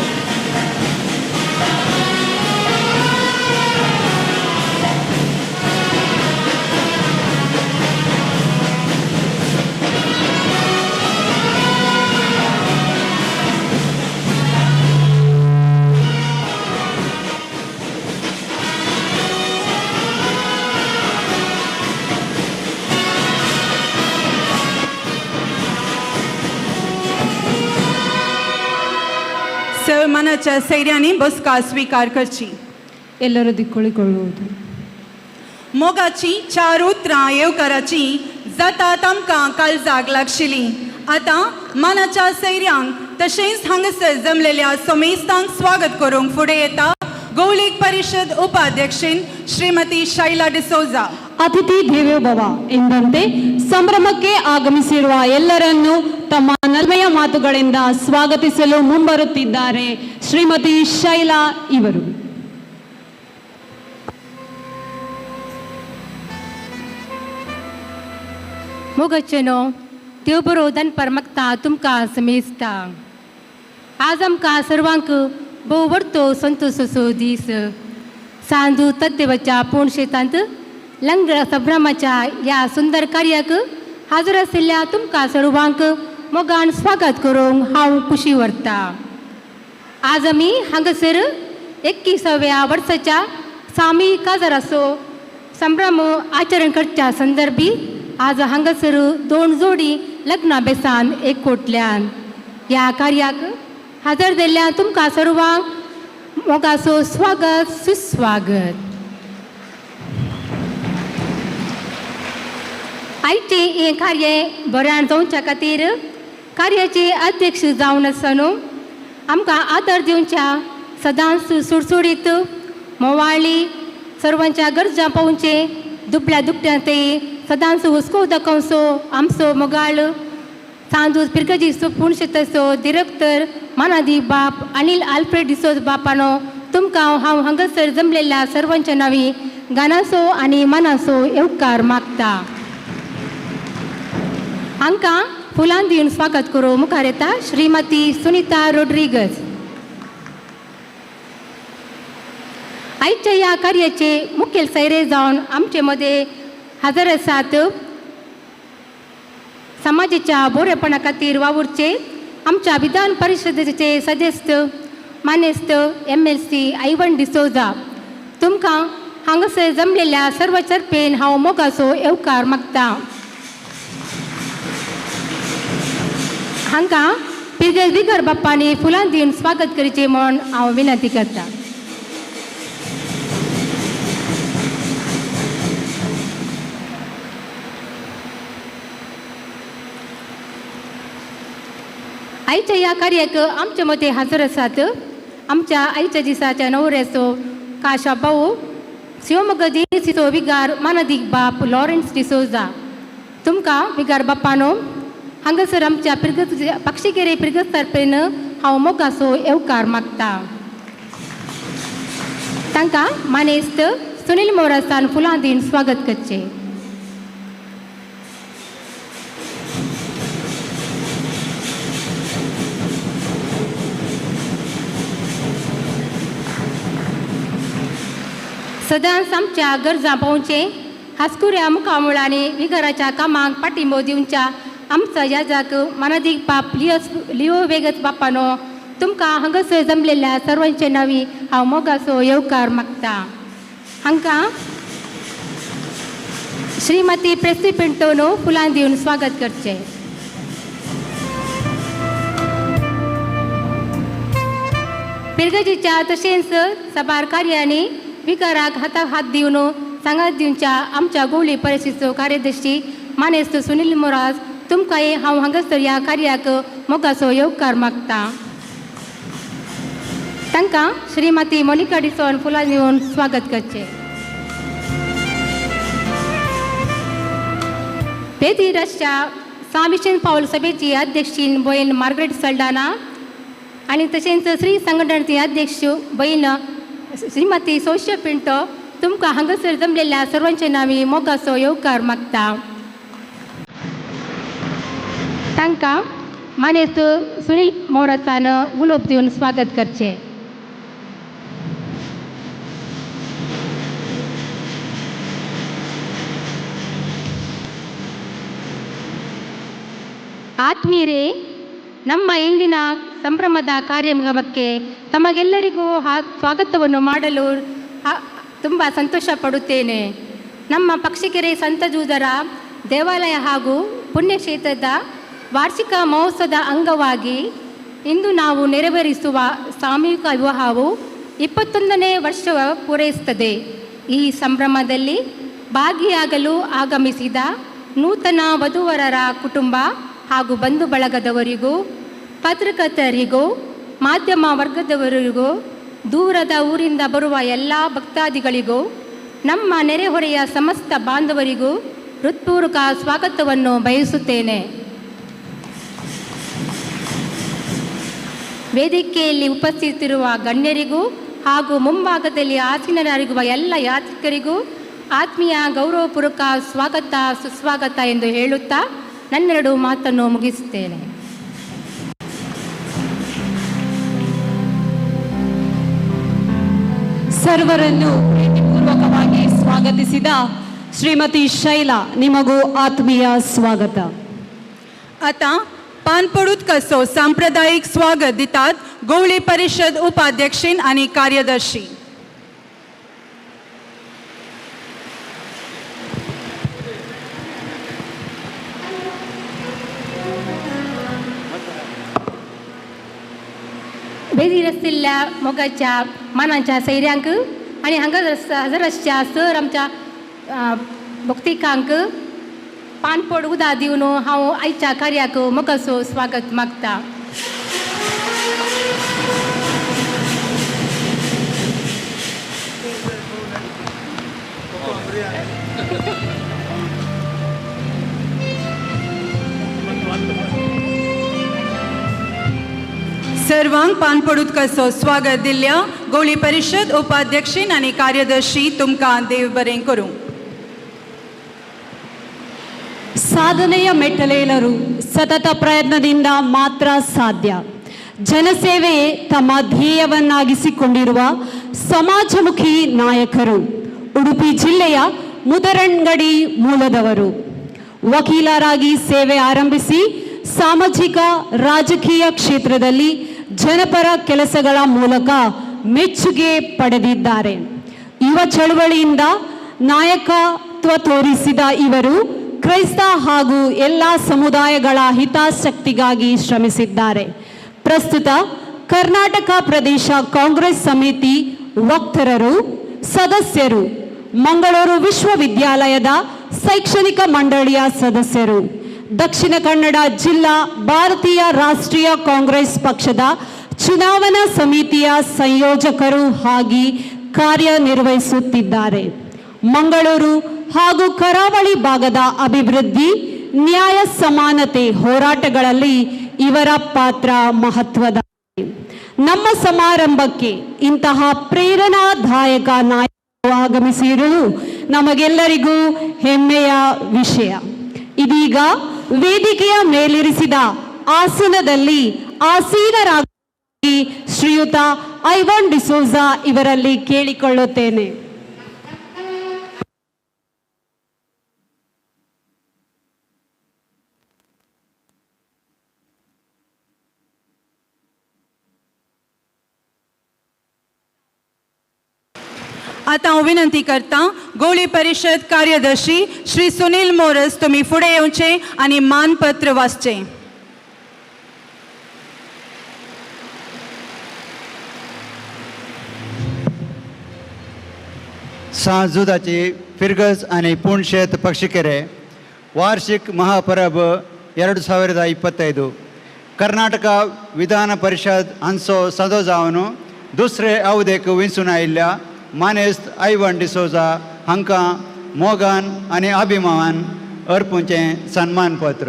मानाच्या सैऱ्यांनी बसका स्वीकार करची. ಎಲ್ಲರೂ ದಿಕ್ಕುಳಿಕೊಳ್ಳುವುದು. मोगाची चार उतरां येवकाराची जाता तांकां काळजाक लागशिली. आतां मानाच्या सैऱ्यांक तशेंच हांगासर जमलेल्या समेस्तांक स्वागत करूंक फुडें येता गौलीक परिशद उपाध्यक्षीन श्रीमती शैला ಡಿಸೋಜಾ. ಅತಿಥಿ ದೇವೋ ಭವ ಎಂದಂತೆ ಸಂಭ್ರಮಕ್ಕೆ ಆಗಮಿಸಿರುವ ಎಲ್ಲರನ್ನೂ ತಮ್ಮ ನಲ್ಮೆಯ ಮಾತುಗಳಿಂದ ಸ್ವಾಗತಿಸಲು ಮುಂಬರುತ್ತಿದ್ದಾರೆ ಶ್ರೀಮತಿ ಶೈಲಾ ಇವರು. मोगाचेनो देव बरो दनपार मागता तुमकां समेजता. आज आमकां सर्वांक भोव व्हडतो संतोषाचो दीस. सांजू तद्देवाच्या पूण शेतांत लंग संभ्रमाच्या ह्या सुंदर कार्याक हाजर आशिल्ल्या तुमकां सर्वांक मोगान स्वागत करूंक हांव खुशी व्हरता. आज आमी हांगासर 21व्या वर्साच्या सामी काजाराचो संभ्रम आचरण करच्या संदर्भी आज हांगासर दोन जोडी लग्ना बेसान एकवटल्यान. ह्या कार्याक हजर जाल्ल्या तुमकां सर्वांक मोगाचो स्वागत सुस्वागत. आयचें हें कार्य बऱ्यान जावच्या खातीर कार्याचे अध्यक्ष जावन आसा न्हू आमकां आदर दिवच्या सदांच सुडसुडीत मोवाळी सर्वांच्या गरजां पावचें दुबल्या दुबट्यां ते सदांच हुस्को दाखोवचो आमचो मोगाळ सांजूज पिरगजी पुणशेताचो दिरक्तर मानादी बाप अनिल आल्फ्रेड डिसोज बापानो तुमकां हांव हांगासर जमलेल्या सर्वांच्या नांवी गानाचो आनी मनाचो येवकार मागता. हांकां फुलां दिवन स्वागत करूं मुखार येता श्रीमती सुनिता रोड्रिगज. आयच्या ह्या कार्याचे मुखेल सैरे जावन आमचे मदें हजर आसात समाजाच्या बरेपणा खातीर वावुरचे आमच्या विधान परिशदेचे सदस्य मानेस्त MLC Ivan D'Souza. तुमकां हांगासर जमलेल्या सर्व चरपेन हांव मोगाचो येवकार मागता. हांकां पिरगेज विगर बाप्पांनी फुलां दिवन स्वागत करचें म्हूण हांव विनंती करता. आयच्या ह्या कार्याक आमचे मदें हाजर आसात आमच्या आयच्या दिसाच्या नवऱ्याचो काशा भाऊ शिवमोग दिसीचो विगार मानादीक बाप लॉरन्स डिसोजा. तुमकां विगार बापानो हांगासर आमच्या पिरगज पक्षीकेरे पिरगज तर्फेन हांव मोगाचो येवकार मागता. तांकां मानेस्त सुनील मोरासान फुलां दिवन स्वागत करचें. सदांच आमच्या गरजां पावचें हासकुऱ्या मुखामुळांनी विगाराच्या कामाक पाठिंबो दिवच्या आमचो याजाक मानादीक बाप लिओ वेगच बापानो तुमकां हांगासर जमलेल्या सर्वांचे नांवी हांव मोगाचो येवकार मागता. हांकां श्रीमती प्रेसी पिंटोनो फुलां दिवन स्वागत करचें. पिरगजीच्या तशेंच साबार कार्यांनी विकाराक हाताक हात दिवन सांगात दिवच्या आमच्या गोवली परिशदेचो कार्यदर्शी मानेस्त सुनील मोराज तुमकांय हांव हांगासर ह्या कार्याक मोगाचो येवकार मागता. तांकां श्रीमती मोनिका डिसोन फुलां दिवन स्वागत करचें. पेदी रस्त्या सामिशन पावल सभेची अध्यक्षीन बयन मार्गरेट सल्डाना आनी तशेंच श्री संघटनेचे अध्यक्ष बयन श्रीमती सोश्य पिंटो तुमकां हांगासर जमलेल्या सर्वांच्या नांवी मोगाचो येवकार मागता. तांकां मानेस्त सुनील मोरासान उलोवप दिवन स्वागत करचें. ಆತ್ಮೀಯರೇ, ನಮ್ಮ ಇಂದಿನ ಸಂಭ್ರಮದ ಕಾರ್ಯಕ್ರಮಕ್ಕೆ ತಮಗೆಲ್ಲರಿಗೂ ಸ್ವಾಗತವನ್ನು ಮಾಡಲು ತುಂಬ ಸಂತೋಷ ಪಡುತ್ತೇನೆ. ನಮ್ಮ ಪಕ್ಷಿಕೆರೆ ಸಂತಜೂದರ ದೇವಾಲಯ ಹಾಗೂ ಪುಣ್ಯಕ್ಷೇತ್ರದ ವಾರ್ಷಿಕ ಮಹೋತ್ಸವದ ಅಂಗವಾಗಿ ಇಂದು ನಾವು ನೆರವೇರಿಸುವ ಸಾಮೂಹಿಕ ವಿವಾಹವು 21ನೇ ವರ್ಷ ಪೂರೈಸುತ್ತದೆ. ಈ ಸಂಭ್ರಮದಲ್ಲಿ ಭಾಗಿಯಾಗಲು ಆಗಮಿಸಿದ ನೂತನ ವಧುವರರ ಕುಟುಂಬ ಹಾಗೂ ಬಂಧು ಬಳಗದವರಿಗೂ, ಪತ್ರಕರ್ತರಿಗೂ, ಮಾಧ್ಯಮ ವರ್ಗದವರಿಗೂ, ದೂರದ ಊರಿಂದ ಬರುವ ಎಲ್ಲ ಭಕ್ತಾದಿಗಳಿಗೂ, ನಮ್ಮ ನೆರೆಹೊರೆಯ ಸಮಸ್ತ ಬಾಂಧವರಿಗೂ ಹೃತ್ಪೂರ್ವಕ ಸ್ವಾಗತವನ್ನು ಬಯಸುತ್ತೇನೆ. ವೇದಿಕೆಯಲ್ಲಿ ಉಪಸ್ಥಿತರಿರುವ ಗಣ್ಯರಿಗೂ ಹಾಗೂ ಮುಂಭಾಗದಲ್ಲಿ ಆಸೀನರಾಗಿರುವ ಎಲ್ಲ ಯಾತ್ರಿಕರಿಗೂ ಆತ್ಮೀಯ ಗೌರವಪೂರ್ವಕ ಸ್ವಾಗತ ಸುಸ್ವಾಗತ ಎಂದು ಹೇಳುತ್ತಾ ನನ್ನೆರಡು ಮಾತನ್ನು ಮುಗಿಸುತ್ತೇನೆ. ಸರ್ವರನ್ನು ಪ್ರೀತಿಪೂರ್ವಕವಾಗಿ ಸ್ವಾಗತಿಸಿದ ಶ್ರೀಮತಿ ಶೈಲಾ, ನಿಮಗೂ ಆತ್ಮೀಯ ಸ್ವಾಗತ. आतां पानपडूत कसो सांप्रदायिक स्वागत दितात गोवळी परिशद उपाध्यक्षीन आनी कार्यदर्शी. बेजीर आशिल्ल्या मोगाच्या मानाच्या सैऱ्यांक आनी हांगा हजर आसच्या सर आमच्या भक्तिकांक पानपोड उदा दिवन हांव आयच्या कार्याक मोगाचो स्वागत मागता. सर्वांक पानपडूत कसो स्वागत दिल्ल्या गोवळी परिशद उपाध्यक्षीन आनी कार्यदर्शी तुमकां देव बरें करूं. ಸಾಧನೆಯ ಮೆಟ್ಟಲೇಳಲು ಸತತ ಪ್ರಯತ್ನದಿಂದ ಮಾತ್ರ ಸಾಧ್ಯ. ಜನಸೇವೆಯೇ ತಮ್ಮ ಧ್ಯೇಯವನ್ನಾಗಿಸಿಕೊಂಡಿರುವ ಸಮಾಜಮುಖಿ ನಾಯಕರು ಉಡುಪಿ ಜಿಲ್ಲೆಯ ಮುದರಂಗಡಿ ಮೂಲದವರು. ವಕೀಲರಾಗಿ ಸೇವೆ ಆರಂಭಿಸಿ ಸಾಮಾಜಿಕ ರಾಜಕೀಯ ಕ್ಷೇತ್ರದಲ್ಲಿ ಜನಪರ ಕೆಲಸಗಳ ಮೂಲಕ ಮೆಚ್ಚುಗೆ ಪಡೆದಿದ್ದಾರೆ. ಯುವ ಚಳುವಳಿಯಿಂದ ನಾಯಕತ್ವ ತೋರಿಸಿದ ಇವರು ಕ್ರೈಸ್ತ ಹಾಗೂ ಎಲ್ಲ ಸಮುದಾಯಗಳ ಹಿತಾಸಕ್ತಿಗಾಗಿ ಶ್ರಮಿಸಿದ್ದಾರೆ. ಪ್ರಸ್ತುತ ಕರ್ನಾಟಕ ಪ್ರದೇಶ ಕಾಂಗ್ರೆಸ್ ಸಮಿತಿ ವಕ್ತಾರರು, ಸದಸ್ಯರು, ಮಂಗಳೂರು ವಿಶ್ವವಿದ್ಯಾಲಯದ ಶೈಕ್ಷಣಿಕ ಮಂಡಳಿಯ ಸದಸ್ಯರು, ದಕ್ಷಿಣ ಕನ್ನಡ ಜಿಲ್ಲಾ ಭಾರತೀಯ ರಾಷ್ಟ್ರೀಯ ಕಾಂಗ್ರೆಸ್ ಪಕ್ಷದ ಚುನಾವಣಾ ಸಮಿತಿಯ ಸಂಯೋಜಕರು ಆಗಿ ಕಾರ್ಯನಿರ್ವಹಿಸುತ್ತಿದ್ದಾರೆ. ಮಂಗಳೂರು ಹಾಗೂ ಕರಾವಳಿ ಭಾಗದ ಅಭಿವೃದ್ಧಿ, ನ್ಯಾಯ ಸಮಾನತೆ ಹೋರಾಟಗಳಲ್ಲಿ ಇವರ ಪಾತ್ರ ಮಹತ್ವದ. ನಮ್ಮ ಸಮಾರಂಭಕ್ಕೆ ಇಂತಹ ಪ್ರೇರಣಾದಾಯಕ ನಾಯಕರು ಆಗಮಿಸಿರುವುದು ನಮಗೆಲ್ಲರಿಗೂ ಹೆಮ್ಮೆಯ ವಿಷಯ. ಇದೀಗ ವೇದಿಕೆಯ ಮೇಲಿರಿಸಿದ ಆಸನದಲ್ಲಿ ಆಸೀನರಾಗಿ ಶ್ರೀಯುತ ಐವನ್ ಡಿಸೋಜಾ ಇವರಲ್ಲಿ ಕೇಳಿಕೊಳ್ಳುತ್ತೇನೆ. आतां हांव विनंती करता गोवळी परिशद कार्यदर्शी श्री सुनील मोरस तुमी फुडें येवचें आनी मानपत्र वाचचें. सांजुदाची फिरगज आणि ಪುಣ್ಶೇತ್ ಪಕ್ಷಿಕೆರೆ ವಾರ್ಷಿಕ ಮಹಾಪರಬ್ 2025 ಕರ್ನಾಟಕ ವಿಧಾನ ಪರಿಷದ್ ಹನ್ಸೋ ಸದೋ जावन दुसरे अवधेक विंचून आयिल्ल्या मानेस्त आयवन डिसोजा हांकां मोगान आनी अभिमान अर्पूंचें सन्मानपत्र.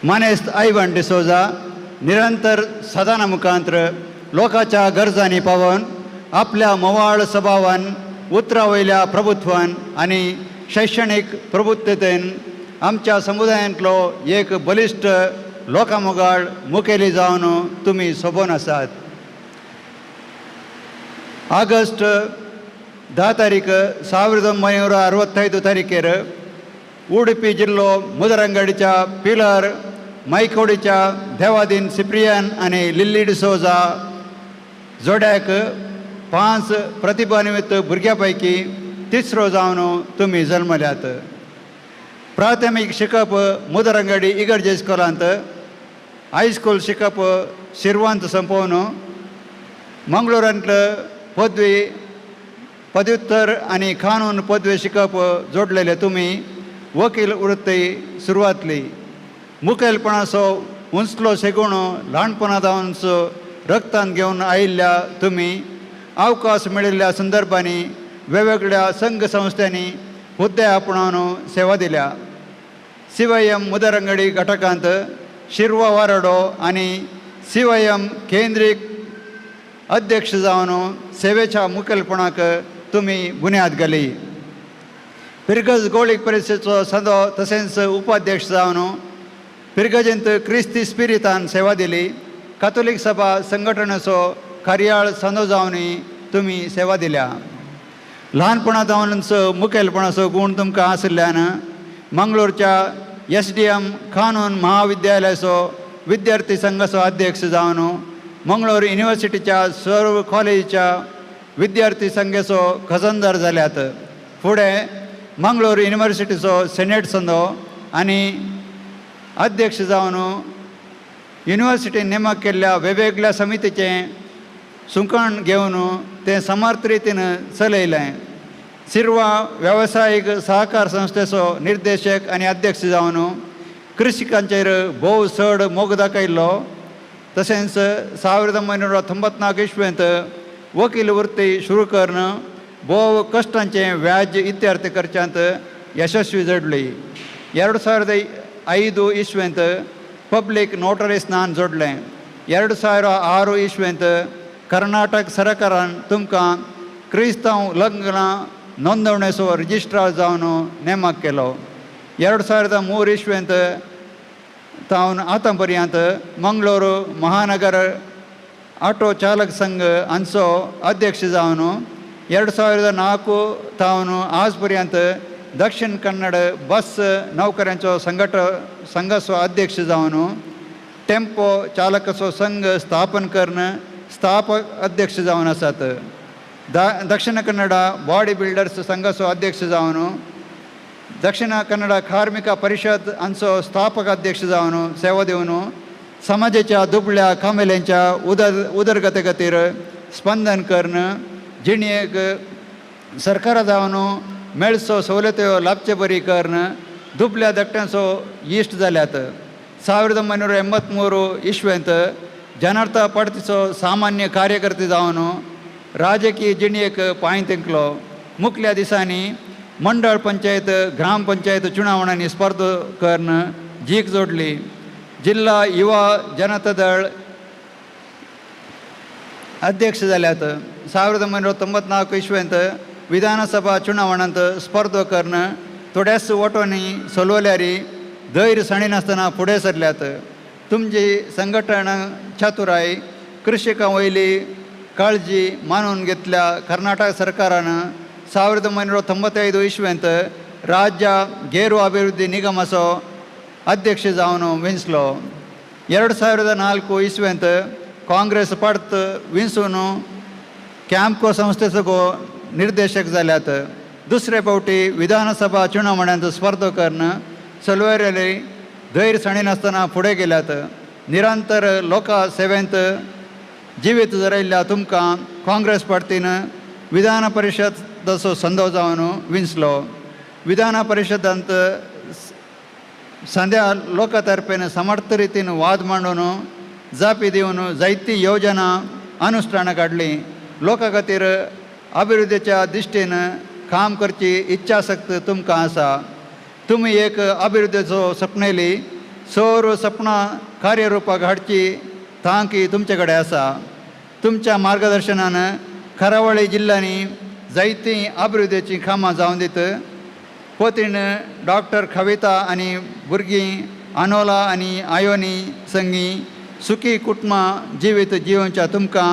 मानेस्त आयवन डिसोजा निरंतर सदाना मुखांत्र लोकांच्या गरजांनी पावोवन आपल्या मोवाळ स्वभावान उतरा वयल्या प्रभुत्वान आनी शैक्षणीक प्रबुद्धतेन आमच्या समुदायांतलो एक बलिश्ट लोकामोगाळ मुखेली जावन तुमी सोबोन आसात. ಆಗಸ್ಟ್ 10 ತಾರೀಕು 1965 ತಾರೀಕೇर उडुपी जिल्लो मुदरंगडीच्या पिलर मायकोडीच्या देवादीन सिप्रियन आनी लिल्ली डिसोजा जोड्याक 5 प्रतिभान्वित भुरग्यां पैकी तिसरो जावन तुमी जल्मल्यात. प्राथमीक शिकप मुदरंगडी इगर्जे स्कुलांत, हायस्कूल शिकप शिरवांत संपोवन मंगळूरांतलं पदवी पदव्युत्तर आनी कानून पदवी शिकप जोडलेले तुमी वकील वृत्ती सुरवातली. मुखेलपणाचो उंचलो शेगुण ल्हानपणा जावनच रक्तान घेवन आयिल्ल्या तुमी अवकाश मेळिल्ल्या संदर्भांनी वेगवेगळ्या संघ संस्थांनी हुद्दे आपणावन सेवा दिल्या. सीवायएम मुदरंगडी घटकांत शिरवा वारडो आनी सीवायएम केंद्रीय अध्यक्ष जावन सेवेच्या मुखेलपणाक तुमी बुन्याद घाली. पिरगज गोळीक परिशदेचो सदो तशेंच उपाध्यक्ष जावन पिरगजेंत क्रिस्ती स्पिरितान सेवा दिली. कातोलीक सभा संघटनेचो कार्याळ सदो जावनूय तुमी सेवा दिल्या. ल्हानपणा जावनच मुखेलपणाचो गूण तुमकां आशिल्ल्यान मंगळूरच्या SDM कानून महाविद्यालयाचो विद्यार्थी संघाचो अध्यक्ष जावन मंगळूर युनिव्हर्सिटीच्या सर्व कॉलेजीच्या विद्यार्थी संघाचो खजानदार जाल्यात. फुडें मंगळूर युनिव्हर्सिटीचो सेनेट संदो आनी अध्यक्ष जावन युनिव्हर्सिटीन नेमक केल्ल्या वेगवेगळ्या समितीचें सुंकण घेवन तें समर्थ रितीन चलयलें. शिरवा वेवसायीक सहकार संस्थेचो निर्देशक आनी अध्यक्ष जावन कृषिकांचेर भोव चड मोग दाखयल्लो. तशेंच 1994 इस्वेंत वकील वृत्ती सुरू करून भोव कश्टांचें व्याज इत्यर्थ करच्यांत यशस्वी जोडली. 2005 इस्वेंत पब्लीक नोटरी स्नान जोडलें. 2006 इस्वेंत कर्नाटक सरकारान तुमकां क्रिस्तांव लग्नां नोंदवणेचो रजिस्ट्रार जावन नेमक केलो. 2003 इस्वेंत तावन आतां पर्यंत मंगळूर महानगर ऑटो चालक संघ हांचो अध्यक्ष जावन 2004 तावन आज पर्यंत दक्षिण कन्नड बस नौकऱ्यांचो संघाचो अध्यक्ष जावन टेम्पो चालकाचो संघ स्थापन करून स्थापक अध्यक्ष जावन आसात. दक्षिण कन्नड बॉडी बिल्डर्स संघाचो अध्यक्ष जावन दक्षिण कन्नड कार्मिक परिषद हांचो स्थापक अध्यक्ष जावन सेवा दिवन समाजाच्या दुबळ्या कामेल्यांच्या उदरगते खातीर स्पंदन करून जिणेक सरकारा जावन मेळचो सवलत्यो लाभचे बरी करून दुबल्या धाकट्यांचो इश्ट जाल्यात. 1983 इस्वेंत जनार्थ पार्टीचो सामान्य कार्यकर्ते जावन राजकीय जिणेक पांय तेंकलो. मुखल्या दिसांनी मंडळ पंचायत ग्राम पंचायत चुनावणांनी स्पर्धा करून जीक जोडली. जिल्हा युवा जनता दळ अध्यक्ष जाल्यात. 1994 इस्वेंत विधानसभा चुनावणांत स्पर्धा करून थोड्याच वोटांनी सोलवल्यार धैर्य सांडिनासतना फुडें सरल्यात. तुमची संघटना चातुराय कृषिकां वयली काळजी मानून घेतल्या कर्नाटक सरकारान 1995 इस्वेंत राज्य गेरू अभिवृद्धी निगमाचो अध्यक्ष जावन विंचलो. 2004 इस्वेंत काँग्रेस पार्ट विंचून कॅम्पको संस्थेचो निर्देशक जाल्यात. दुसरे फावटी विधानसभा चुनावण्यांत स्पर्धा करून चलवयले धैर्य सांडिनासतना फुडें गेल्यात. निरंतर लोकां सेवेंत जिवीत जरयल्ल्या तुमकां काँग्रेस पार्टीन विधान परिशदाचो संदो जावन विंचलो. विधान परिशदांत संद्या लोकां तर्फेन समर्थ रितीन वाद मांडून जापी दिवन जायती योजना अनुष्ठानाक हाडली. लोकां खातीर अभिवृद्धीच्या दृश्टीन काम करची इच्छाशक्त तुमकां आसा. तुमी एक अभिवृद्धीचो सपनेली सौर सपनां कार्यरुपाक हाडची तांकी तुमचे कडेन आसा. तुमच्या मार्गदर्शनान करावळी जिल्ल्यांनी जायतीं अभिवृद्धीचीं कामां जावन दित. पतीण डॉक्टर कविता आनी भुरगीं अनोला आनी आयोनी संगी सुखी कुटुंबां जिवीत जिवनच्या तुमकां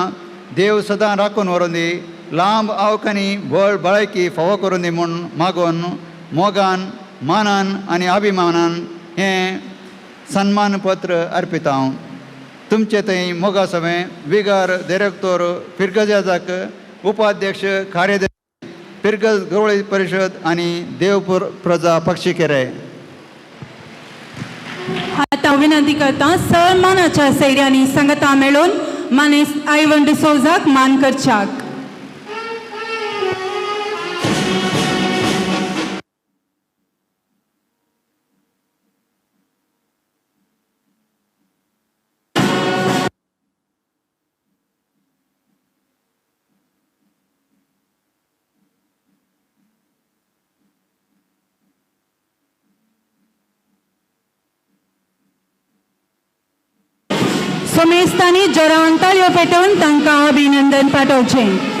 देव सदां राखून व्हरून दी, लांब आवकांनी बळ बळायकी फावो करून दी म्हूण मागून मोगान मानान आनी अभिमानान हें सन्मानपत्र अर्पिता हांव. तुमचे थंय मोगा सवें विगार देरेक्तोर फिरगजाक उपाध्यक्ष कार्यदर्शी फिरगज गवळी परिशद आनी देवपूर प्रजा पक्षी केरे. आतां विनंती करता सन्मानाच्या सैऱ्यांनी संगता मेळून मानेस्त आयवन डिसोजाक मान करच्याक. सोमेस्तांनी जोरान ताळयो पेटोवन तांकां अभिनंदन पाठोवचें.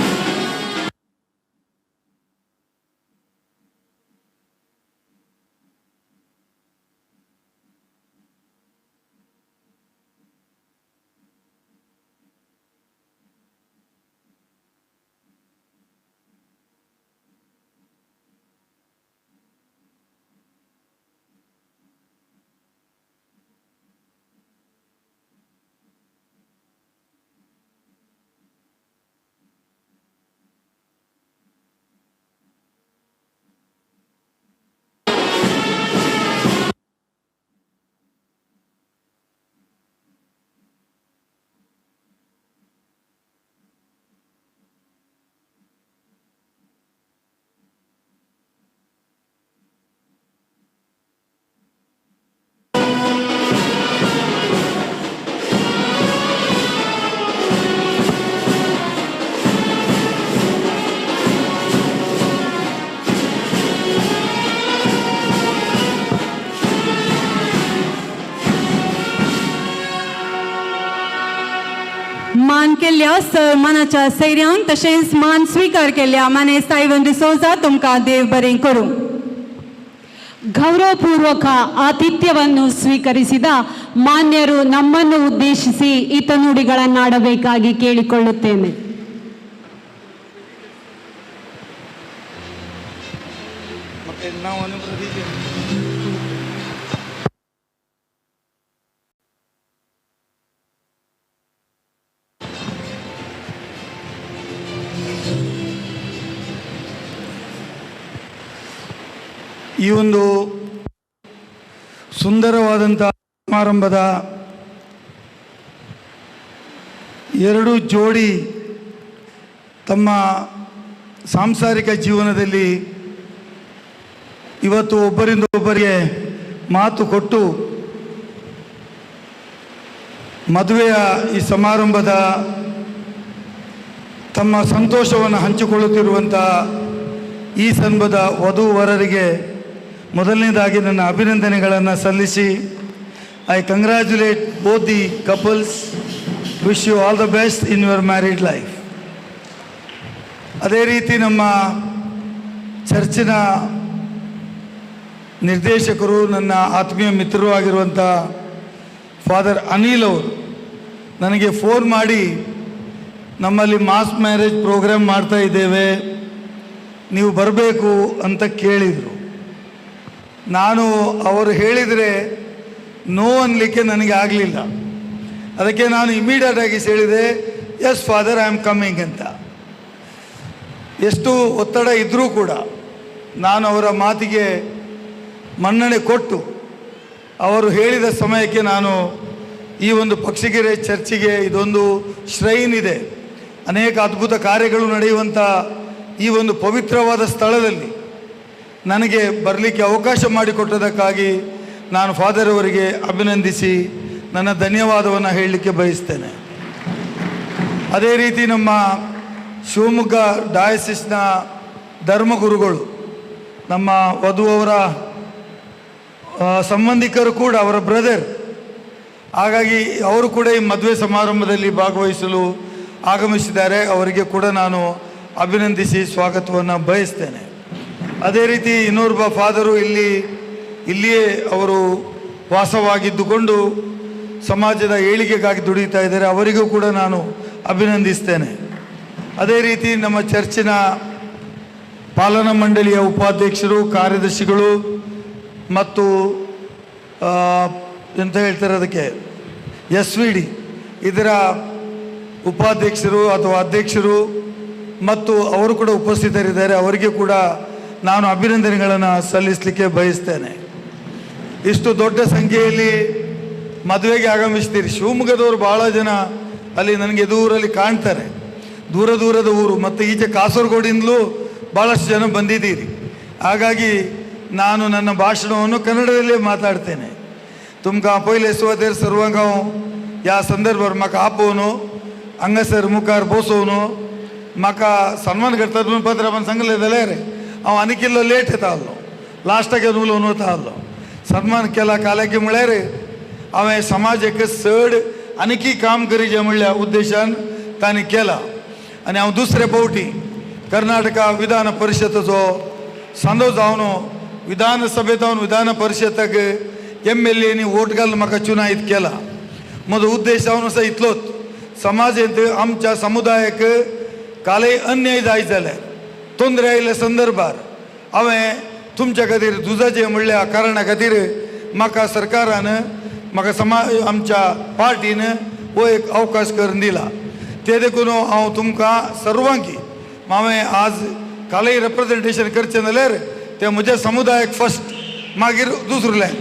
मान केल्ल्या सन्मानाच्या सैऱ्यांक तशेंच मान स्विकार केल्ल्या मानेस्त आयवन डिसोजा तुमकां देव बरें करूं. ಗೌರವಪೂರ್ವಕ ಆತಿಥ್ಯವನ್ನು ಸ್ವೀಕರಿಸಿದ ಮಾನ್ಯರು ನಮ್ಮನ್ನು ಉದ್ದೇಶಿಸಿ ಹಿತನುಡಿಗಳನ್ನಾಡಬೇಕಾಗಿ ಕೇಳಿಕೊಳ್ಳುತ್ತೇನೆ. ಈ ಒಂದು ಸುಂದರವಾದಂಥ ಸಮಾರಂಭದ ಎರಡು ಜೋಡಿ ತಮ್ಮ ಸಾಂಸಾರಿಕ ಜೀವನದಲ್ಲಿ ಇವತ್ತು ಒಬ್ಬರಿಂದ ಒಬ್ಬರಿಗೆ ಮಾತು ಕೊಟ್ಟು ಮದುವೆಯ ಈ ಸಮಾರಂಭದ ತಮ್ಮ ಸಂತೋಷವನ್ನು ಹಂಚಿಕೊಳ್ಳುತ್ತಿರುವಂಥ ಈ ಸಂದರ್ಭದ ವಧುವರರಿಗೆ ಮೊದಲನೇದಾಗಿ ನನ್ನ ಅಭಿನಂದನೆಗಳನ್ನು ಸಲ್ಲಿಸಿ, I congratulate both the couples, wish you all the best in your married life. ಅದೇ ರೀತಿ ನಮ್ಮ ಚರ್ಚಿನ ನಿರ್ದೇಶಕರು, ನನ್ನ ಆತ್ಮೀಯ ಮಿತ್ರರೂ ಆಗಿರುವಂಥ ಫಾದರ್ ಅನಿಲ್ ಅವರು ನನಗೆ ಫೋನ್ ಮಾಡಿ, ನಮ್ಮಲ್ಲಿ ಮಾಸ್ ಮ್ಯಾರೇಜ್ ಪ್ರೋಗ್ರಾಮ್ ಮಾಡ್ತಾ ಇದ್ದೇವೆ, ನೀವು ಬರಬೇಕು ಅಂತ ಕೇಳಿದರು. ನಾನು ಅವರು ಹೇಳಿದರೆ ನೋ ಅನ್ನಲಿಕ್ಕೆ ನನಗೆ ಆಗಲಿಲ್ಲ. ಅದಕ್ಕೆ ನಾನು ಇಮಿಡಿಯೇಟಾಗಿ ಹೇಳಿದೆ, yes father, I am coming ಅಂತ. ಎಷ್ಟು ಒತ್ತಡ ಇದ್ದರೂ ಕೂಡ ನಾನು ಅವರ ಮಾತಿಗೆ ಮನ್ನಣೆ ಕೊಟ್ಟು ಅವರು ಹೇಳಿದ ಸಮಯಕ್ಕೆ ನಾನು ಈ ಒಂದು ಪಕ್ಷಿಗೆರೆ ಚರ್ಚಿಗೆ, ಇದೊಂದು ಶ್ರೈನ್ ಇದೆ, ಅನೇಕ ಅದ್ಭುತ ಕಾರ್ಯಗಳು ನಡೆಯುವಂಥ ಈ ಒಂದು ಪವಿತ್ರವಾದ ಸ್ಥಳದಲ್ಲಿ ನನಗೆ ಬರಲಿಕ್ಕೆ ಅವಕಾಶ ಮಾಡಿಕೊಟ್ಟದಕ್ಕಾಗಿ ನಾನು ಫಾದರ್ ಅವರಿಗೆ ಅಭಿನಂದಿಸಿ ನನ್ನ ಧನ್ಯವಾದವನ್ನು ಹೇಳಲಿಕ್ಕೆ ಬಯಸ್ತೇನೆ. ಅದೇ ರೀತಿ ನಮ್ಮ ಶಿವಮೊಗ್ಗ ಡಯಾಸಿಸ್ನ ಧರ್ಮಗುರುಗಳು, ನಮ್ಮ ವಧುವವರ ಸಂಬಂಧಿಕರು ಕೂಡ, ಅವರ ಬ್ರದರ್, ಹಾಗಾಗಿ ಅವರು ಕೂಡ ಈ ಮದುವೆ ಸಮಾರಂಭದಲ್ಲಿ ಭಾಗವಹಿಸಲು ಆಗಮಿಸಿದ್ದಾರೆ. ಅವರಿಗೆ ಕೂಡ ನಾನು ಅಭಿನಂದಿಸಿ ಸ್ವಾಗತವನ್ನು ಬಯಸ್ತೇನೆ. ಅದೇ ರೀತಿ ಇನ್ನೋರ್ವ ಫಾದರು ಇಲ್ಲಿಯೇ ಅವರು ವಾಸವಾಗಿದ್ದುಕೊಂಡು ಸಮಾಜದ ಏಳಿಗೆಗಾಗಿ ದುಡಿಯುತ್ತಾ ಇದ್ದಾರೆ, ಅವರಿಗೂ ಕೂಡ ನಾನು ಅಭಿನಂದಿಸ್ತೇನೆ. ಅದೇ ರೀತಿ ನಮ್ಮ ಚರ್ಚಿನ ಪಾಲನಾ ಮಂಡಳಿಯ ಉಪಾಧ್ಯಕ್ಷರು, ಕಾರ್ಯದರ್ಶಿಗಳು ಮತ್ತು ಎಂತ ಹೇಳ್ತಾರೆ ಅದಕ್ಕೆ SVD ಇದರ ಉಪಾಧ್ಯಕ್ಷರು ಅಥವಾ ಅಧ್ಯಕ್ಷರು ಮತ್ತು ಅವರು ಕೂಡ ಉಪಸ್ಥಿತರಿದ್ದಾರೆ, ಅವರಿಗೆ ಕೂಡ ನಾನು ಅಭಿನಂದನೆಗಳನ್ನು ಸಲ್ಲಿಸಲಿಕ್ಕೆ ಬಯಸ್ತೇನೆ. ಇಷ್ಟು ದೊಡ್ಡ ಸಂಖ್ಯೆಯಲ್ಲಿ ಮದುವೆಗೆ ಆಗಮಿಸ್ತೀರಿ. ಶಿವಮೊಗ್ಗದವರು ಭಾಳ ಜನ ಅಲ್ಲಿ ನನಗೆ ದೂರಲ್ಲಿ ಕಾಣ್ತಾರೆ, ದೂರ ದೂರದ ಊರು ಮತ್ತು ಈಚೆ ಕಾಸರಗೋಡಿಂದಲೂ ಭಾಳಷ್ಟು ಜನ ಬಂದಿದ್ದೀರಿ. ಹಾಗಾಗಿ ನಾನು ನನ್ನ ಭಾಷಣವನ್ನು ಕನ್ನಡದಲ್ಲೇ ಮಾತಾಡ್ತೇನೆ. तुमकां पयले सुवातेर सर्वांक हांव ह्या संदर्भार म्हाका आपोवन हांगासर मुखार बसोवन म्हाका सन्मान करतात म्हणून पत्रान सांगलें जाल्यार हांव आनीक इल्लो लेट येता आहलो, लास्टाक येवन उलोवन वता आहलो. सन्मान केला काल्याकी म्हळ्यार हांवें समाजाक चड आनीकय काम करीचें म्हणल्या उद्देशान तांणी केला. आनी हांव दुसरे फावटी कर्नाटका विधान परिशदेचो सांदो जावन विधानसभेंत विधान परिशदाक एम.एल.एनी वोट घालून म्हाका चुनायत केला. म्हजो उद्देश जावन आसा इतलोच, समाजेंत आमच्या समुदायाक कालय अन्याय जायत जाल्यार तोंदरे आयिल्ल्या संदर्भार हांवें तुमच्या खातीर झुजाचें म्हणल्या कारणा खातीर म्हाका सरकारान म्हाका आमच्या पार्टीन हो एक अवकाश करून दिला. ते देखून हांव तुमकां सर्वांकी हांवें आज कालय रिप्रेजेंटेशन करचें जाल्यार तें म्हज्या समुदायाक फर्स्ट, मागीर दुसरें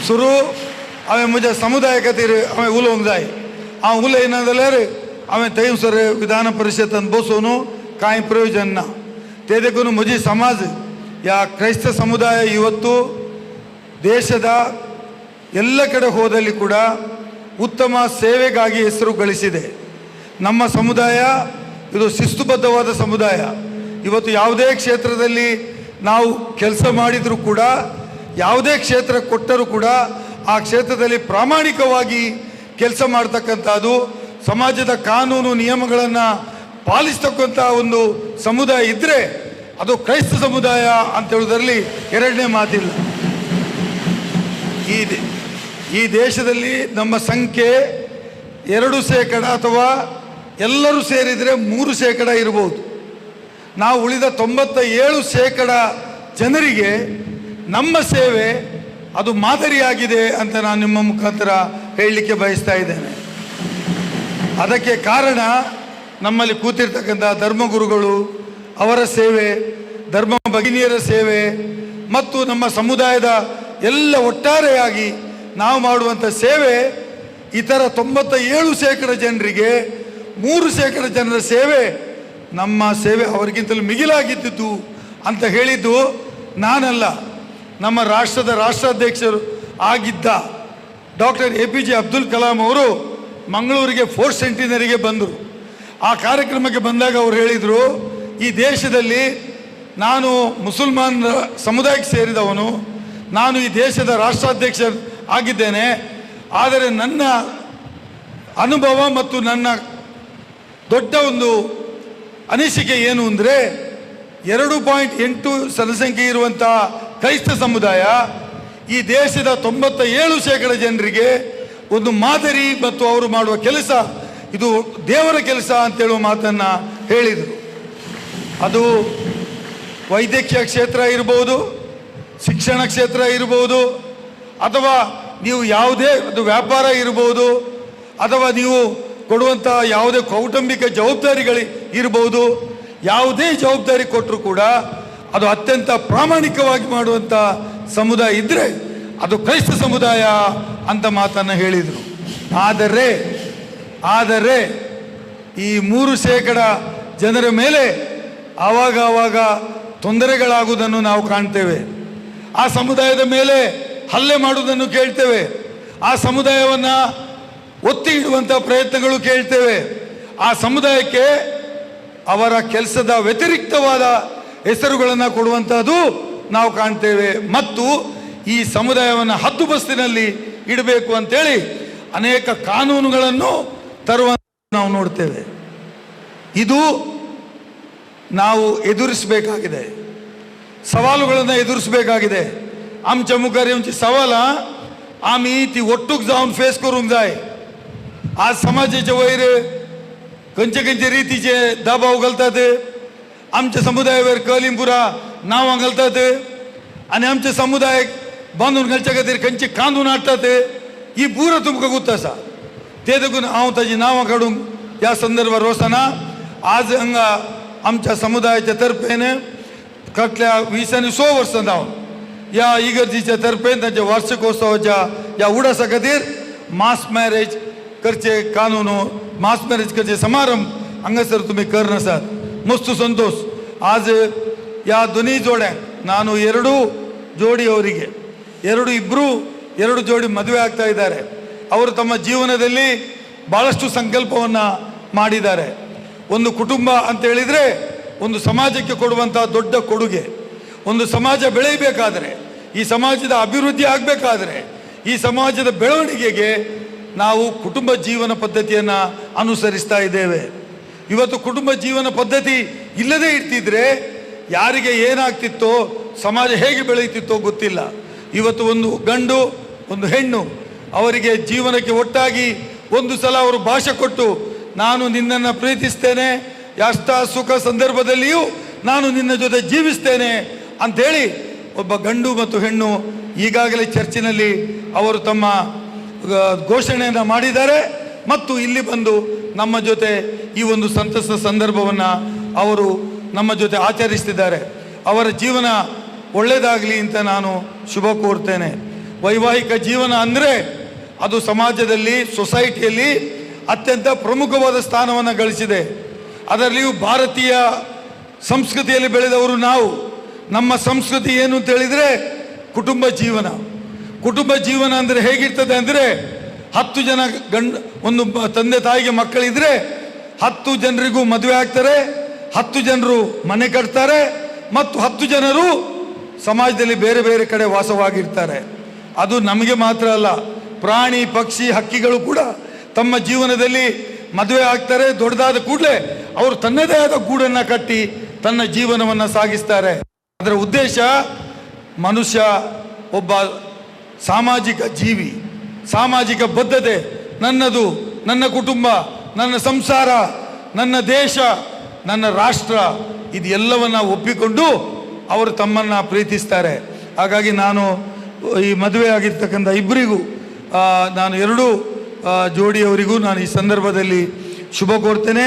सुरू हांवें म्हज्या समुदाया खातीर हांवें उलोवंक जाय. हांव उलयना जाल्यार हांवें थंयसर विधान परिशदांत बसोवन कांय प्रयोजन ना. ते देखून म्हजी समाज ह्या ಕ್ರೈಸ್ತ ಸಮುದಾಯ ಇವತ್ತು ದೇಶದ ಎಲ್ಲ ಕಡೆ ಹೋದಲ್ಲಿ ಕೂಡ ಉತ್ತಮ ಸೇವೆಗಾಗಿ ಹೆಸರು ಗಳಿಸಿದೆ. ನಮ್ಮ ಸಮುದಾಯ ಇದು ಶಿಸ್ತುಬದ್ಧವಾದ ಸಮುದಾಯ. ಇವತ್ತು ಯಾವುದೇ ಕ್ಷೇತ್ರದಲ್ಲಿ ನಾವು ಕೆಲಸ ಮಾಡಿದರೂ ಕೂಡ, ಯಾವುದೇ ಕ್ಷೇತ್ರ ಕೊಟ್ಟರೂ ಕೂಡ ಆ ಕ್ಷೇತ್ರದಲ್ಲಿ ಪ್ರಾಮಾಣಿಕವಾಗಿ ಕೆಲಸ ಮಾಡ್ತಕ್ಕಂಥದ್ದು, ಸಮಾಜದ ಕಾನೂನು ನಿಯಮಗಳನ್ನು ಪಾಲಿಸ್ತಕ್ಕಂಥ ಒಂದು ಸಮುದಾಯ ಇದ್ದರೆ ಅದು ಕ್ರೈಸ್ತ ಸಮುದಾಯ ಅಂತ ಹೇಳೋದರಲ್ಲಿ ಎರಡನೇ ಮಾತಿಲ್ಲ. ಈ ದೇಶದಲ್ಲಿ ನಮ್ಮ ಸಂಖ್ಯೆ 2% ಅಥವಾ ಎಲ್ಲರೂ ಸೇರಿದರೆ 3% ಇರ್ಬೋದು. ನಾವು ಉಳಿದ 97% ಜನರಿಗೆ ನಮ್ಮ ಸೇವೆ ಅದು ಮಾದರಿಯಾಗಿದೆ ಅಂತ ನಾನು ನಿಮ್ಮ ಮುಖಾಂತರ ಹೇಳಲಿಕ್ಕೆ ಬಯಸ್ತಾ ಇದ್ದೇನೆ. ಅದಕ್ಕೆ ಕಾರಣ ನಮ್ಮಲ್ಲಿ ಕೂತಿರ್ತಕ್ಕಂಥ ಧರ್ಮಗುರುಗಳು ಅವರ ಸೇವೆ, ಧರ್ಮ ಭಗಿನಿಯರ ಸೇವೆ ಮತ್ತು ನಮ್ಮ ಸಮುದಾಯದ ಎಲ್ಲ ಒಟ್ಟಾರೆಯಾಗಿ ನಾವು ಮಾಡುವಂಥ ಸೇವೆ ಇತರ 97% ಜನರಿಗೆ 3% ಜನರ ಸೇವೆ ನಮ್ಮ ಸೇವೆ ಅವರಿಗಿಂತಲೂ ಮಿಗಿಲಾಗಿದ್ದಿದ್ದು ಅಂತ ಹೇಳಿದ್ದು ನಾನಲ್ಲ, ನಮ್ಮ ರಾಷ್ಟ್ರದ ರಾಷ್ಟ್ರಾಧ್ಯಕ್ಷರು ಆಗಿದ್ದ ಡಾಕ್ಟರ್ APJ Abdul Kalam ಅವರು ಮಂಗಳೂರಿಗೆ 4th ಸೆಂಟಿನರಿಗೆ ಬಂದರು. ಆ ಕಾರ್ಯಕ್ರಮಕ್ಕೆ ಬಂದಾಗ ಅವರು ಹೇಳಿದರು, ಈ ದೇಶದಲ್ಲಿ ನಾನು ಮುಸಲ್ಮಾನರ ಸಮುದಾಯಕ್ಕೆ ಸೇರಿದವನು, ನಾನು ಈ ದೇಶದ ರಾಷ್ಟ್ರಾಧ್ಯಕ್ಷ ಆಗಿದ್ದೇನೆ, ಆದರೆ ನನ್ನ ಅನುಭವ ಮತ್ತು ನನ್ನ ದೊಡ್ಡ ಒಂದು ಅನಿಸಿಕೆ ಏನು ಅಂದರೆ 2.8 ಜನಸಂಖ್ಯೆ ಇರುವಂಥ ಕ್ರೈಸ್ತ ಸಮುದಾಯ ಈ ದೇಶದ 97% ಜನರಿಗೆ ಒಂದು ಮಾದರಿ ಮತ್ತು ಅವರು ಮಾಡುವ ಕೆಲಸ ಇದು ದೇವರ ಕೆಲಸ ಅಂತೇಳುವ ಮಾತನ್ನು ಹೇಳಿದರು. ಅದು ವೈದ್ಯಕೀಯ ಕ್ಷೇತ್ರ ಇರ್ಬೋದು, ಶಿಕ್ಷಣ ಕ್ಷೇತ್ರ ಇರ್ಬೋದು, ಅಥವಾ ನೀವು ಯಾವುದೇ ಒಂದು ವ್ಯಾಪಾರ ಇರ್ಬೋದು, ಅಥವಾ ನೀವು ಕೊಡುವಂಥ ಯಾವುದೇ ಕೌಟುಂಬಿಕ ಜವಾಬ್ದಾರಿಗಳು ಇರ್ಬೋದು, ಯಾವುದೇ ಜವಾಬ್ದಾರಿ ಕೊಟ್ಟರೂ ಕೂಡ ಅದು ಅತ್ಯಂತ ಪ್ರಾಮಾಣಿಕವಾಗಿ ಮಾಡುವಂಥ ಸಮುದಾಯ ಇದ್ದರೆ ಅದು ಕ್ರೈಸ್ತ ಸಮುದಾಯ ಅಂತ ಮಾತನ್ನು ಹೇಳಿದರು. ಆದರೆ ಈ 3% ಜನರ ಮೇಲೆ ಆವಾಗ ಆವಾಗ ತೊಂದರೆಗಳಾಗುವುದನ್ನು ನಾವು ಕಾಣ್ತೇವೆ. ಆ ಸಮುದಾಯದ ಮೇಲೆ ಹಲ್ಲೆ ಮಾಡುವುದನ್ನು ಕೇಳ್ತೇವೆ, ಆ ಸಮುದಾಯವನ್ನು ಒತ್ತಿ ಇಡುವಂಥ ಪ್ರಯತ್ನಗಳು ಕೇಳ್ತೇವೆ. ಆ ಸಮುದಾಯಕ್ಕೆ ಅವರ ಕೆಲಸದ ವ್ಯತಿರಿಕ್ತವಾದ ಹೆಸರುಗಳನ್ನು ಕೊಡುವಂಥದ್ದು ನಾವು ಕಾಣ್ತೇವೆ. ಮತ್ತು ಈ ಸಮುದಾಯವನ್ನು ಹದ್ದುಬಸ್ತಿನಲ್ಲಿ ಇಡಬೇಕು ಅಂತೇಳಿ ಅನೇಕ ಕಾನೂನುಗಳನ್ನು ತರುವ ನಾವು ನೋಡ್ತೇವೆ. ಇದು ನಾವು ಎದುರಿಸಬೇಕಾಗಿದೆ, ಸವಾಲುಗಳನ್ನು ಎದುರಿಸಬೇಕಾಗಿದೆ. आमच्या मुखार येवची सवालां आमी ती ಒಟ್ಟುಗ್ जावन फेस करूंक जाय. आज समाजाचे वयर खंयचे खंयचे रितीचे दबाव घालतात, आमच्या समुदायावर कलिंपुरा नांवां घालतात आनी आमच्या समुदायाक बांदून घालच्या खातीर खंयचे कांदून हाडटात. ही पुरो तुमकां गुत्त आसा. ते देखून हांव ताजी नांवां काडूंक ह्या संदर्भार वचना. आज हांगा आमच्या समुदायाच्या तर्फेन फाटल्या 20 आनी 100 वर्सां जावन ह्या इगर्जीच्या तर्फेन तांच्या वार्षिकोत्सवाच्या ह्या उडासा खातीर मास मॅरेज करचे कानून, मास मॅरेज करचे समारंभ हांगासर तुमी करनासात. मस्त संतोष. आज या दोन्ही जोड्यांक, ನಾನು ಎರಡು ಜೋಡಿಯವರಿಗೆ, ಎರಡು ಇಬ್ಬರು ಎರಡು ಜೋಡಿ ಮದುವೆ ಆಗ್ತಾ ಇದ್ದಾರೆ. ಅವರು ತಮ್ಮ ಜೀವನದಲ್ಲಿ ಭಾಳಷ್ಟು ಸಂಕಲ್ಪವನ್ನು ಮಾಡಿದ್ದಾರೆ. ಒಂದು ಕುಟುಂಬ ಅಂತ ಹೇಳಿದರೆ ಒಂದು ಸಮಾಜಕ್ಕೆ ಕೊಡುವಂಥ ದೊಡ್ಡ ಕೊಡುಗೆ. ಒಂದು ಸಮಾಜ ಬೆಳೆಯಬೇಕಾದರೆ, ಈ ಸಮಾಜದ ಅಭಿವೃದ್ಧಿ ಆಗಬೇಕಾದರೆ, ಈ ಸಮಾಜದ ಬೆಳವಣಿಗೆಗೆ ನಾವು ಕುಟುಂಬ ಜೀವನ ಪದ್ಧತಿಯನ್ನು ಅನುಸರಿಸ್ತಾ ಇದ್ದೇವೆ. ಇವತ್ತು ಕುಟುಂಬ ಜೀವನ ಪದ್ಧತಿ ಇಲ್ಲದೇ ಇರ್ತಿದ್ರೆ ಯಾರಿಗೆ ಏನಾಗ್ತಿತ್ತೋ, ಸಮಾಜ ಹೇಗೆ ಬೆಳೆಯುತ್ತಿತ್ತೋ ಗೊತ್ತಿಲ್ಲ. ಇವತ್ತು ಒಂದು ಗಂಡು ಒಂದು ಹೆಣ್ಣು ಅವರಿಗೆ ಜೀವನಕ್ಕೆ ಒಟ್ಟಾಗಿ ಒಂದು ಸಲ ಅವರು ಭಾಷೆ ಕೊಟ್ಟು, ನಾನು ನಿನ್ನನ್ನು ಪ್ರೀತಿಸ್ತೇನೆ, ಅಷ್ಟ ಸುಖ ಸಂದರ್ಭದಲ್ಲಿಯೂ ನಾನು ನಿನ್ನ ಜೊತೆ ಜೀವಿಸ್ತೇನೆ ಅಂಥೇಳಿ ಒಬ್ಬ ಗಂಡು ಮತ್ತು ಹೆಣ್ಣು ಈಗಾಗಲೇ ಚರ್ಚಿನಲ್ಲಿ ಅವರು ತಮ್ಮ ಘೋಷಣೆಯನ್ನು ಮಾಡಿದ್ದಾರೆ. ಮತ್ತು ಇಲ್ಲಿ ಬಂದು ನಮ್ಮ ಜೊತೆ ಈ ಒಂದು ಸಂತಸ ಸಂದರ್ಭವನ್ನು ಅವರು ನಮ್ಮ ಜೊತೆ ಆಚರಿಸ್ತಿದ್ದಾರೆ. ಅವರ ಜೀವನ ಒಳ್ಳೆಯದಾಗಲಿ ಅಂತ ನಾನು ಶುಭ ಕೋರ್ತೇನೆ. ವೈವಾಹಿಕ ಜೀವನ ಅಂದರೆ ಅದು ಸಮಾಜದಲ್ಲಿ, ಸೊಸೈಟಿಯಲ್ಲಿ ಅತ್ಯಂತ ಪ್ರಮುಖವಾದ ಸ್ಥಾನವನ್ನು ಗಳಿಸಿದೆ. ಅದರಲ್ಲಿಯೂ ಭಾರತೀಯ ಸಂಸ್ಕೃತಿಯಲ್ಲಿ ಬೆಳೆದವರು ನಾವು. ನಮ್ಮ ಸಂಸ್ಕೃತಿ ಏನು ಅಂತ ಹೇಳಿದರೆ ಕುಟುಂಬ ಜೀವನ. ಕುಟುಂಬ ಜೀವನ ಅಂದರೆ ಹೇಗಿರ್ತದೆ ಅಂದರೆ, 10 ಜನ ಗಂಡು, ಒಂದು ತಂದೆ ತಾಯಿಗೆ ಮಕ್ಕಳಿದ್ರೆ 10 ಜನರಿಗೂ ಮದುವೆ ಆಗ್ತಾರೆ, 10 ಜನರು ಮನೆ ಕಟ್ತಾರೆ ಮತ್ತು 10 ಜನರು ಸಮಾಜದಲ್ಲಿ ಬೇರೆ ಬೇರೆ ಕಡೆ ವಾಸವಾಗಿರ್ತಾರೆ. ಅದು ನಮಗೆ ಮಾತ್ರ ಅಲ್ಲ, ಪ್ರಾಣಿ ಪಕ್ಷಿ ಹಕ್ಕಿಗಳು ಕೂಡ ತಮ್ಮ ಜೀವನದಲ್ಲಿ ಮದುವೆ ಆಗ್ತಾರೆ. ದೊಡ್ಡದಾದ ಕೂಡಲೇ ಅವರು ತನ್ನದೇ ಆದ ಗೂಡನ್ನು ಕಟ್ಟಿ ತನ್ನ ಜೀವನವನ್ನು ಸಾಗಿಸ್ತಾರೆ. ಅದರ ಉದ್ದೇಶ, ಮನುಷ್ಯ ಒಬ್ಬ ಸಾಮಾಜಿಕ ಜೀವಿ, ಸಾಮಾಜಿಕ ಬದ್ಧತೆ, ನನ್ನದು, ನನ್ನ ಕುಟುಂಬ, ನನ್ನ ಸಂಸಾರ, ನನ್ನ ದೇಶ, ನನ್ನ ರಾಷ್ಟ್ರ, ಇದೆಲ್ಲವನ್ನು ಒಪ್ಪಿಕೊಂಡು ಅವರು ತಮ್ಮನ್ನು ಪ್ರೀತಿಸ್ತಾರೆ. ಹಾಗಾಗಿ ನಾನು ಈ ಮದುವೆ ಆಗಿರ್ತಕ್ಕಂಥ ಇಬ್ಬರಿಗೂ, ನಾನು ಎರಡೂ ಜೋಡಿಯವರಿಗೂ ನಾನು ಈ ಸಂದರ್ಭದಲ್ಲಿ ಶುಭ ಕೋರ್ತೇನೆ.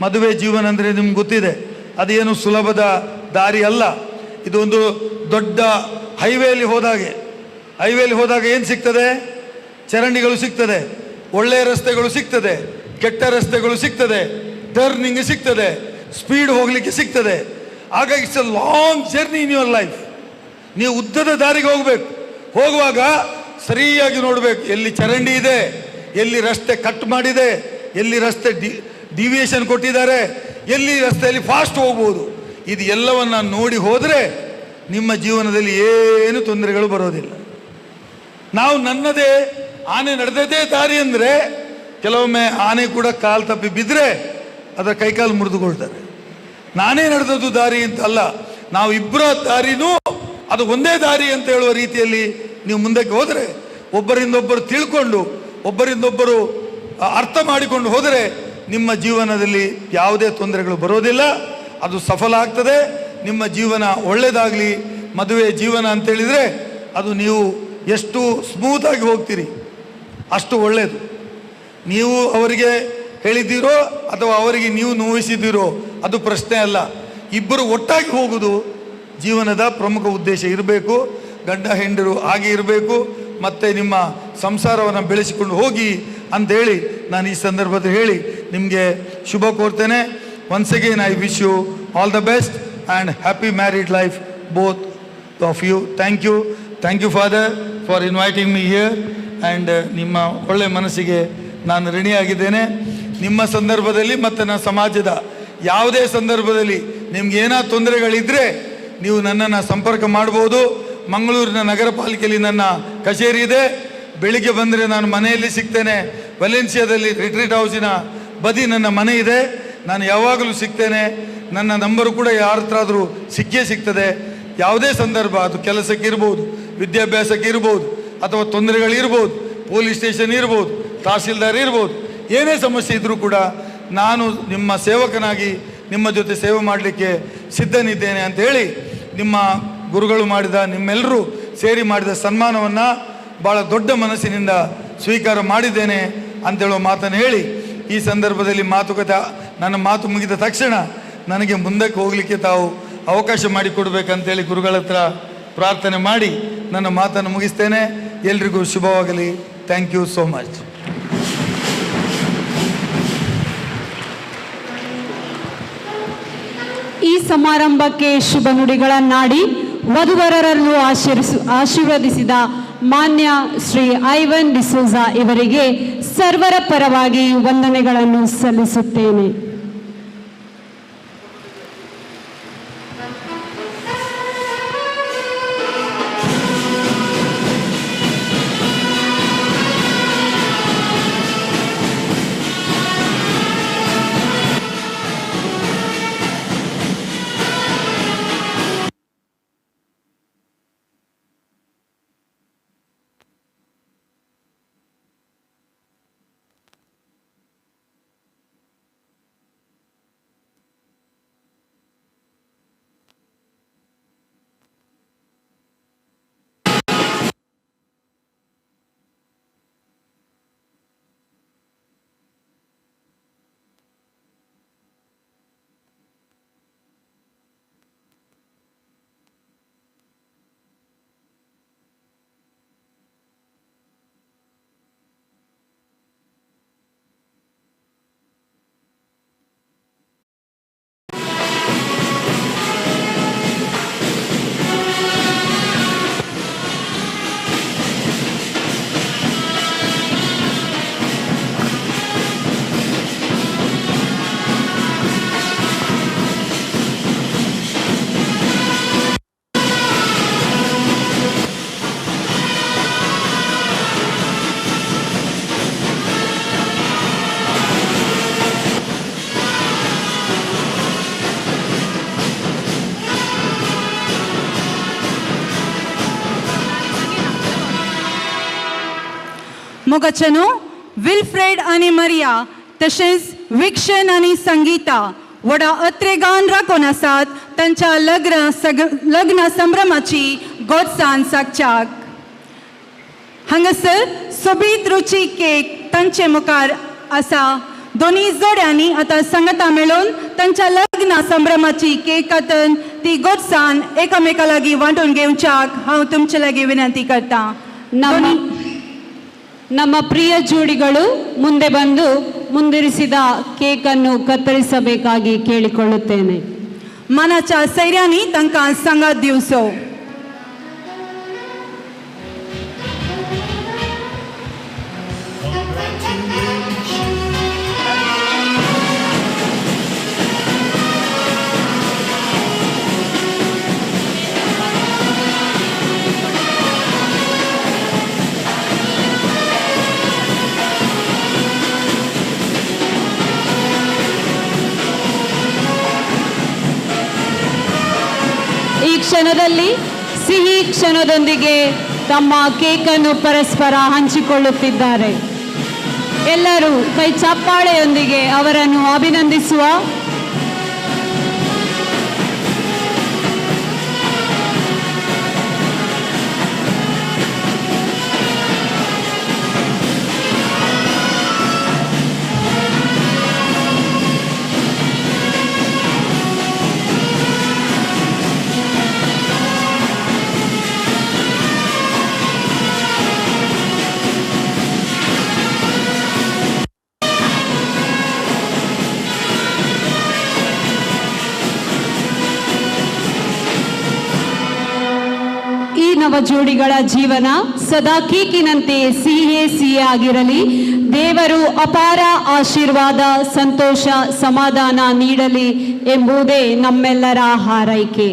ಮದುವೆ ಜೀವನ ಅಂದರೆ ನಿಮ್ಗೆ ಗೊತ್ತಿದೆ, ಅದೇನು ಸುಲಭದ ದಾರಿ ಅಲ್ಲ. ಇದು ಒಂದು ದೊಡ್ಡ ಹೈವೇಲಿ ಹೋದಾಗೆ, ಹೈವೇಲಿ ಹೋದಾಗ ಏನು ಸಿಗ್ತದೆ? ಚರಂಡಿಗಳು ಸಿಗ್ತದೆ, ಒಳ್ಳೆಯ ರಸ್ತೆಗಳು ಸಿಗ್ತದೆ, ಕೆಟ್ಟ ರಸ್ತೆಗಳು ಸಿಗ್ತದೆ, ಟರ್ನಿಂಗ್ ಸಿಗ್ತದೆ, ಸ್ಪೀಡ್ ಹೋಗಲಿಕ್ಕೆ ಸಿಗ್ತದೆ. ಹಾಗಾಗಿ it's a long journey in your life. ನೀವು ಉದ್ದದ ದಾರಿಗೆ ಹೋಗಬೇಕು. ಹೋಗುವಾಗ ಸರಿಯಾಗಿ ನೋಡಬೇಕು, ಎಲ್ಲಿ ಚರಂಡಿ ಇದೆ, ಎಲ್ಲಿ ರಸ್ತೆ ಕಟ್ ಮಾಡಿದೆ, ಎಲ್ಲಿ ರಸ್ತೆ ಡಿವಿಯೇಷನ್ ಕೊಟ್ಟಿದ್ದಾರೆ, ಎಲ್ಲಿ ರಸ್ತೆಯಲ್ಲಿ ಫಾಸ್ಟ್ ಹೋಗ್ಬೋದು, ಇದು ಎಲ್ಲವನ್ನು ನೋಡಿ ಹೋದರೆ ನಿಮ್ಮ ಜೀವನದಲ್ಲಿ ಏನು ತೊಂದರೆಗಳು ಬರೋದಿಲ್ಲ. ನಾವು ನನ್ನದೇ ಆನೆ ನಡೆದದೇ ದಾರಿ ಅಂದರೆ ಕೆಲವೊಮ್ಮೆ ಆನೆ ಕೂಡ ಕಾಲು ತಪ್ಪಿ ಬಿದ್ದರೆ ಅದರ ಕೈಕಾಲು ಮುರಿದುಕೊಳ್ತಾರೆ. ನಾನೇ ನಡೆದದ್ದು ದಾರಿ ಅಂತ ಅಲ್ಲ, ನಾವು ಇಬ್ಬರ ದಾರಿನೂ ಅದು ಒಂದೇ ದಾರಿ ಅಂತ ಹೇಳುವ ರೀತಿಯಲ್ಲಿ ನೀವು ಮುಂದಕ್ಕೆ ಹೋದರೆ, ಒಬ್ಬರಿಂದೊಬ್ಬರು ತಿಳ್ಕೊಂಡು ಒಬ್ಬರಿಂದೊಬ್ಬರು ಅರ್ಥ ಮಾಡಿಕೊಂಡು ಹೋದರೆ ನಿಮ್ಮ ಜೀವನದಲ್ಲಿ ಯಾವುದೇ ತೊಂದರೆಗಳು ಬರೋದಿಲ್ಲ, ಅದು ಸಫಲ ಆಗ್ತದೆ. ನಿಮ್ಮ ಜೀವನ ಒಳ್ಳೆಯದಾಗಲಿ. ಮದುವೆ ಜೀವನ ಅಂತೇಳಿದರೆ ಅದು ನೀವು ಎಷ್ಟು ಸ್ಮೂತಾಗಿ ಹೋಗ್ತೀರಿ ಅಷ್ಟು ಒಳ್ಳೆಯದು. ನೀವು ಅವರಿಗೆ ಹೇಳಿದ್ದೀರೋ ಅಥವಾ ಅವರಿಗೆ ನೀವು ನೋಯಿಸಿದ್ದೀರೋ ಅದು ಪ್ರಶ್ನೆ ಅಲ್ಲ. ಇಬ್ಬರು ಒಟ್ಟಾಗಿ ಹೋಗುವುದು ಜೀವನದ ಪ್ರಮುಖ ಉದ್ದೇಶ ಇರಬೇಕು. ಗಂಡ ಹೆಂಡರು ಹಾಗೆ ಇರಬೇಕು. ಮತ್ತು ನಿಮ್ಮ ಸಂಸಾರವನ್ನು ಬೆಳೆಸಿಕೊಂಡು ಹೋಗಿ ಅಂಥೇಳಿ ನಾನು ಈ ಸಂದರ್ಭದಲ್ಲಿ ಹೇಳಿ ನಿಮಗೆ ಶುಭ ಕೋರ್ತೇನೆ. Once again I wish you all the best and happy married life, both of you. Thank you, thank you, Father, for inviting me here. And ನಿಮ್ಮ ಒಳ್ಳೆ ಮನಸ್ಸಿಗೆ ನಾನು ಋಣಿಯಾಗಿದ್ದೇನೆ. ನಿಮ್ಮ ಸಂದರ್ಭದಲ್ಲಿ ಮತ್ತು ನನ್ನ ಸಮಾಜದ ಯಾವುದೇ ಸಂದರ್ಭದಲ್ಲಿ ನಿಮ್ಗೆ ಏನಾದ್ರು ತೊಂದರೆಗಳಿದ್ದರೆ ನೀವು ನನ್ನನ್ನು ಸಂಪರ್ಕ ಮಾಡ್ಬೋದು. ಮಂಗಳೂರಿನ ನಗರ ಪಾಲಿಕೆಯಲ್ಲಿ ನನ್ನ ಕಚೇರಿ ಇದೆ. ಬೆಳಿಗ್ಗೆ ಬಂದರೆ ನಾನು ಮನೆಯಲ್ಲಿ ಸಿಗ್ತೇನೆ. ವೆಲೆನ್ಸಿಯಾದಲ್ಲಿ ರಿಟ್ರೀಟ್ ಹೌಸಿನ ಬದಿ ನನ್ನ ಮನೆ ಇದೆ. ನಾನು ಯಾವಾಗಲೂ ಸಿಗ್ತೇನೆ. ನನ್ನ ನಂಬರು ಕೂಡ ಯಾರ ಹತ್ರ ಆದರೂ ಸಿಕ್ಕೇ ಸಿಗ್ತದೆ. ಯಾವುದೇ ಸಂದರ್ಭ, ಅದು ಕೆಲಸಕ್ಕೆ ಇರ್ಬೋದು, ವಿದ್ಯಾಭ್ಯಾಸಕ್ಕೆ ಇರ್ಬೋದು, ಅಥವಾ ತೊಂದರೆಗಳಿರ್ಬೋದು, ಪೊಲೀಸ್ ಸ್ಟೇಷನ್ ಇರ್ಬೋದು, ತಹಸೀಲ್ದಾರ್ ಇರ್ಬೋದು, ಏನೇ ಸಮಸ್ಯೆ ಇದ್ದರೂ ಕೂಡ ನಾನು ನಿಮ್ಮ ಸೇವಕನಾಗಿ ನಿಮ್ಮ ಜೊತೆ ಸೇವೆ ಮಾಡಲಿಕ್ಕೆ ಸಿದ್ಧನಿದ್ದೇನೆ ಅಂತ ಹೇಳಿ ನಿಮ್ಮ ಗುರುಗಳು ಮಾಡಿದ, ನಿಮ್ಮೆಲ್ಲರೂ ಸೇರಿ ಮಾಡಿದ ಸನ್ಮಾನವನ್ನು ಭಾಳ ದೊಡ್ಡ ಮನಸ್ಸಿನಿಂದ ಸ್ವೀಕಾರ ಮಾಡಿದ್ದೇನೆ ಅಂತೇಳುವ ಮಾತನ್ನು ಹೇಳಿ ಈ ಸಂದರ್ಭದಲ್ಲಿ ಮಾತುಕತೆ, ನನ್ನ ಮಾತು ಮುಗಿದ ತಕ್ಷಣ ನನಗೆ ಮುಂದಕ್ಕೆ ಹೋಗಲಿಕ್ಕೆ ತಾವು ಅವಕಾಶ ಮಾಡಿಕೊಡ್ಬೇಕಂತೇಳಿ ಗುರುಗಳ ಹತ್ರ ಪ್ರಾರ್ಥನೆ ಮಾಡಿ ನನ್ನ ಮಾತನ್ನು ಮುಗಿಸ್ತೇನೆ. ಎಲ್ರಿಗೂ ಶುಭವಾಗಲಿ. Thank you so much. ಈ ಸಮಾರಂಭಕ್ಕೆ ಶುಭ ನುಡಿಗಳನ್ನಾಡಿ ವಧುವರರನ್ನು ಆಶೀರ್ವದಿಸಿದ ಮಾನ್ಯ ಶ್ರೀ ಐವನ್ ಡಿಸೋಜಾ ಇವರಿಗೆ ಸರ್ವರ ಪರವಾಗಿ ವಂದನೆಗಳನ್ನು ಸಲ್ಲಿಸುತ್ತೇನೆ. मोगाचेनो विल्फ्रेड आनी मरिया तशेंच विक्शन आनी संगीता व्हडा अत्रेगान राखून आसात तांच्या लग्न संभ्रमाची गोडसाण सागच्याक. हांगासर सोबीत रुची केक तांचे मुखार आसा. दोनी जोड्यांनी आतां संगता मेळून तांच्या लग्न संभ्रमाची केक कातन ती गोडसाण एकामेका लागीं वांटून घेवच्याक हांव तुमचे लागीं विनंती करता. ನಮ್ಮ ಪ್ರಿಯ ಜೋಡಿಗಳು ಮುಂದೆ ಬಂದು ಮುಂದಿರಿಸಿದ ಕೇಕನ್ನು ಕತ್ತರಿಸಬೇಕಾಗಿ ಕೇಳಿಕೊಳ್ಳುತ್ತೇನೆ. ಮನಚ ಸೈರ್ಯಾನಿ ತಾಂಕಾं सांगात दिवचो. ಈ ಕ್ಷಣದಲ್ಲಿ ಸಿಹಿ ಕ್ಷಣದೊಂದಿಗೆ ತಮ್ಮ ಕೇಕನ್ನು ಪರಸ್ಪರ ಹಂಚಿಕೊಳ್ಳುತ್ತಿದ್ದಾರೆ. ಎಲ್ಲರೂ ಕೈ ಚಪ್ಪಾಳೆಯೊಂದಿಗೆ ಅವರನ್ನು ಅಭಿನಂದಿಸುವ. ಜೋಡಿಗಳ ಜೀವನ ಸದಾ ಕೇಕಿನಂತೆ ಸಿಹಿಯೇ ಸಿಹಿಯಾಗಿರಲಿ. ದೇವರು ಅಪಾರ ಆಶೀರ್ವಾದ, ಸಂತೋಷ, ಸಮಾಧಾನ ನೀಡಲಿ ಎಂಬುದೇ ನಮ್ಮೆಲ್ಲರ ಹಾರೈಕೆ.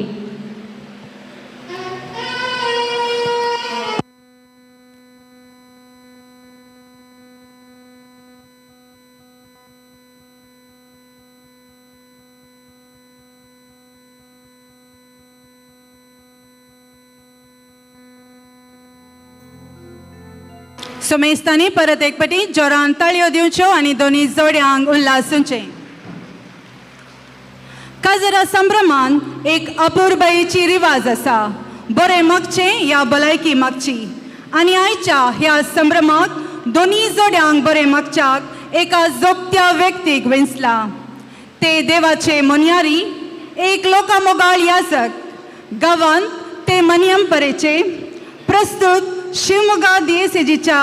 सोमेस्तांनी परत एक पटी जोरान ताळयो दिवच्यो आनी दोनी जोड्यांक उल्हासूचें. काजरा संभ्रमान एक अपुरबायेची रिवाज आसा. बरें मागचें या भलायकी मागची आनी आयच्या ह्या संभ्रमाक दोनी जोड्यांक बरें मागच्याक एका जोगत्या व्यक्तीक वेंचला. ते देवाचे मोनयारी एक लोकामोगाळ याजक गांवांत ते मनियम परेचे प्रस्तुत शिवमोगा दियेसेजीच्या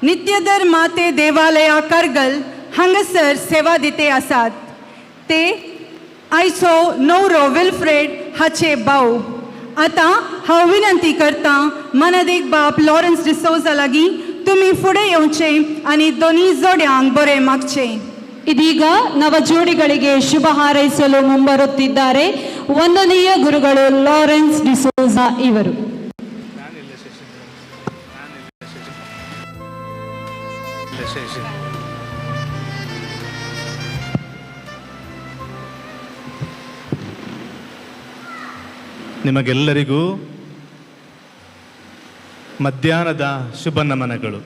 नित्यधर माते देवालया कारगल हांगासर सेवा दिते आसात. ते आयचो नवरो विल्फ्रेड हाचे भाव. आतां हांव विनंती करतां मनादीक बाप लॉरन्स डिसोजा लागीं तुमी फुडें येवचे आनी दोनी जोड्यांक बरें मागचें. ಇದೀಗ ನವ ಜೋಡಿಗಳಿಗೆ ಶುಭ ಹಾರೈಸಲು ಮುಂಬರುತ್ತಿದ್ದಾರೆ ವಂದನೀಯ ಗುರುಗಳು ಲಾರೆನ್ಸ್ ಡಿಸೋಜಾ ಇವರು. ನಿಮಗೆಲ್ಲರಿಗೂ ಮಧ್ಯಾಹ್ನದ ಶುಭ ನಮನಗಳು.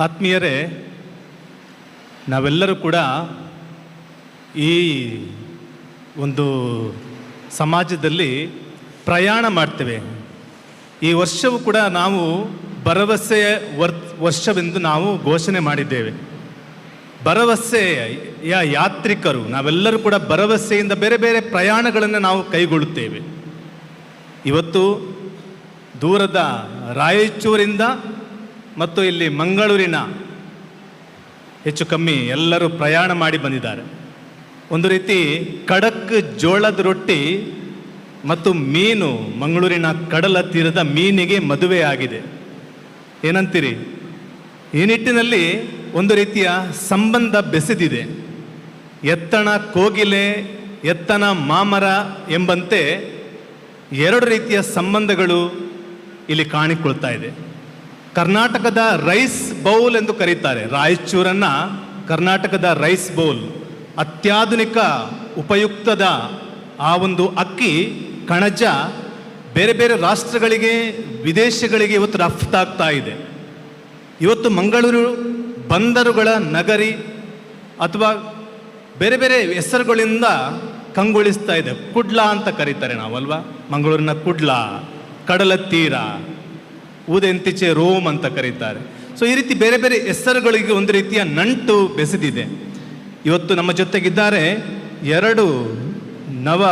ಆತ್ಮೀಯರೇ, ನಾವೆಲ್ಲರೂ ಕೂಡ ಈ ಒಂದು ಸಮಾಜದಲ್ಲಿ ಪ್ರಯಾಣ ಮಾಡ್ತೇವೆ. ಈ ವರ್ಷವೂ ಕೂಡ ನಾವು ಭರವಸೆಯ ವರ್ಷವೆಂದು ನಾವು ಘೋಷಣೆ ಮಾಡಿದ್ದೇವೆ. ಭರವಸೆಯ ಯಾತ್ರಿಕರು ನಾವೆಲ್ಲರೂ ಕೂಡ ಭರವಸೆಯಿಂದ ಬೇರೆ ಬೇರೆ ಪ್ರಯಾಣಗಳನ್ನು ನಾವು ಕೈಗೊಳ್ಳುತ್ತೇವೆ. ಇವತ್ತು ದೂರದ ರಾಯಚೂರಿಂದ ಮತ್ತು ಇಲ್ಲಿ ಮಂಗಳೂರಿನ ಹೆಚ್ಚು ಕಮ್ಮಿ ಎಲ್ಲರೂ ಪ್ರಯಾಣ ಮಾಡಿ ಬಂದಿದ್ದಾರೆ. ಒಂದು ರೀತಿ ಖಡಕ್ ಜೋಳದ ರೊಟ್ಟಿ ಮತ್ತು ಮೀನು, ಮಂಗಳೂರಿನ ಕಡಲ ತೀರದ ಮೀನಿಗೆ ಮದುವೆಯಾಗಿದೆ. ಏನಂತೀರಿ? ಈ ನಿಟ್ಟಿನಲ್ಲಿ ಒಂದು ರೀತಿಯ ಸಂಬಂಧ ಬೆಸೆದಿದೆ. ಎತ್ತಣ ಕೋಗಿಲೆ ಎತ್ತನ ಮಾಮರ ಎಂಬಂತೆ ಎರಡು ರೀತಿಯ ಸಂಬಂಧಗಳು ಇಲ್ಲಿ ಕಾಣಿಕೊಳ್ತಾ ಇದೆ. ಕರ್ನಾಟಕದ ರೈಸ್ ಬೌಲ್ ಎಂದು ಕರೀತಾರೆ ರಾಯಚೂರನ್ನು. ಕರ್ನಾಟಕದ ರೈಸ್ ಬೌಲ್, ಅತ್ಯಾಧುನಿಕ ಉಪಯುಕ್ತದ ಆ ಒಂದು ಅಕ್ಕಿ ಕಣಜ ಬೇರೆ ಬೇರೆ ರಾಷ್ಟ್ರಗಳಿಗೆ, ವಿದೇಶಗಳಿಗೆ ಇವತ್ತು ರಫ್ತಾಗ್ತಾ ಇದೆ. ಇವತ್ತು ಮಂಗಳೂರು ಬಂದರುಗಳ ನಗರಿ ಅಥವಾ ಬೇರೆ ಬೇರೆ ಹೆಸರುಗಳಿಂದ ಕಂಗೊಳಿಸ್ತಾ ಇದೆ. ಕುಡ್ಲ ಅಂತ ಕರೀತಾರೆ ನಾವಲ್ವಾ, ಮಂಗಳೂರಿನ ಕುಡ್ಲ, ಕಡಲ ತೀರ, ಊದೆಂತಿಚೆ ರೋಮ್ ಅಂತ ಕರೀತಾರೆ. ಸೊ ಈ ರೀತಿ ಬೇರೆ ಬೇರೆ ಹೆಸರುಗಳಿಗೆ ಒಂದು ರೀತಿಯ ನಂಟು ಬೆಸೆದಿದೆ. ಇವತ್ತು ನಮ್ಮ ಜೊತೆಗಿದ್ದಾರೆ ಎರಡು ನವ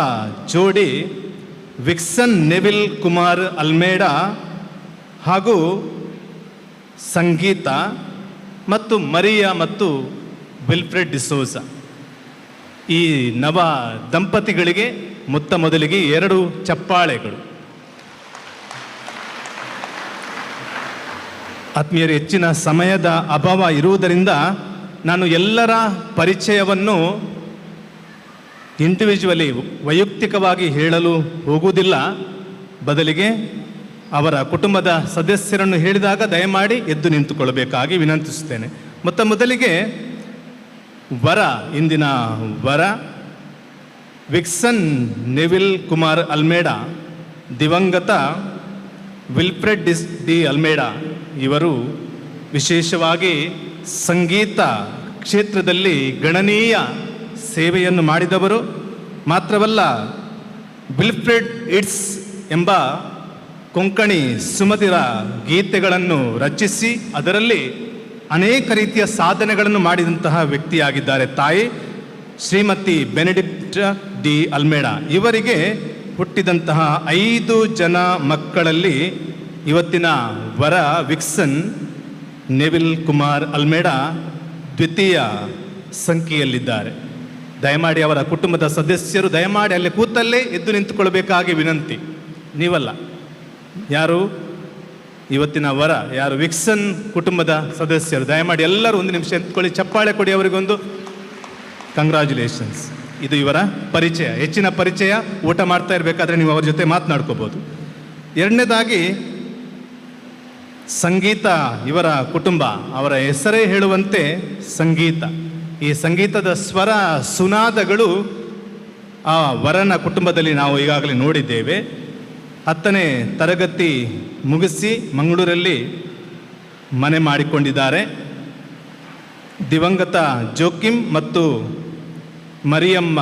ಜೋಡಿ, ವಿಕ್ಸನ್ ನೆವಿಲ್ ಕುಮಾರ್ ಅಲ್ಮೇಡಾ ಹಾಗೂ ಸಂಗೀತ ಮತ್ತು ಮರಿಯಾ ಮತ್ತು ವಿಲ್ಫ್ರೆಡ್ ಡಿಸೋಜಾ. ಈ ನವ ದಂಪತಿಗಳಿಗೆ ಮೊತ್ತ ಮೊದಲಿಗೆ ಎರಡು ಚಪ್ಪಾಳೆಗಳು. ಆತ್ಮೀಯರು, ಹೆಚ್ಚಿನ ಸಮಯದ ಅಭಾವ ಇರುವುದರಿಂದ ನಾನು ಎಲ್ಲರ ಪರಿಚಯವನ್ನು ಇಂಡಿವಿಜುವಲಿ ವೈಯಕ್ತಿಕವಾಗಿ ಹೇಳಲು ಹೋಗುವುದಿಲ್ಲ. ಬದಲಿಗೆ ಅವರ ಕುಟುಂಬದ ಸದಸ್ಯರನ್ನು ಹೇಳಿದಾಗ ದಯಮಾಡಿ ಎದ್ದು ನಿಂತುಕೊಳ್ಳಬೇಕಾಗಿ ವಿನಂತಿಸುತ್ತೇನೆ. ಮೊತ್ತ ಮೊದಲಿಗೆ ವರ, ಇಂದಿನ ವರ ವಿಕ್ಸನ್ ನೆವಿಲ್ ಕುಮಾರ್ ಅಲ್ಮೇಡಾ, ದಿವಂಗತ ವಿಲ್ಫ್ರೆಡ್ ಡಿ ಅಲ್ಮೇಡಾ ಇವರು ವಿಶೇಷವಾಗಿ ಸಂಗೀತ ಕ್ಷೇತ್ರದಲ್ಲಿ ಗಣನೀಯ ಸೇವೆಯನ್ನು ಮಾಡಿದವರು. ಮಾತ್ರವಲ್ಲ, ವಿಲ್ಫ್ರೆಡ್ it's ಎಂಬ ಕೊಂಕಣಿ ಸುಮಧುರ ಗೀತೆಗಳನ್ನು ರಚಿಸಿ ಅದರಲ್ಲಿ ಅನೇಕ ರೀತಿಯ ಸಾಧನೆಗಳನ್ನು ಮಾಡಿದಂತಹ ವ್ಯಕ್ತಿಯಾಗಿದ್ದಾರೆ ತಾಯಿ ಶ್ರೀಮತಿ ಬೆನೆಡಿಕ್ಟ್ ಡಿ ಅಲ್ಮೇಡಾ. ಇವರಿಗೆ ಹುಟ್ಟಿದಂತಹ 5 ಜನ ಮಕ್ಕಳಲ್ಲಿ ಇವತ್ತಿನ ವರ ವಿಕ್ಸನ್ ನೆವಿಲ್ ಕುಮಾರ್ ಅಲ್ಮೇಡಾ ದ್ವಿತೀಯ ಸಂಖ್ಯೆಯಲ್ಲಿದ್ದಾರೆ. ದಯಮಾಡಿ ಅವರ ಕುಟುಂಬದ ಸದಸ್ಯರು ದಯಮಾಡಿ ಅಲ್ಲಿ ಕೂತಲ್ಲೇ ಎದ್ದು ನಿಂತುಕೊಳ್ಬೇಕಾಗಿ ವಿನಂತಿ. ನೀವಲ್ಲ, ಯಾರು ಇವತ್ತಿನ ವರ, ಯಾರು ವಿಕ್ಸನ್ ಕುಟುಂಬದ ಸದಸ್ಯರು, ದಯಮಾಡಿ ಎಲ್ಲರೂ ಒಂದು ನಿಮಿಷ ನಿಂತ್ಕೊಳ್ಳಿ, ಚಪ್ಪಾಳೆ ಕೊಡಿ ಅವರಿಗೊಂದು. ಕಂಗ್ರ್ಯಾಚುಲೇಷನ್ಸ್. ಇದು ಇವರ ಪರಿಚಯ. ಹೆಚ್ಚಿನ ಪರಿಚಯ ಊಟ ಮಾಡ್ತಾ ಇರಬೇಕಾದ್ರೆ ನೀವು ಅವರ ಜೊತೆ ಮಾತನಾಡ್ಕೋಬೋದು. ಎರಡನೇದಾಗಿ ಸಂಗೀತ, ಇವರ ಕುಟುಂಬ, ಅವರ ಹೆಸರೇ ಹೇಳುವಂತೆ ಸಂಗೀತ. ಈ ಸಂಗೀತದ ಸ್ವರ ಸುನಾದಗಳು ಆ ವರನ ಕುಟುಂಬದಲ್ಲಿ ನಾವು ಈಗಾಗಲೇ ನೋಡಿದ್ದೇವೆ. 10ನೇ ತರಗತಿ ಮುಗಿಸಿ ಮಂಗಳೂರಲ್ಲಿ ಮನೆ ಮಾಡಿಕೊಂಡಿದ್ದಾರೆ. ದಿವಂಗತ ಜೋಕಿಮ್ ಮತ್ತು ಮರಿಯಮ್ಮ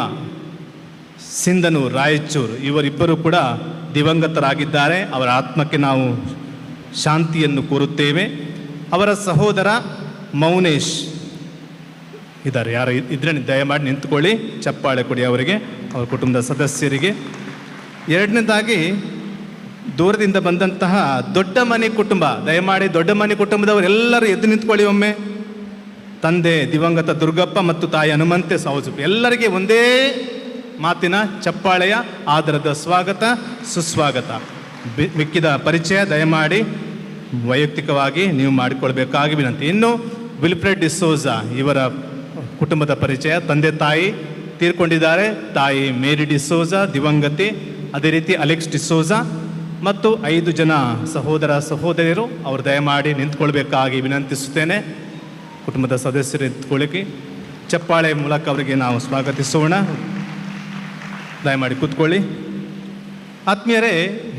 ಸಿಂಧನೂರು ರಾಯಚೂರು ಇವರಿಬ್ಬರು ಕೂಡ ದಿವಂಗತರಾಗಿದ್ದಾರೆ. ಅವರ ಆತ್ಮಕ್ಕೆ ನಾವು ಶಾಂತಿಯನ್ನು ಕೋರುತ್ತೇವೆ. ಅವರ ಸಹೋದರ ಮೌನೇಶ್ ಇದ್ದಾರೆ. ಯಾರು ಇದ್ರೆ ದಯಮಾಡಿ ನಿಂತ್ಕೊಳ್ಳಿ, ಚಪ್ಪಾಳೆ ಕೊಡಿ ಅವರಿಗೆ, ಅವರ ಕುಟುಂಬದ ಸದಸ್ಯರಿಗೆ. ಎರಡನೇದಾಗಿ ದೂರದಿಂದ ಬಂದಂತಹ ದೊಡ್ಡ ಮನೆ ಕುಟುಂಬ, ದಯಮಾಡಿ ದೊಡ್ಡ ಮನೆ ಕುಟುಂಬದವರು ಎಲ್ಲರೂ ಎದ್ದು ನಿಂತ್ಕೊಳ್ಳಿ ಒಮ್ಮೆ. ತಂದೆ ದಿವಂಗತ ದುರ್ಗಪ್ಪ ಮತ್ತು ತಾಯಿ ಹನುಮಂತೆ ಸಾವುಜು, ಎಲ್ಲರಿಗೆ ಒಂದೇ ಮಾತಿನ ಚಪ್ಪಾಳೆಯ ಆದರದ ಸ್ವಾಗತ, ಸುಸ್ವಾಗತ. ಮಿಕ್ಕಿದ ಪರಿಚಯ ದಯಮಾಡಿ ವೈಯಕ್ತಿಕವಾಗಿ ನೀವು ಮಾಡಿಕೊಳ್ಬೇಕಾಗಿ ವಿನಂತಿ. ಇನ್ನು ವಿಲ್ಫ್ರೆಡ್ ಡಿಸೋಜಾ ಇವರ ಕುಟುಂಬದ ಪರಿಚಯ. ತಂದೆ ತಾಯಿ ತೀರ್ಕೊಂಡಿದ್ದಾರೆ. ತಾಯಿ ಮೇರಿ ಡಿಸೋಜಾ ದಿವಂಗತಿ, ಅದೇ ರೀತಿ ಅಲೆಕ್ಸ್ ಡಿಸೋಜಾ ಮತ್ತು 5 ಜನ ಸಹೋದರ ಸಹೋದರಿಯರು. ಅವರು ದಯಮಾಡಿ ನಿಂತ್ಕೊಳ್ಬೇಕಾಗಿ ವಿನಂತಿಸುತ್ತೇನೆ. ಕುಟುಂಬದ ಸದಸ್ಯರು ನಿಂತ್ಕೊಳ್ಳಿಕ್ಕೆ ಚಪ್ಪಾಳೆ ಮೂಲಕ ಅವರಿಗೆ ನಾವು ಸ್ವಾಗತಿಸೋಣ. ದಯಮಾಡಿ ಕೂತ್ಕೊಳ್ಳಿ. ಆತ್ಮೀಯರೇ,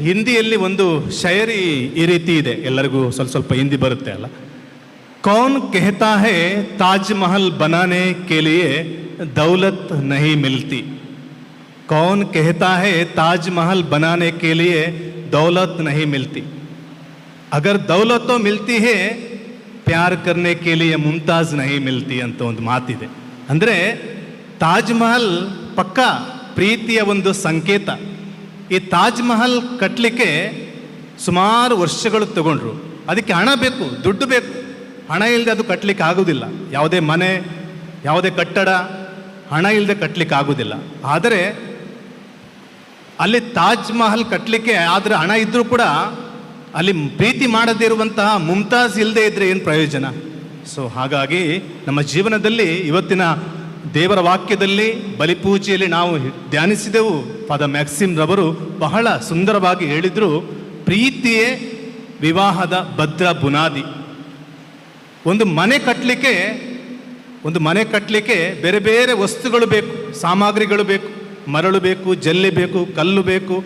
ಹಿಂದಿಯಲ್ಲಿ ಒಂದು ಶೈರಿ ಈ ರೀತಿ ಇದೆ, ಎಲ್ಲರಿಗೂ ಸ್ವಲ್ಪ ಸ್ವಲ್ಪ ಹಿಂದಿ ಬರುತ್ತೆ ಅಲ್ಲ. ಕೌನ್ ಕೆಹತಾ ಹೇ ತಾಜ್ ಮಹಲ್ ಬನಾನೆ ಕೆ ಲಿಯೆ ದೌಲತ್ ನಹಿ ಮಿಲ್ತಿ, ಕೌನ್ ಕೆಹತಾ ಹೇ ತಾಜ್ ಮಹಲ್ ಬನಾನೆ ಕೆ ಲಿಯೆ ದೌಲತ್ ನಹಿ ಮಿಲ್ತಿ, ಅಗರ್ ದೌಲತೋ ಮಿಲ್ತಿ ಹೇ ಪ್ಯಾರ್ ಕರ್ನೆ ಕೆ ಲಿಯೆ ಮುಮ್ತಾಜ್ ನಹಿ ಮಿಲ್ತಿ ಅಂತ ಒಂದು ಮಾತಿದೆ. ಅಂದರೆ ತಾಜ್ ಮಹಲ್ ಪಕ್ಕ ಪ್ರೀತಿಯ ಒಂದು ಸಂಕೇತ. ಈ ತಾಜ್ ಮಹಲ್ ಕಟ್ಟಲಿಕ್ಕೆ ಸುಮಾರು ವರ್ಷಗಳು ತಗೊಂಡ್ರು. ಅದಕ್ಕೆ ಹಣ ಬೇಕು, ದುಡ್ಡು ಬೇಕು. ಹಣ ಇಲ್ಲದೆ ಅದು ಕಟ್ಟಲಿಕ್ಕೆ ಆಗೋದಿಲ್ಲ. ಯಾವುದೇ ಮನೆ, ಯಾವುದೇ ಕಟ್ಟಡ ಹಣ ಇಲ್ಲದೆ ಕಟ್ಟಲಿಕ್ಕೆ ಆಗೋದಿಲ್ಲ. ಆದರೆ ಅಲ್ಲಿ ತಾಜ್ ಮಹಲ್ ಕಟ್ಟಲಿಕ್ಕೆ ಆದರೆ ಹಣ ಇದ್ದರೂ ಕೂಡ ಅಲ್ಲಿ ಪ್ರೀತಿ ಮಾಡದೇ ಇರುವಂತಹ ಮುಮ್ತಾಜ್ ಇಲ್ಲದೆ ಇದ್ದರೆ ಏನು ಪ್ರಯೋಜನ? ಸೊ ಹಾಗಾಗಿ ನಮ್ಮ ಜೀವನದಲ್ಲಿ ಇವತ್ತಿನ ದೇವರ ವಾಕ್ಯದಲ್ಲಿ ಬಲಿಪೂಜೆಯಲ್ಲಿ ನಾವು ಧ್ಯಾನಿಸಿದೆವು. ಫಾದರ್ ಮ್ಯಾಕ್ಸಿಮ್ ರವರು ಬಹಳ ಸುಂದರವಾಗಿ ಹೇಳಿದರು, ಪ್ರೀತಿಯೇ ವಿವಾಹದ ಭದ್ರ ಬುನಾದಿ. ಒಂದು ಮನೆ ಕಟ್ಟಲಿಕ್ಕೆ ಬೇರೆ ಬೇರೆ ವಸ್ತುಗಳು ಬೇಕು, ಸಾಮಗ್ರಿಗಳು ಬೇಕು, ಮರಳು ಬೇಕು, ಜಲ್ಲಿ ಬೇಕು, ಕಲ್ಲು ಬೇಕು,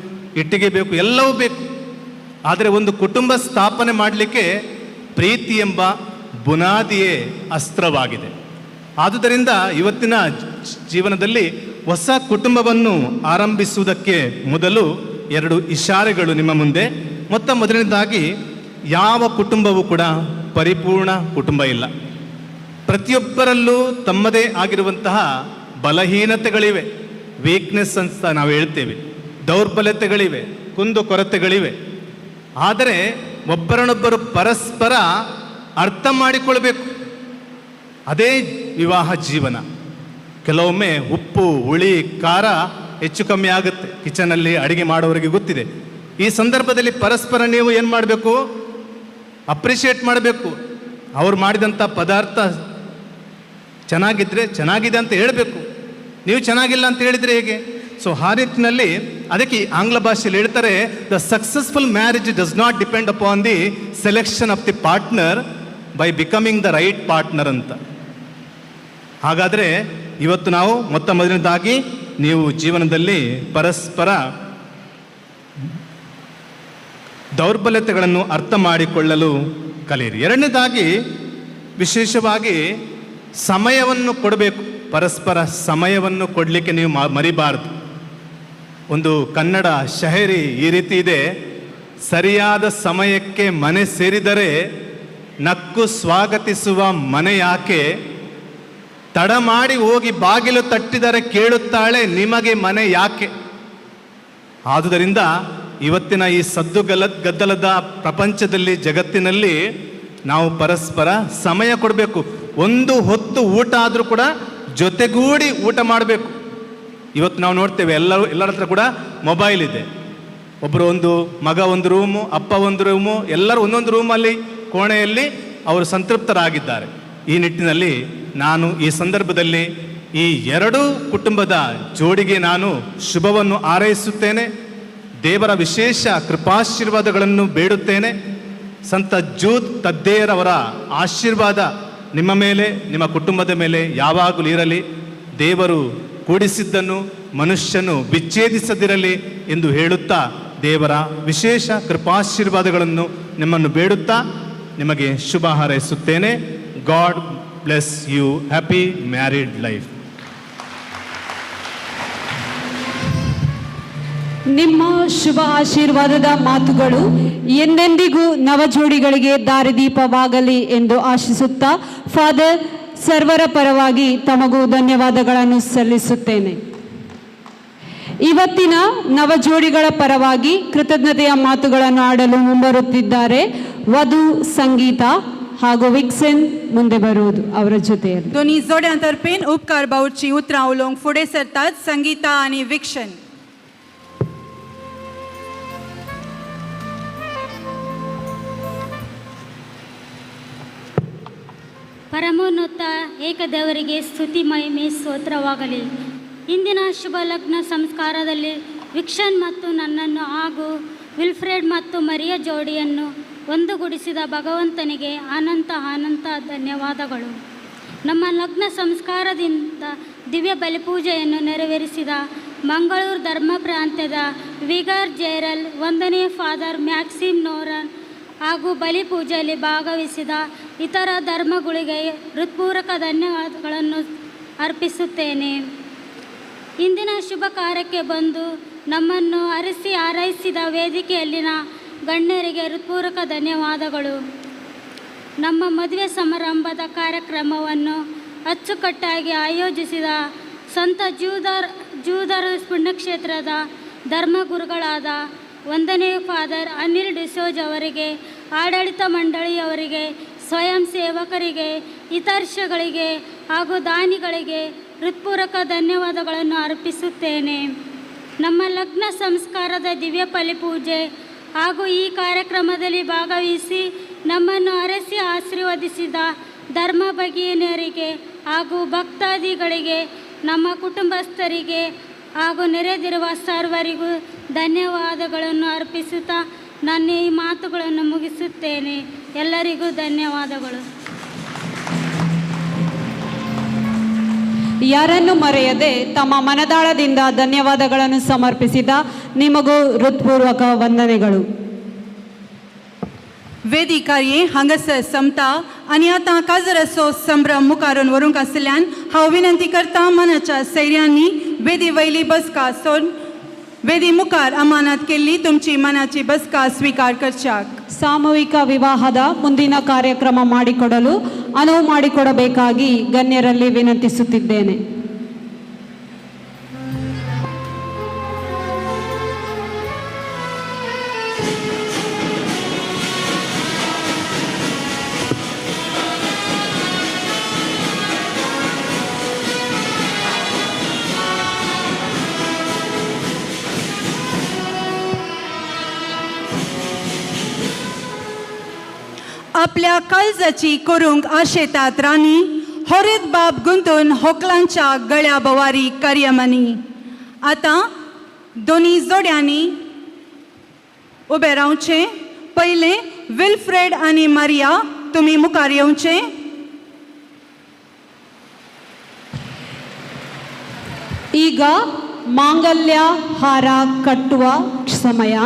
ಇಟ್ಟಿಗೆ ಬೇಕು, ಎಲ್ಲವೂ ಬೇಕು. ಆದರೆ ಒಂದು ಕುಟುಂಬ ಸ್ಥಾಪನೆ ಮಾಡಲಿಕ್ಕೆ ಪ್ರೀತಿ ಎಂಬ ಬುನಾದಿಯೇ ಅಸ್ತ್ರವಾಗಿದೆ. ಆದುದರಿಂದ ಇವತ್ತಿನ ಜೀವನದಲ್ಲಿ ಹೊಸ ಕುಟುಂಬವನ್ನು ಆರಂಭಿಸುವುದಕ್ಕೆ ಮೊದಲು 2 ಇಶಾರೆಗಳು ನಿಮ್ಮ ಮುಂದೆ. ಮೊತ್ತ ಮೊದಲನೇದಾಗಿ, ಯಾವ ಕುಟುಂಬವೂ ಕೂಡ ಪರಿಪೂರ್ಣ ಕುಟುಂಬ ಇಲ್ಲ. ಪ್ರತಿಯೊಬ್ಬರಲ್ಲೂ ತಮ್ಮದೇ ಆಗಿರುವಂತಹ ಬಲಹೀನತೆಗಳಿವೆ, ವೀಕ್ನೆಸ್ ಅಂತ ನಾವು ಹೇಳ್ತೇವೆ, ದೌರ್ಬಲ್ಯತೆಗಳಿವೆ, ಕುಂದು ಕೊರತೆಗಳಿವೆ. ಆದರೆ ಒಬ್ಬರನ್ನೊಬ್ಬರು ಪರಸ್ಪರ ಅರ್ಥ ಮಾಡಿಕೊಳ್ಬೇಕು. ಅದೇ ವಿವಾಹ ಜೀವನ. ಕೆಲವೊಮ್ಮೆ ಉಪ್ಪು ಹುಳಿ ಖಾರ ಹೆಚ್ಚು ಕಮ್ಮಿ ಆಗುತ್ತೆ, ಕಿಚನಲ್ಲಿ ಅಡಿಗೆ ಮಾಡೋರಿಗೆ ಗೊತ್ತಿದೆ. ಈ ಸಂದರ್ಭದಲ್ಲಿ ಪರಸ್ಪರ ನೀವು ಏನು ಮಾಡಬೇಕು? ಅಪ್ರಿಷಿಯೇಟ್ ಮಾಡಬೇಕು. ಅವ್ರು ಮಾಡಿದಂಥ ಪದಾರ್ಥ ಚೆನ್ನಾಗಿದ್ದರೆ ಚೆನ್ನಾಗಿದೆ ಅಂತ ಹೇಳಬೇಕು. ನೀವು ಚೆನ್ನಾಗಿಲ್ಲ ಅಂತ ಹೇಳಿದರೆ ಹೇಗೆ? ಸೊ ಆ ನಿಟ್ಟಿನಲ್ಲಿ ಅದಕ್ಕೆ ಆಂಗ್ಲ ಭಾಷೆಯಲ್ಲಿ ಹೇಳ್ತಾರೆ, the successful marriage does not depend upon the selection of the partner by becoming the right partner ಅಂತ. ಹಾಗಾದರೆ ಇವತ್ತು ನಾವು ಮೊತ್ತ ಮೊದಲನೇದಾಗಿ ನೀವು ಜೀವನದಲ್ಲಿ ಪರಸ್ಪರ ದೌರ್ಬಲ್ಯತೆಗಳನ್ನು ಅರ್ಥ ಮಾಡಿಕೊಳ್ಳಲು ಕಲಿಯಿರಿ. ಎರಡನೇದಾಗಿ ವಿಶೇಷವಾಗಿ ಸಮಯವನ್ನು ಕೊಡಬೇಕು. ಪರಸ್ಪರ ಸಮಯವನ್ನು ಕೊಡಲಿಕ್ಕೆ ನೀವು ಮರಿಬಾರದು. ಒಂದು ಕನ್ನಡ ಶಹರಿ ಈ ರೀತಿ ಇದೆ, ಸರಿಯಾದ ಸಮಯಕ್ಕೆ ಮನೆ ಸೇರಿದರೆ ನಕ್ಕು ಸ್ವಾಗತಿಸುವ ಮನೆ ಯಾಕೆ, ತಡ ಮಾಡಿ ಹೋಗಿ ಬಾಗಿಲು ತಟ್ಟಿದರೆ ಕೇಳುತ್ತಾಳೆ ನಿಮಗೆ ಮನೆ ಯಾಕೆ. ಆದುದರಿಂದ ಇವತ್ತಿನ ಈ ಸದ್ದು ಗದ್ದಲದ ಪ್ರಪಂಚದಲ್ಲಿ, ಜಗತ್ತಿನಲ್ಲಿ ನಾವು ಪರಸ್ಪರ ಸಮಯ ಕೊಡಬೇಕು. ಒಂದು ಹೊತ್ತು ಊಟ ಆದರೂ ಕೂಡ ಜೊತೆಗೂಡಿ ಊಟ ಮಾಡಬೇಕು. ಇವತ್ತು ನಾವು ನೋಡ್ತೇವೆ ಎಲ್ಲರ ಹತ್ರ ಕೂಡ ಮೊಬೈಲ್ ಇದೆ. ಒಬ್ಬರು ಒಂದು ಮಗ ಒಂದು ರೂಮು, ಅಪ್ಪ ಒಂದು ರೂಮು, ಎಲ್ಲರೂ ಒಂದೊಂದು ರೂಮಲ್ಲಿ ಕೋಣೆಯಲ್ಲಿ ಅವರು ಸಂತೃಪ್ತರಾಗಿದ್ದಾರೆ. ಈ ನಿಟ್ಟಿನಲ್ಲಿ ನಾನು ಈ ಸಂದರ್ಭದಲ್ಲಿ ಈ ಎರಡೂ ಕುಟುಂಬದ ಜೋಡಿಗೆ ನಾನು ಶುಭವನ್ನು ಹಾರೈಸುತ್ತೇನೆ. ದೇವರ ವಿಶೇಷ ಕೃಪಾಶೀರ್ವಾದಗಳನ್ನು ಬೇಡುತ್ತೇನೆ. ಸಂತ ಜೂದ್ ತದ್ದೇರವರ ಆಶೀರ್ವಾದ ನಿಮ್ಮ ಮೇಲೆ, ನಿಮ್ಮ ಕುಟುಂಬದ ಮೇಲೆ ಯಾವಾಗಲೂ ಇರಲಿ. ದೇವರು ಕೂಡಿಸಿದ್ದನ್ನು ಮನುಷ್ಯನು ವಿಚ್ಛೇದಿಸದಿರಲಿ ಎಂದು ಹೇಳುತ್ತಾ ದೇವರ ವಿಶೇಷ ಕೃಪಾಶೀರ್ವಾದಗಳನ್ನು ನಿಮ್ಮನ್ನು ಬೇಡುತ್ತಾ ನಿಮಗೆ ಶುಭ ಹಾರೈಸುತ್ತೇನೆ. God bless you. Happy married life. ನಿಮ್ಮ ಶುಭ ಆಶೀರ್ವಾದದ ಮಾತುಗಳು ಎಂದೆಂದಿಗೂ ನವಜೋಡಿಗಳಿಗೆ ದಾರಿದೀಪವಾಗಲಿ ಎಂದು ಆಶಿಸುತ್ತಾ ಫಾದರ್ ಸರ್ವರ ಪರವಾಗಿ ತಮಗೂ ಧನ್ಯವಾದಗಳನ್ನು ಸಲ್ಲಿಸುತ್ತೇನೆ. ಇವತ್ತಿನ ನವಜೋಡಿಗಳ ಪರವಾಗಿ ಕೃತಜ್ಞತೆಯ ಮಾತುಗಳನ್ನು ಆಡಲು ಮುಂಬರುತ್ತಿದ್ದಾರೆ ವಧು ಸಂಗೀತ ಹಾಗೂ ವಿಕ್ಸೆನ್ ಮುಂದೆ ಬರುವುದು ಅವರ ಜೊತೆಯಲ್ಲಿ. दोन्ही जोड्यां तर्फेन उपकार बाऊची उतरां उलोवंक फुडें सरतात संगीता आनी विक्षन. ಪರಮೋನ್ನತ ಏಕದೇವರಿಗೆ ಸ್ತುತಿ ಮಹಿಮೆ ಸ್ತೋತ್ರವಾಗಲಿ. ಇಂದಿನ ಶುಭ ಲಗ್ನ ಸಂಸ್ಕಾರದಲ್ಲಿ ವಿಕ್ಷನ್ ಮತ್ತು ನನ್ನನ್ನು ಹಾಗೂ ವಿಲ್ಫ್ರೆಡ್ ಮತ್ತು ಮರಿಯ ಜೋಡಿಯನ್ನು ಒಂದುಗೂಡಿಸಿದ ಭಗವಂತನಿಗೆ ಅನಂತ ಅನಂತ ಧನ್ಯವಾದಗಳು. ನಮ್ಮ ಲಗ್ನ ಸಂಸ್ಕಾರದಿಂದ ದಿವ್ಯ ಬಲಿಪೂಜೆಯನ್ನು ನೆರವೇರಿಸಿದ ಮಂಗಳೂರು ಧರ್ಮ ಪ್ರಾಂತ್ಯದ ವಿಗರ್ ಜೇರಲ್ 1ನೇ ಫಾದರ್ ಮ್ಯಾಕ್ಸಿಮ್ ನೋರನ್ ಹಾಗೂ ಬಲಿಪೂಜೆಯಲ್ಲಿ ಭಾಗವಹಿಸಿದ ಇತರ ಧರ್ಮಗಳಿಗೆ ಹೃತ್ಪೂರ್ವಕ ಧನ್ಯವಾದಗಳನ್ನು ಅರ್ಪಿಸುತ್ತೇನೆ. ಇಂದಿನ ಶುಭ ಕಾರ್ಯಕ್ಕೆ ಬಂದು ನಮ್ಮನ್ನು ಅರಸಿ ಹಾರೈಸಿದ ವೇದಿಕೆಯಲ್ಲಿನ ಗಣ್ಯರಿಗೆ ಹೃತ್ಪೂರ್ವಕ ಧನ್ಯವಾದಗಳು. ನಮ್ಮ ಮದುವೆ ಸಮಾರಂಭದ ಕಾರ್ಯಕ್ರಮವನ್ನು ಅಚ್ಚುಕಟ್ಟಾಗಿ ಆಯೋಜಿಸಿದ ಸಂತ ಜೂದರ ಪುಣ್ಯಕ್ಷೇತ್ರದ ಧರ್ಮಗುರುಗಳಾದ 1ನೇ ಫಾದರ್ ಅನಿಲ್ ಡಿಸೋಜ್ ಅವರಿಗೆ, ಆಡಳಿತ ಮಂಡಳಿಯವರಿಗೆ, ಸ್ವಯಂ ಸೇವಕರಿಗೆ, ಹಿತೈಷಿಗಳಿಗೆ ಹಾಗೂ ದಾನಿಗಳಿಗೆ ಹೃತ್ಪೂರ್ವಕ ಧನ್ಯವಾದಗಳನ್ನು ಅರ್ಪಿಸುತ್ತೇನೆ. ನಮ್ಮ ಲಗ್ನ ಸಂಸ್ಕಾರದ ದಿವ್ಯ ಬಲಿಪೂಜೆ ಹಾಗೂ ಈ ಕಾರ್ಯಕ್ರಮದಲ್ಲಿ ಭಾಗವಹಿಸಿ ನಮ್ಮನ್ನು ಅರಸಿ ಆಶೀರ್ವದಿಸಿದ ಧರ್ಮ ಭಗಿನಿಯರಿಗೆ ಹಾಗೂ ಭಕ್ತಾದಿಗಳಿಗೆ, ನಮ್ಮ ಕುಟುಂಬಸ್ಥರಿಗೆ ಹಾಗೂ ನೆರೆದಿರುವ ಸರ್ವರಿಗೂ ಧನ್ಯವಾದಗಳನ್ನು ಅರ್ಪಿಸುತ್ತಾ ನನ್ನ ಈ ಮಾತುಗಳನ್ನು ಮುಗಿಸುತ್ತೇನೆ. ಎಲ್ಲರಿಗೂ ಧನ್ಯವಾದಗಳು. ಯಾರನ್ನು ಮರೆಯದೆ ತಮ್ಮ ಮನದಾಳದಿಂದ ಧನ್ಯವಾದಗಳನ್ನು ಸಮರ್ಪಿಸಿದ ನಿಮಗೂ ಹೃತ್ಪೂರ್ವಕ ವಂದನೆಗಳು. वेदी कार्ये हांगासर समता आनी आतां काजराचो संभ्रम मुखारून व्हरूंक आशिल्ल्यान हांव विनंती करता मनाच्या सैऱ्यांनी वेदी वयली बसका सोड वेदी मुखार अमानत केल्ली तुमची मनाची बसका स्वीकार करच्याक. ಸಾಮೂಹಿಕ ವಿವಾಹದ ಮುಂದಿನ ಕಾರ್ಯಕ್ರಮ ಮಾಡಿಕೊಡಲು ಅನುವು ಮಾಡಿಕೊಡಬೇಕಾಗಿ ಗಣ್ಯರಲ್ಲಿ ವಿನಂತಿಸುತ್ತಿದ್ದೇನೆ. आपल्या काळजाची करूंक आशेतात राणी होरेत बाब गुंतून होकलांच्या गळ्या बवारी कार्यमनी. आतां दोनी जोड्यांनी उबे रावचें. पयलें विल्फ्रेड आनी मारिया तुमी मुखार येवचें. ಈಗ ಮಾಂಗಲ್ಯ ಹಾರ ಕಟ್ಟುವ ಸಮಯ.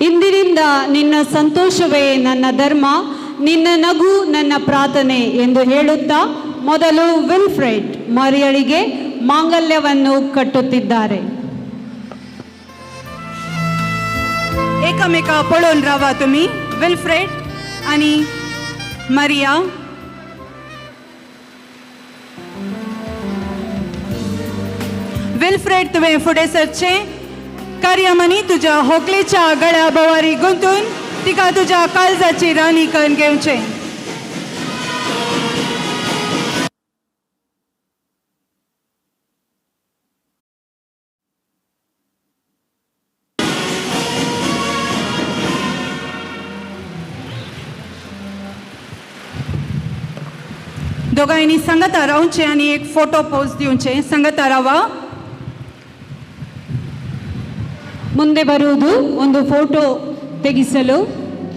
ಇಂದಿನಿಂದ ನಿನ್ನ ಸಂತೋಷವೇ ನನ್ನ ಧರ್ಮ, ನಿನ್ನ ನಗು ನನ್ನ ಪ್ರಾರ್ಥನೆ ಎಂದು ಹೇಳುತ್ತಾ ಮೊದಲು ವಿಲ್ಫ್ರೆಡ್ ಮರಿಯಳಿಗೆ ಮಾಂಗಲ್ಯವನ್ನು ಕಟ್ಟುತ್ತಿದ್ದಾರೆ. एकामेका पळोवन रावा तुमी विल्फ्रेड आनी मारिया. विल्फ्रेड तुवें फुडें सरचें. कार्यामनी तुज्या होकलेच्या गळ्या बोवारी गुंतून तिका तुज्या काळजाची राणी करून घेवचें. दोगांयनी सांगाता रावचें आनी एक फोटो पोज दिवचें. सांगाता रावा. ಮುಂದೆ ಬರುವುದು ಒಂದು ಫೋಟೋ ತೆಗೆಸಲು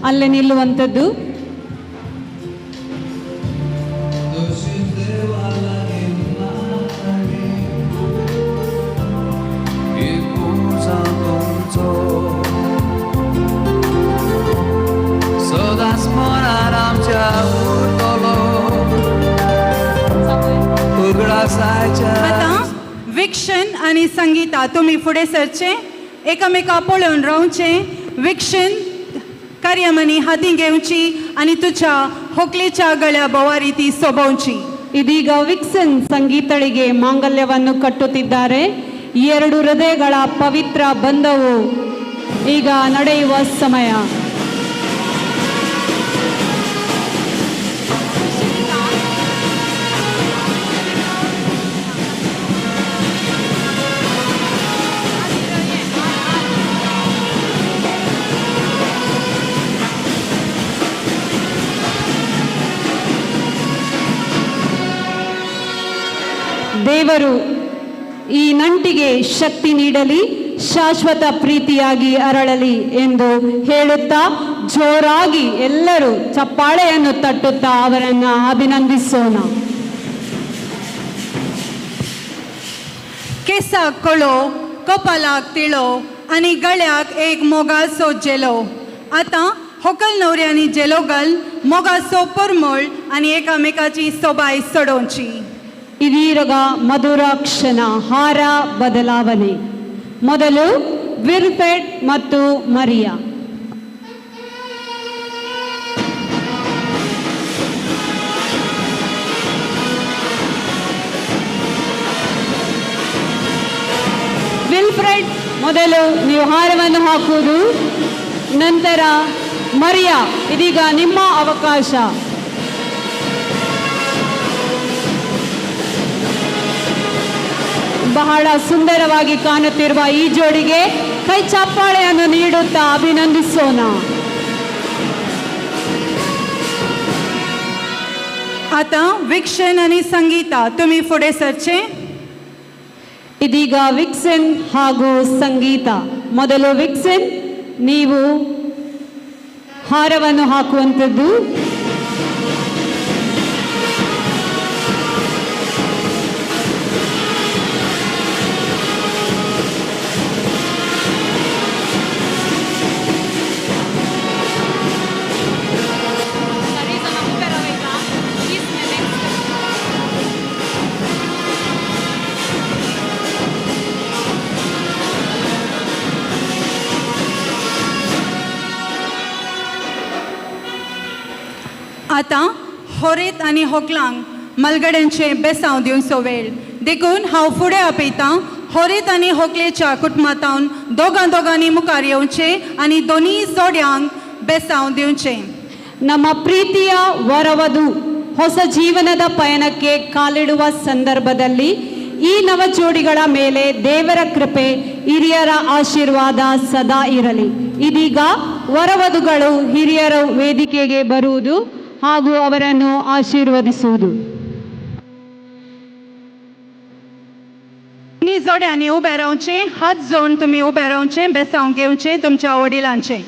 ಅಲ್ಲೇ ನಿಲ್ಲುವಂಥದ್ದು. आतां विक्षन आनी संगीता तुमी फुडें सरचें. एकामेका पळोवन रावचें. विक्षन कार्यामनी हाती घेवची आनी तुज्या होकलेच्या गळ्या बोवारी ती सोबोवची. ಇದೀಗ ವಿಕ್ಸನ್ ಸಂಗೀತಳಿಗೆ ಮಾಂಗಲ್ಯವನ್ನು ಕಟ್ಟುತ್ತಿದ್ದಾರೆ. ಎರಡು ಹೃದಯಗಳ ಪವಿತ್ರ ಬಂಧವು ಈಗ ನಡೆಯುವ ಸಮಯ. ದೇವರು ಈ ನಂಟಿಗೆ ಶಕ್ತಿ ನೀಡಲಿ, ಶಾಶ್ವತ ಪ್ರೀತಿಯಾಗಿ ಅರಳಲಿ ಎಂದು ಹೇಳುತ್ತಾ ಜೋರಾಗಿ ಎಲ್ಲರೂ ಚಪ್ಪಾಳೆಯನ್ನು ತಟ್ಟುತ್ತಾ ಅವರನ್ನು ಅಭಿನಂದಿಸೋಣ. केसाक कळो, कपालाक तिळो आनी गळ्याक एक मोगाचो जेलो. आतां होकल न्हवऱ्यांनी जेलो घाल मोगाचो परमळ आनी एकामेकाची सोबाय चडोवची. ಇದೀಗ ಮಧುರ ಕ್ಷಣ, ಹಾರ ಬದಲಾವಣೆ. ಮೊದಲು ವಿಲ್ಫ್ರೆಡ್ ಮತ್ತು ಮರಿಯಾ. ವಿಲ್ಫ್ರೆಡ್ ಮೊದಲು ನೀವು ಹಾರವನ್ನು ಹಾಕುವುದು, ನಂತರ ಮರಿಯಾ. ಇದೀಗ ನಿಮ್ಮ ಅವಕಾಶ. ಬಹಳ ಸುಂದರವಾಗಿ ಕಾಣುತ್ತಿರುವ ಈ ಜೋಡಿಗೆ ಕೈ ಚಪ್ಪಾಳೆಯನ್ನು ನೀಡುತ್ತಾ ಅಭಿನಂದಿಸೋಣ. आतां विक्षन आनी संगीता तुमी फुडें सरचें. ಇದೀಗ ವಿಕ್ಸನ್ ಹಾಗೂ ಸಂಗೀತ. ಮೊದಲು ವಿಕ್ಸನ್, ನೀವು ಹಾರವನ್ನು ಹಾಕುವಂಥದ್ದು. आतां होरेत आनी होकलांक मलगड्यांचें बेसांव दिवचो वेळ, देखून हांव फुडें आपयतां होरेत आनी होकलेच्या कुटुंबांतावन दोगां दोगांनी मुखार येवचें आनी दोनूय जोड्यांक बेसांव दिवचें. ನಮ್ಮ ಪ್ರೀತಿಯ ವರವಧು ಹೊಸ ಜೀವನದ ಪಯಣಕ್ಕೆ ಕಾಲಿಡುವ ಸಂದರ್ಭದಲ್ಲಿ ಈ ನವ ಜೋಡಿಗಳ ಮೇಲೆ ದೇವರ ಕೃಪೆ, ಹಿರಿಯರ ಆಶೀರ್ವಾದ ಸದಾ ಇರಲಿ. ಇದೀಗ ವರವಧುಗಳು ಹಿರಿಯರ ವೇದಿಕೆಗೆ ಬರುವುದು ಹಾಗೂ ಅವರನ್ನು ಆಶೀರ್ವದಿಸುವುದು. दोनी जोड्यांनी उबें रावचें, हात जोडून तुमी उबें रावचें, बेसांव घेवचें तुमच्या वडिलांचें.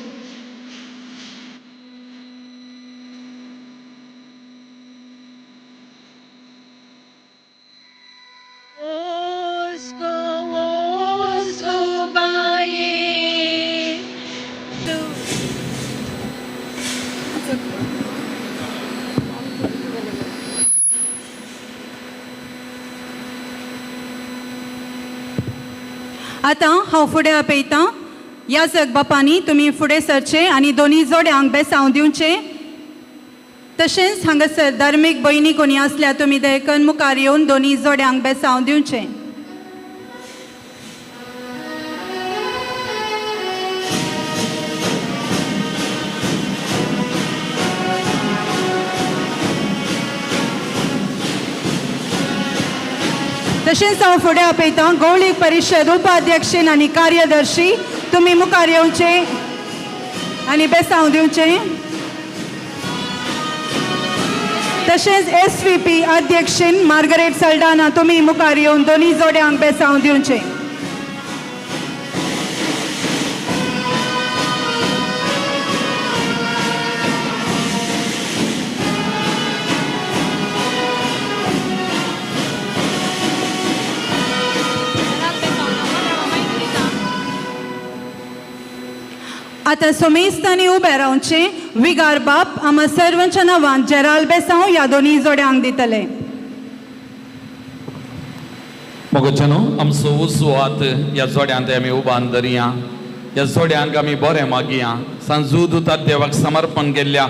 आतां हांव फुडें आपयतां याजक बापांनी तुमी फुडें सरचें आनी दोनी जोड्यांक बेसांव दिवचें. तशेंच हांगासर धार्मीक भयणी कोणी आसल्यार तुमी दयकन मुखार येवन दोनी जोड्यांक बेसांव दिवचें. तशेंच हांव फुडें आपयतां गौळीक परिशद उपाध्यक्षेन आनी कार्यदर्शी तुमी मुखार येवचें आनी बेसांव दिवचें. तशेंच एस व्ही पी अध्यक्षेन मार्गरेट सल्डाना तुमी मुखार येवन दोनी जोड्यांक बेसांव दिवचें. आतां सोमेस्तांनी उबें रावचें. विगार बाप आमा सर्वांच्या नांवान जेराल बेसांव ह्या दोनी जोड्यांक दितले. मोगोचनो आमचो उजवो हात ह्या जोड्यांत आमी उबान धरया. ह्या जोड्यांक आमी बरें मागया. सांजू दुतात देवाक समर्पण केल्ल्या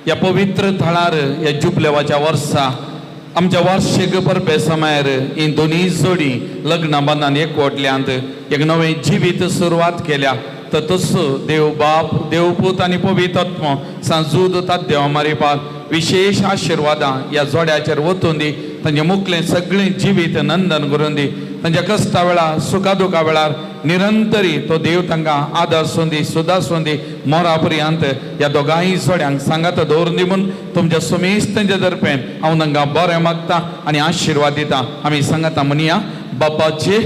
ह्या पवित्र थळार ह्या जुबलेवाच्या वर्सा आमच्या वार्षिक परबे समयार ही दोनूय जोडी लग्न बांदान एकवटल्यांत एक नवें जिवीत सुरवात केल्या. तर तसो देव बाप, देवपूत आनी पवित्र आत्मो सांजूद ताद्देव मारिपाल विशेष आशिर्वादां ह्या जोड्याचेर वतून दी. तांचे मुखलें सगळें जिवीत नंदन करून दी. तांच्या कश्टा वेळार, सुखा दुखा वेळार निरंतरी तो देव तांकां आदार सोंदी, सुदार सोंदी. मोरा पर्यंत ह्या दोगांय जोड्यांक सांगात दवरून दी म्हूण तुमच्या सुमेश तांच्या दरपेन हांव तांकां बरें मागता आनी आशिर्वाद दिता. आमी सांगाता म्हणया, बापाचे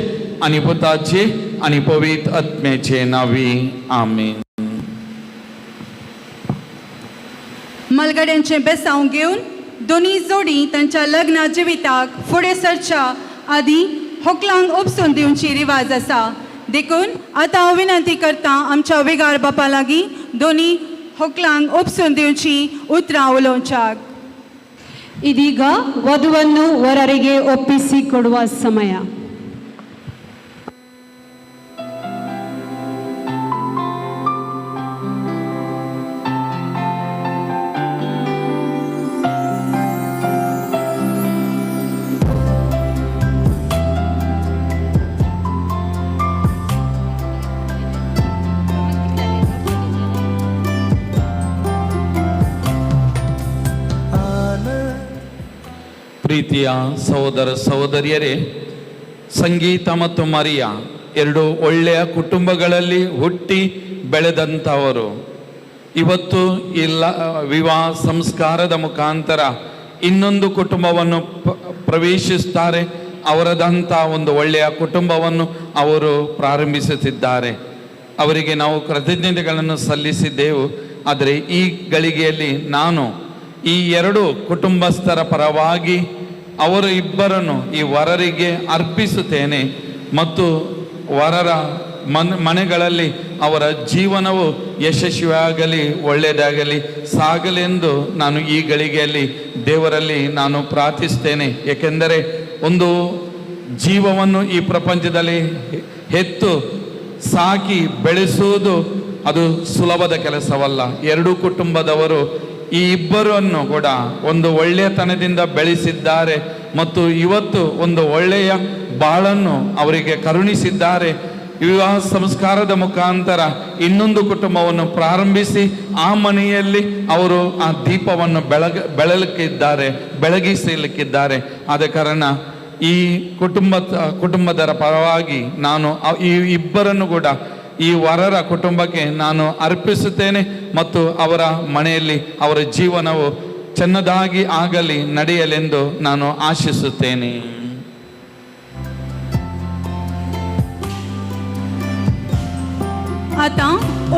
आनी पुताचे आनी पवित्र आत्म्याचे नांवी, आमेन. मलगड्यांचें बेसांव घेवन दोनी जोडी तांच्या लग्न जिविताक फुडें सरच्या आदी होकलांक उपसून दिवची रिवाज आसा. देखून आतां हांव विनंती करता आमच्या विगार बापा लागीं दोनी होकलांक उपसून दिवची उतरां उलोवच्याक. ಇದೀಗ ವಧುವನ್ನು ವರರಿಗೆ ಒಪ್ಪಿಸಿಕೊಡುವ ಸಮಯ. ಪ್ರೀತಿಯ ಸಹೋದರ ಸಹೋದರಿಯರೇ, ಸಂಗೀತ ಮತ್ತು ಮರಿಯಾ ಎರಡು ಒಳ್ಳೆಯ ಕುಟುಂಬಗಳಲ್ಲಿ ಹುಟ್ಟಿ ಬೆಳೆದಂಥವರು. ಇವತ್ತು ಇಲ್ಲ ವಿವಾಹ ಸಂಸ್ಕಾರದ ಮುಖಾಂತರ ಇನ್ನೊಂದು ಕುಟುಂಬವನ್ನು ಪ್ರವೇಶಿಸ್ತಾರೆ. ಅವರದಂಥ ಒಂದು ಒಳ್ಳೆಯ ಕುಟುಂಬವನ್ನು ಅವರು ಪ್ರಾರಂಭಿಸುತ್ತಿದ್ದಾರೆ. ಅವರಿಗೆ ನಾವು ಕೃತಜ್ಞತೆಗಳನ್ನು ಸಲ್ಲಿಸಿದ್ದೆವು. ಆದರೆ ಈ ಗಳಿಗೆಯಲ್ಲಿ ನಾನು ಈ ಎರಡು ಕುಟುಂಬಸ್ಥರ ಪರವಾಗಿ ಅವರು ಇಬ್ಬರನ್ನು ಈ ವರರಿಗೆ ಅರ್ಪಿಸುತ್ತೇನೆ ಮತ್ತು ವರರ ಮನೆಗಳಲ್ಲಿ ಅವರ ಜೀವನವು ಯಶಸ್ವಿಯಾಗಲಿ, ಒಳ್ಳೆಯದಾಗಲಿ, ಸಾಗಲೆಂದು ನಾನು ಈ ಗಳಿಗೆಯಲ್ಲಿ ದೇವರಲ್ಲಿ ನಾನು ಪ್ರಾರ್ಥಿಸ್ತೇನೆ. ಏಕೆಂದರೆ ಒಂದು ಜೀವವನ್ನು ಈ ಪ್ರಪಂಚದಲ್ಲಿ ಹೆತ್ತು ಸಾಕಿ ಬೆಳೆಸುವುದು ಅದು ಸುಲಭದ ಕೆಲಸವಲ್ಲ. ಎರಡೂ ಕುಟುಂಬದವರು ಈ ಇಬ್ಬರನ್ನು ಕೂಡ ಒಂದು ಒಳ್ಳೆಯತನದಿಂದ ಬೆಳೆಸಿದ್ದಾರೆ ಮತ್ತು ಇವತ್ತು ಒಂದು ಒಳ್ಳೆಯ ಬಾಳನ್ನು ಅವರಿಗೆ ಕರುಣಿಸಿದ್ದಾರೆ. ವಿವಾಹ ಸಂಸ್ಕಾರದ ಮುಖಾಂತರ ಇನ್ನೊಂದು ಕುಟುಂಬವನ್ನು ಪ್ರಾರಂಭಿಸಿ ಆ ಮನೆಯಲ್ಲಿ ಅವರು ಆ ದೀಪವನ್ನು ಬೆಳಗಿಸಲಿಕ್ಕಿದ್ದಾರೆ. ಆದ ಕಾರಣ ಈ ಕುಟುಂಬದರ ಪರವಾಗಿ ನಾನು ಈ ಇಬ್ಬರನ್ನು ಕೂಡ ಈ ವರರ ಕುಟುಂಬಕ್ಕೆ ನಾನು ಅರ್ಪಿಸುತ್ತೇನೆ ಮತ್ತು ಅವರ ಮನೆಯಲ್ಲಿ ಅವರ ಜೀವನವು ಚೆನ್ನದಾಗಿ ಆಗಲಿ, ನಡೆಯಲೆಂದು ನಾನು ಆಶಿಸುತ್ತೇನೆ. आतां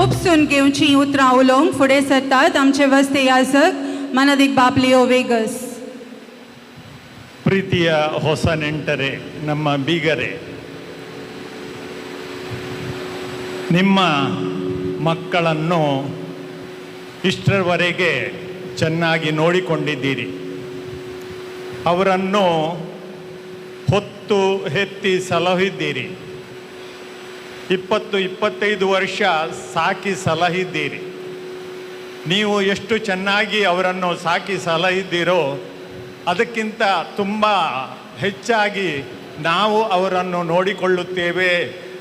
उपसून घेवची उतरां उलोवंक फुडें सरतात आमचे वस्ते याजक मानादीक बाप लिओ वेगस. ಪ್ರೀತಿಯ ಹೊಸ ನೆಂಟರೇ, ನಮ್ಮ ಬೀಗರೇ, ನಿಮ್ಮ ಮಕ್ಕಳನ್ನು ಇಷ್ಟರವರೆಗೆ ಚೆನ್ನಾಗಿ ನೋಡಿಕೊಂಡಿದ್ದೀರಿ. ಅವರನ್ನು ಹೊತ್ತು ಹೆತ್ತಿ ಸಲಹಿದ್ದೀರಿ. 20-25 ವರ್ಷ ಸಾಕಿ ಸಲಹಿದ್ದೀರಿ. ನೀವು ಎಷ್ಟು ಚೆನ್ನಾಗಿ ಅವರನ್ನು ಸಾಕಿ ಸಲಹಿದ್ದೀರೋ ಅದಕ್ಕಿಂತ ತುಂಬ ಹೆಚ್ಚಾಗಿ ನಾವು ಅವರನ್ನು ನೋಡಿಕೊಳ್ಳುತ್ತೇವೆ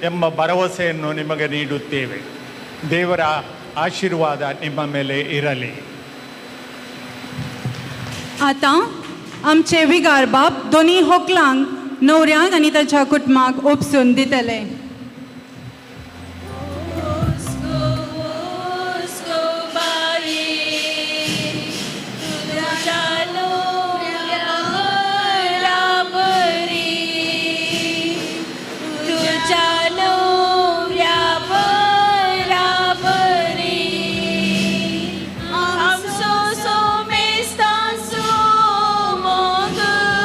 ಎಂಬ ಭರವಸೆಯನ್ನು ನಿಮಗೆ ನೀಡುತ್ತೇವೆ. ದೇವರ ಆಶೀರ್ವಾದ ನಿಮ್ಮ ಮೇಲೆ ಇರಲಿ. आतां आमचे विगार बाप दोनी होकलांक, न्हवऱ्यांक आनी ताच्या कुटुंबाक उपसून दितले. Bye.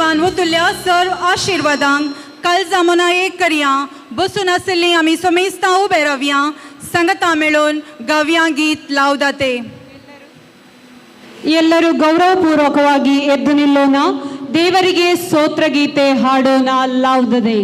देवान वतुल्या सर्व आशिर्वादांक काळजा मनां एक करया. बसून आशिल्लीं आमी समेस्तां उबे रावया, संगता मेळून गावया गीत लावदाते. ಎಲ್ಲರೂ ಗೌರವಪೂರ್ವಕವಾಗಿ ಎದ್ದು ನಿಲ್ಲೋಣ. ದೇವರಿಗೆ ಸ್ತೋತ್ರ ಗೀತೆ ಹಾಡೋಣ. ಲಾವ್ದದೆ.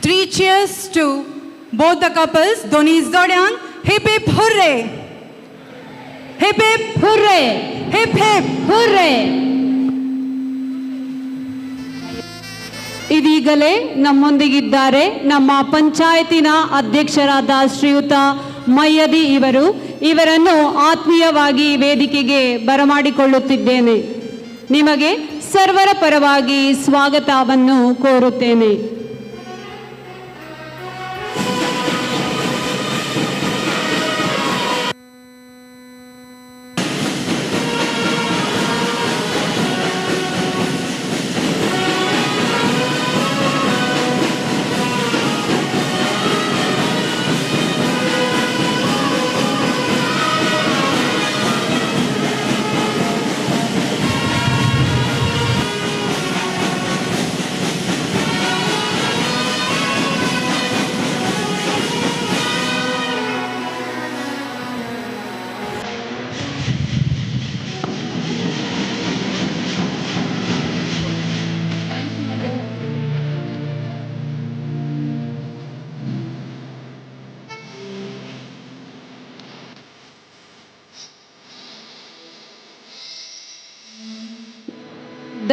Three cheers to both the couples, दोन्ही जोड्यांक hip hip hurray, hip hip hurray, hip hip hurray. ಇದೀಗಲೇ ನಮ್ಮೊಂದಿಗಿದ್ದಾರೆ ನಮ್ಮ ಪಂಚಾಯತಿನ ಅಧ್ಯಕ್ಷರಾದ ಶ್ರೀಯುತ ಮಯ್ಯದಿ ಇವರು. ಇವರನ್ನು ಆತ್ಮೀಯವಾಗಿ ವೇದಿಕೆಗೆ ಬರಮಾಡಿಕೊಳ್ಳುತ್ತಿದ್ದೇನೆ. ನಿಮಗೆ ಸರ್ವರ ಪರವಾಗಿ ಸ್ವಾಗತವನ್ನು ಕೋರುತ್ತೇನೆ.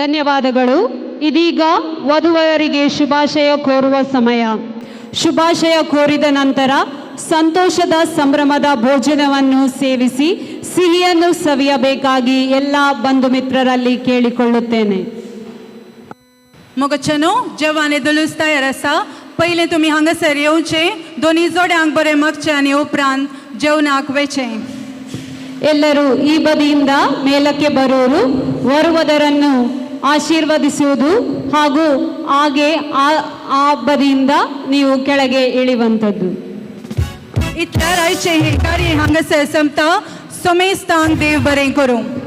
ಧನ್ಯವಾದಗಳು. ಇದೀಗ ವಧುವರರಿಗೆ ಶುಭಾಶಯ ಕೋರುವ ಸಮಯ. ಶುಭಾಶಯ ಕೋರಿದ ನಂತರ ಸಂತೋಷದ ಸಂಭ್ರಮದ ಭೋಜನವನ್ನು ಸೇವಿಸಿ ಸಿಹಿಯನ್ನು ಸವಿಯಬೇಕಾಗಿ ಎಲ್ಲ ಬಂಧು ಮಿತ್ರರಲ್ಲಿ ಕೇಳಿಕೊಳ್ಳುತ್ತೇನೆ. मोगचनो जेवण दुलूस तयार आसा. पयलें तुमी हांगासर येवचें, दोनी जोड्यांक बरें मागचें आनी उपरांत जेवणाक वेचें. ಎಲ್ಲರೂ ಈ ಬದಿಯಿಂದ ಮೇಲಕ್ಕೆ ಬರುವರು. ವರುವದರನ್ನು ಆಶೀರ್ವದಿಸುವುದು ಹಾಗೂ ಹಾಗೆ ಆ ಬದಿಯಿಂದ ನೀವು ಕೆಳಗೆ ಇಳಿಯುವಂಥದ್ದು. इतल्यार आयचें हें कार्य हांगासर सोंपता. समेस्तांक देव बरें करूं.